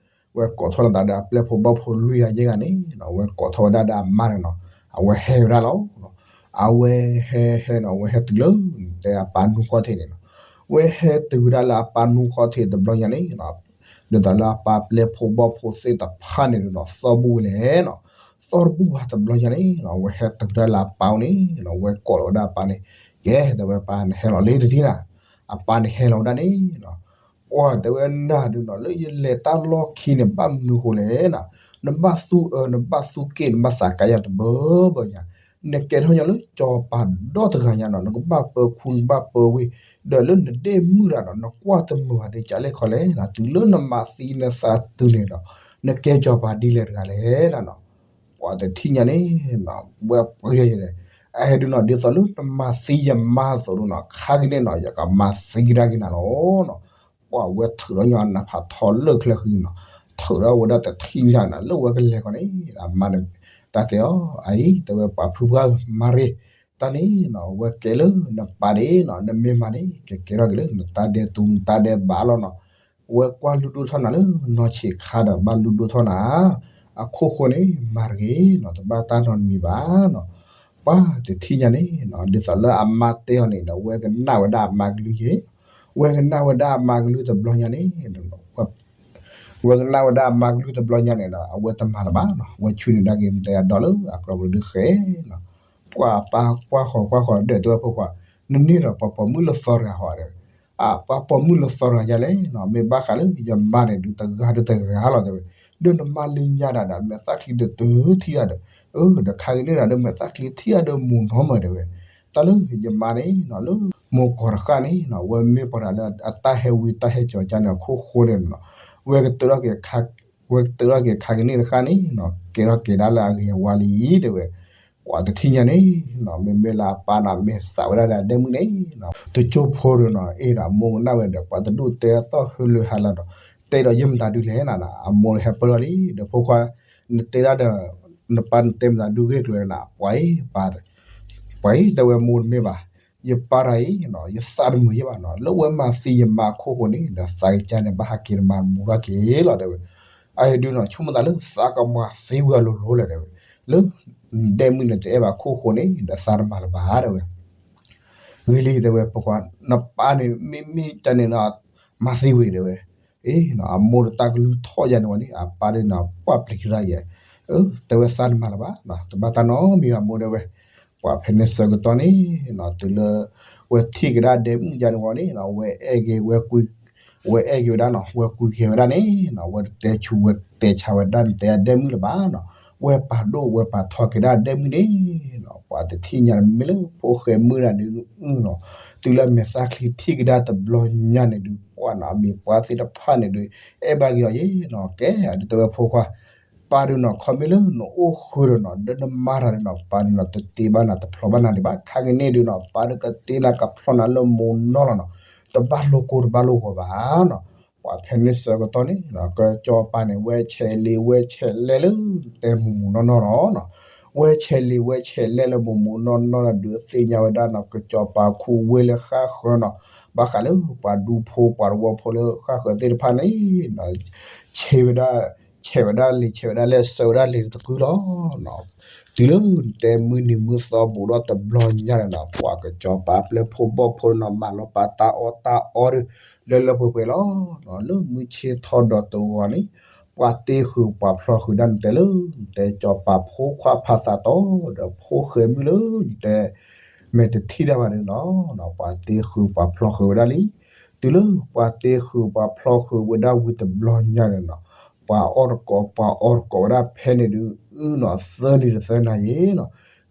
ဝဲကိးထီၣ်လိာ်သးဒီးအပျဲၢ်ဖိဘီၣ်ဖိလွံၢ်ဂၤယဲၢ်ဂၤန့ၣ်နီၤ ဝဲကိးထီၣ်ဝဲဒၣ်ဒီးအမါန့ၣ်နီၤ အဝဲဟဲဝဲဒၣ်လီၤ အဝဲဟဲဟဲနီၤ အဝဲဟဲတုၤလၢ တဲအပၢ်နူခီၣ်ထံးန့ၣ်နီၤ ဝဲဟဲတုၤဝဲဒၣ်လၢအပၢ်နူခီၣ်ထံးတဘျီညါန့ၣ်နီၤ ဒ်သိးလၢအပၢ်ပျဲၢ်ဖိဘီၣ်ဖိသ့ၣ်တဖၣ်န့ၣ်နီၤ သီဘူၣ်ဝဲလဲၣ်နီၤ သီတဘူၣ်ဘၣ်တဘျီညါန့ၣ်နီၤ ဝဲဟဲတုၤဝဲဒၣ်လၢအပၢ်အိၣ်န့ၣ်နီၤ ဝဲကိးလီၤဝဲဒၣ်အပၢ်န့ၣ် ကဲ တဲဝဲပၢ်နဟဲလီၤလံတထံၣ်နၤ အပၢ်န့ၣ်ဟဲလီၤဝဲဒၣ်န့ၣ်နီၤ ပှၤတဲဝဲနၤဒုးနီၤ လၢယလဲၤတၢ်လီၢ်ခံန့ၣ် ဘၣ်မနုၤဃိလဲၣ်နီၤ, နဘၣ်သူအၢ နဘၣ်သူက့ၣ် နဘၣ်သးကါယၤတဘၢဘၢညါ, နကဲထီၣ်ညီလၢစီၤပၤဒီတဂၤညါနီၤ, နကဘၣ်ပၢၤခူ နကဘၣ်ပၢၤဝ့ၢ်, ဒီးလၢနဒဲၣ်မုၣ်တဂၤနီၤ နကွၢ်တမုာ်ဘၣ်ဒ်ကလဲၣ်ခီလဲၣ်နီၤ, တုၤလၢနမၤသံနသးတုၤန့ၣ်ဒီး နကဲစီၤပၤဒ်လဲၣ်တဂၤလဲၣ်နီၤ. ပှၤတထံၣ်ညါန့ၣ်နီၤ ဝဲပှဲၤယဲၢ်န့ၣ် အဟဲဒုးနီၤ ဒ်သိးလၢနမၤသံယမါအသိးဒုးနီၤ ခါက့ၤန့ၣ်နီၤ ယကမၤသံကဒါက့ၤနၤလီၤနီၤ. ပှၤဝဲထုးထီၣ်ညီနဖးထီလၢချၢဃံနီၤ, ထုးထီၣ်ဝဲဒၣ်တထံၣ်ညါနီၤ လၢဝဲကလဲၤခီန့ၣ် အမါန့ၣ် တၢ်တဲအီၤ အအံၤ တဲဝဲပှၤဖုပှၢ်ဧၢ မၤရ့ၣ်, တၢ်န့ၣ်နီၤ ဝဲကဲလၢနပၢ်ဒၣ်နီၤ နမ့ၢ်မၤန့ၣ် ကကဲထီၣ်က့ၤလၢနတၢ်ဒဲးတူ နတၢ်ဒဲးဘးလီၤနီၤ. ဝဲကွၢ်လုၢ်ဒိၣ်ထီၣ်နၤလၢနီၢ်ဆံးခါဒီး ဘၣ်လုၢ်ဒိၣ်ထီၣ်နၤ အခိၣ်ဃိန့ၣ် မၤတဂ့ၤနီၤ တဘၣ်တၢ်နီတမံၤဘၣ်နီၤ. ပှၤတထံၣ်ညါန့ၣ်နီၤ ဒ်သိးလၢအမါတဲအီၤန့ၣ်ဒီး ဝဲကနၣ်ဝဲဒၣ်အမါကလုၢ်ယဲၢ်, ဝဲကနၣ်ဝဲဒၣ်အမါကလုၢ်တဘျီညါန့ၣ် ဝဲကနၣ်ဝဲဒၣ်အမါကလုၢ်တဘျီညါန့ၣ်ဒီး အဝဲတမၤလၢၤဘၣ်နီၤ, ဝဲဆူန့ၣ်ဒၣ်က့ၤ နတဲအဒိးလၢအကြၢးပူၤဒုးဃဲနီၤ. ပှၤပၢ်ကွၢ်ဃီၤကွၢ်ဃီၤဒီးတဲဝဲဖိခွါ, နန့ၢ်ဒီးပှၤပိာ်မုၣ်လၢသီတဂၤဟီဒီး အပှၤပိာ်မုၣ်လၢသီတဂၤယါလဲၣ်နီၤ, မ့ၢ်ဘၣ်ဃးလၢယမါန့ၣ်ဒုးတဂၤဒုးတဂၤလီၤတဲဝဲ, ဒီးနမါလၢညါဒၣ်ဒီး မဲာ်သၣ်ချံတတုၤထံၣ်တၢ်ဒီး, အၢ ဒီးခါက့ၤန့ၢ်ဒၣ်ဒီး မဲာ်သၣ်ချံထံၣ်တၢ်ဒီးမူၤနီၢ်မးတဲဝဲ, တၢ်လၢယမါန့ၣ်နီၤ လၢမိၢ်ကီၢ်တဃၣ်န့ၣ်နီၤ ဝဲမ့ၢ်ပှၤတၢ်လၢအတၢ်ဟဲဝံတၢ်ဟဲစိာ်ကါန့ၣ် အခိၣ်ဃိန့ၣ်နီၤ, ဝဲကတၢၢ်ထီၣ်က့ၤ ဝဲကတၢၢ်ထီၣ်က့ၤခါက့ၤန့ၢ်တဃၣ်န့ၣ်နီၤ ကဲထီၣ်က့ၤဒၣ်လၢအဂ့ၤအဝါလံတဲဝဲ, ပှၤတထံၣ်ညါန့ၣ်နီၤ မ့မ့ၢ်လၢအပၢ်နီၤ မ့ၢ်စးဝဲဒၣ်ဒီးအဒဲမုၣ်န့ၣ်နီၤ တကၠိဖိဒီးနီၤ အ့ဒီးအမိၢ်ကနၣ်ဝဲဒီး ပှၤတဒူၣ်တဲသီၣ်ဟုလၢဟါလီၤဒီး တဲဒီးယဲၢ်မတၤဒုးလဲၣ်နီၤ အမိၢ်ဟဲပၢၢ်ထီၣ်လံ ဒီးဖိခွါ နတဲဒၣ်ဒီး နပၢ်နတဲမတၤဒုးဂ့ၢ်ကျိၤန့ၣ်နီၤ ပှၤအံၤ ပှၤအံၤ တဲဝဲမိၢ်တမ့ၢ်ဘၣ်, ယပၢ်တၢ်အံၤနီၤ ယသးတမုာ်ယဲၢ်ဘၣ်နီၤ လၢဝဲမၤသံယမါအခိၣ်ဃိန့ၣ် ဒီးသးကစၢ်န့ၣ် ဘၣ်ဟးက့ၤတမၤမူထီၣ်က့ၤလီၤတဲဝဲ, အအံၤဒုးနီၤ ဆိကမိၣ်သးလၢသးကမၤသံဝဲအလိၤလိၤလဲၣ်တဲဝဲ, လၢ ဒဲမုၣ်န့ၣ်တအဲၣ်ဘၣ်ခိၣ်ဃိန့ၣ် ဒီးသးတမၤလၢၤဘၣ်တဲဝဲ ဂ့ၤလံတဲဝဲ ဖိခွါ နပၢ်န့ၣ် မ့မ့ၢ်ကန့ၣ်နီၤ မၤသံဝဲတဲဝဲ, အ့ အမိၢ်ဒီးတၢ်ကလုၢ်ထီၣ်ယၤန့ၣ်ဝဲန့ၣ် အပၢ်ဒုးနီၤ ပှၢ်ပျံၤကဒါယဲၢ်, တဲဝဲသးတမၤလၢၤဘၣ်, တဘၣ်တၢ်နီတမံၤဘၣ်မိၢ်တဲဝဲ, ပှၤဖဲန့ၣ်ဆၢကတီၢ်န့ၣ်နီၤ တုၤလၢ ဝဲထံၣ်ကဒါဒဲမုၣ်ယၤန့ၣ်ဝဲန့ၣ်နီၤ ဝဲအဲၣ်က့ၤ ဝဲအဲၣ်က့ၤဝဲဒၣ်နီၤ ဝဲကွံာ်က့ၤဝဲဒၣ်န့ၣ်နီၤ ဝဲတတဲဆူးဝဲတဲဆါဝဲဒၣ်နတဲအဒဲမုၣ်လၢၤဘၣ်နီၤ, ဝဲပာ်ဒိၣ်ဝဲပာ်ထီက့ၤဒၣ်ဒဲမုၣ်န့ၣ်နီၤ ပှၤတထံၣ်ညါန့ၣ်မ့ၢ်လၢဖိၣ်ဃဲမုၣ်ဒၣ်ဒုးနီၤ, တုၤလၢမဲာ်သၣ်ချံထံၣ်ကဒါတဘျီညါန့ၣ်ဒုး ပှၢ်နီၤ အမံၤပှၢ်သ့ၣ်တဖၣ်န့ၣ်ဒုး အဲၣ်ဘၣ်က့ၤအီၤယဲၢ်နီၤ ကဲဒုးတဲဝဲဖိခွါ ပၢ်ဒုးနီၤ ခီမ့ၢ်လၢနအိၣ်ဃုာ်ဒီးနီၤ ဒီးနမါတၢ်ဒုးနီၤ ပၢ်ဒုးနီၤ တတ့ဘၣ်နၤတဖျီဘၣ်နၤဒံးဘၣ် ခါက့ၤန့ၣ်ဒုးနီၤ ပၢ်ဒုးကတ့နၤကဖျီနၤလၢမိၢ်နီၢ်လီၤနီၤ, တဘၣ်လိာ်ကိၢ်တဘၣ်လိာ်ဂီၤဘၣ်နီၤ, ပှၤဖဲန့ၣ်ဆၢကတီၢ်န့ၣ်နီၤ ကစီၤပၤန့ၣ် ဝဲဆဲးလံာ်ဝဲဆဲးလဲၢ်လၢ တဲမိၢ်မိၢ်နီၢ်နီၢ်လီၤနီၤ, ဝဲဆဲးလံာ်ဝဲဆဲးလဲၢ်လၢမိၢ်မိၢ်နီၢ်နီၢ်လီၤဒုး သ့ၣ်ညါဝဲဒၣ်နီၤ ကစီၤပၤခူဝ့ၢ်လၢဃၣ်ဃၢၤနီၤ, ဘၣ်ဃးလၢပှၤဒူဖိပှၤတဝီဖိလၢဃၣ်ဃၢၤသ့ၣ်တဖၣ်န့ၣ်နီၤ ဆဲးဝဲဒၣ် ဆဲးဝဲဒၣ်လံာ် ဆဲးဝဲဒၣ်လဲၢ် ဆှၢဝဲဒၣ်လံာ်တကုလီၤနီၤ, တုၤလၢနတဲမုၢ်နံၤမုၢ်သီဘူးဒီးတဘျီညါန့ၣ်နီၤ ပှၤကစီၤပၤပျဲၢ်ဖိဘီၣ်ဖိနီၤ မၤလီၤပာ်တၢ်အီၣ်တၢ်အီဒုး လၢလၢပှဲၤပှဲၤလီၤနီၤ, လၢမုၢ်ဆ့ၣ်ထီၣ်ဒီးတဂီၤန့ၣ် ပှၤတ့ဃုာ်ပှၤဖျီဃုာ်ဒၣ်နတဲလၢ နတဲစီၤပၤဖိခွါဖးသးတီဒီးဖိၣ်ဃဲမုၣ်လၢနတဲ မဲာ်တထံၣ်တၢ်ဘၣ်န့ၣ်လီၤ, ပှၤတ့ဃုာ်ပှၤဖျီဃုာ်ဝဲဒၣ်လံ, တုၤလၢပှၤတ့ဃုာ်ပှၤဖျီဃုာ်ဝဲဒၣ်ဝံၤတဘျီညါန့ၣ်နီၤ, ပှၤအီၣ်တကိး ပှၤအီတကိးဝဲဒၣ်ဖဲန့ၣ်ဒုး အုနီၤ သၢနံၤတသၢနၤယံၤနီၤ,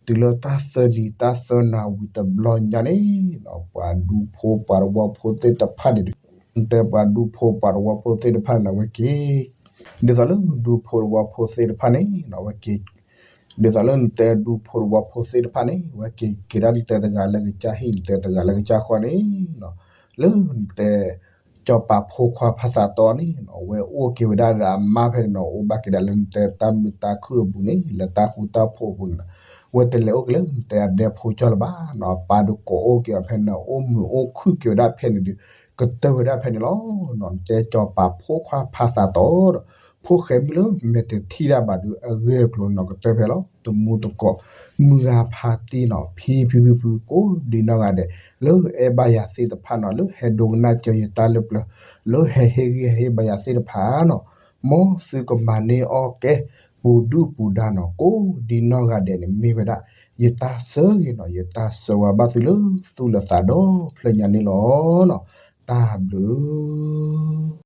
တုၤလၢတၢ်သၢနံၤတၢ်သၢနၤဝံၤတဘျီညါန့ၣ်နီၤ ပှၤဒူဖိပှၤတဝီဖိသ့ၣ်တဖၣ်န့ၣ်ဒုး နတဲပှၤဒူဖိပှၤတဝီဖိသ့ၣ်တဖၣ်န့ၣ်နီၤ ဝဲက့ၤ ဒ်သိးလၢဒူဖိတဝီဖိသ့ၣ်တဖၣ်န့ၣ်နီၤ ဝဲက့ၤ ဒ်သိးလၢနတဲဒူဖိတဝီဖိသ့ၣ်တဖၣ်န့ၣ် ဝဲက့ၤက့ၤဒၣ်နတဲတဂၤလၢကစၢ်ဟံၣ် နတဲတဂၤလၢကစၢ်ဃီန့ၣ်နီၤ, လၢနတဲ စီၤပၤဖိခွါဖးသးတီန့ၣ်နီၤ ဝဲအိၣ်က့ၤဝဲဒၣ်ဒီးအမါဖဲန့ၣ်နီၤ အိၣ်ဘၣ်က့ၤဒၣ်လၢနတဲတၢ်မုာ်တၢ်ခုၣ်အပူၤန့ၣ် လၢတၢ်ဃူတၢ်ဖိးအပူၤန့ၣ်နီၤ, ဝဲတလဲၤအိၣ်က့ၤလၢနတဲအဒဲဖိကၠီလၢၤဘၣ်နီၤ, ပၢ်ဒုးကိးအိၣ်က့ၤအီၤဖဲန့ၣ် အိၣ်မုာ်အိၣ်ခုၣ်က့ၤဝဲဒၣ်ဖဲန့ၣ်ဒုး ကတၢၢ်ဝဲဒၣ်ဖဲန့ၣ်လီၤနီၤ, နတဲစီၤပၤဖိခွါဖးသးတီဒီး ဖိၣ်ဃဲမုၣ်လၢမဲာ်တထံၣ်တၢ်ဘၣ်ဒုး အဂ့ၢ်အကျိၤနီၤ ကတၢၢ်ဖဲလီၤ, တမူတကိး မုၢ်ဂၤဖးတံၢ်နီၤ ဖံဖံဖုဖု ကိးဒံနီၢ်ဂၤဒဲး လၢအဲၣ်ဘၣ်ယၤသ့ၣ်တဖၣ်နီၤ လၢဟဲဒိကနၣ်စၢၤယတၢ်လၢပျၢၤ လၢဟဲဟ့ၣ်ဂံၢ်ဟ့ၣ်ဘါယၤသ့ၣ်တဖၣ်နီၤ, မ်သုကမၤန့ၢ်အီၣ်ကဲ ပူၤဒုၣ်ပူၤဒါနီၤ ကိးဒံနီၢ်ဂၤဒဲးန့ၣ် မ့ၢ်ဝဲဒၣ် ယတၢ်ဆၢဂ့ၤနီၤ ယတၢ်ဆၢဝါဘၣ်သုလၢသူၣ်လၢသးဒီဖျၢၣ်ညါန့ၣ်လီၤနီၤ. တၢ်ဘျုး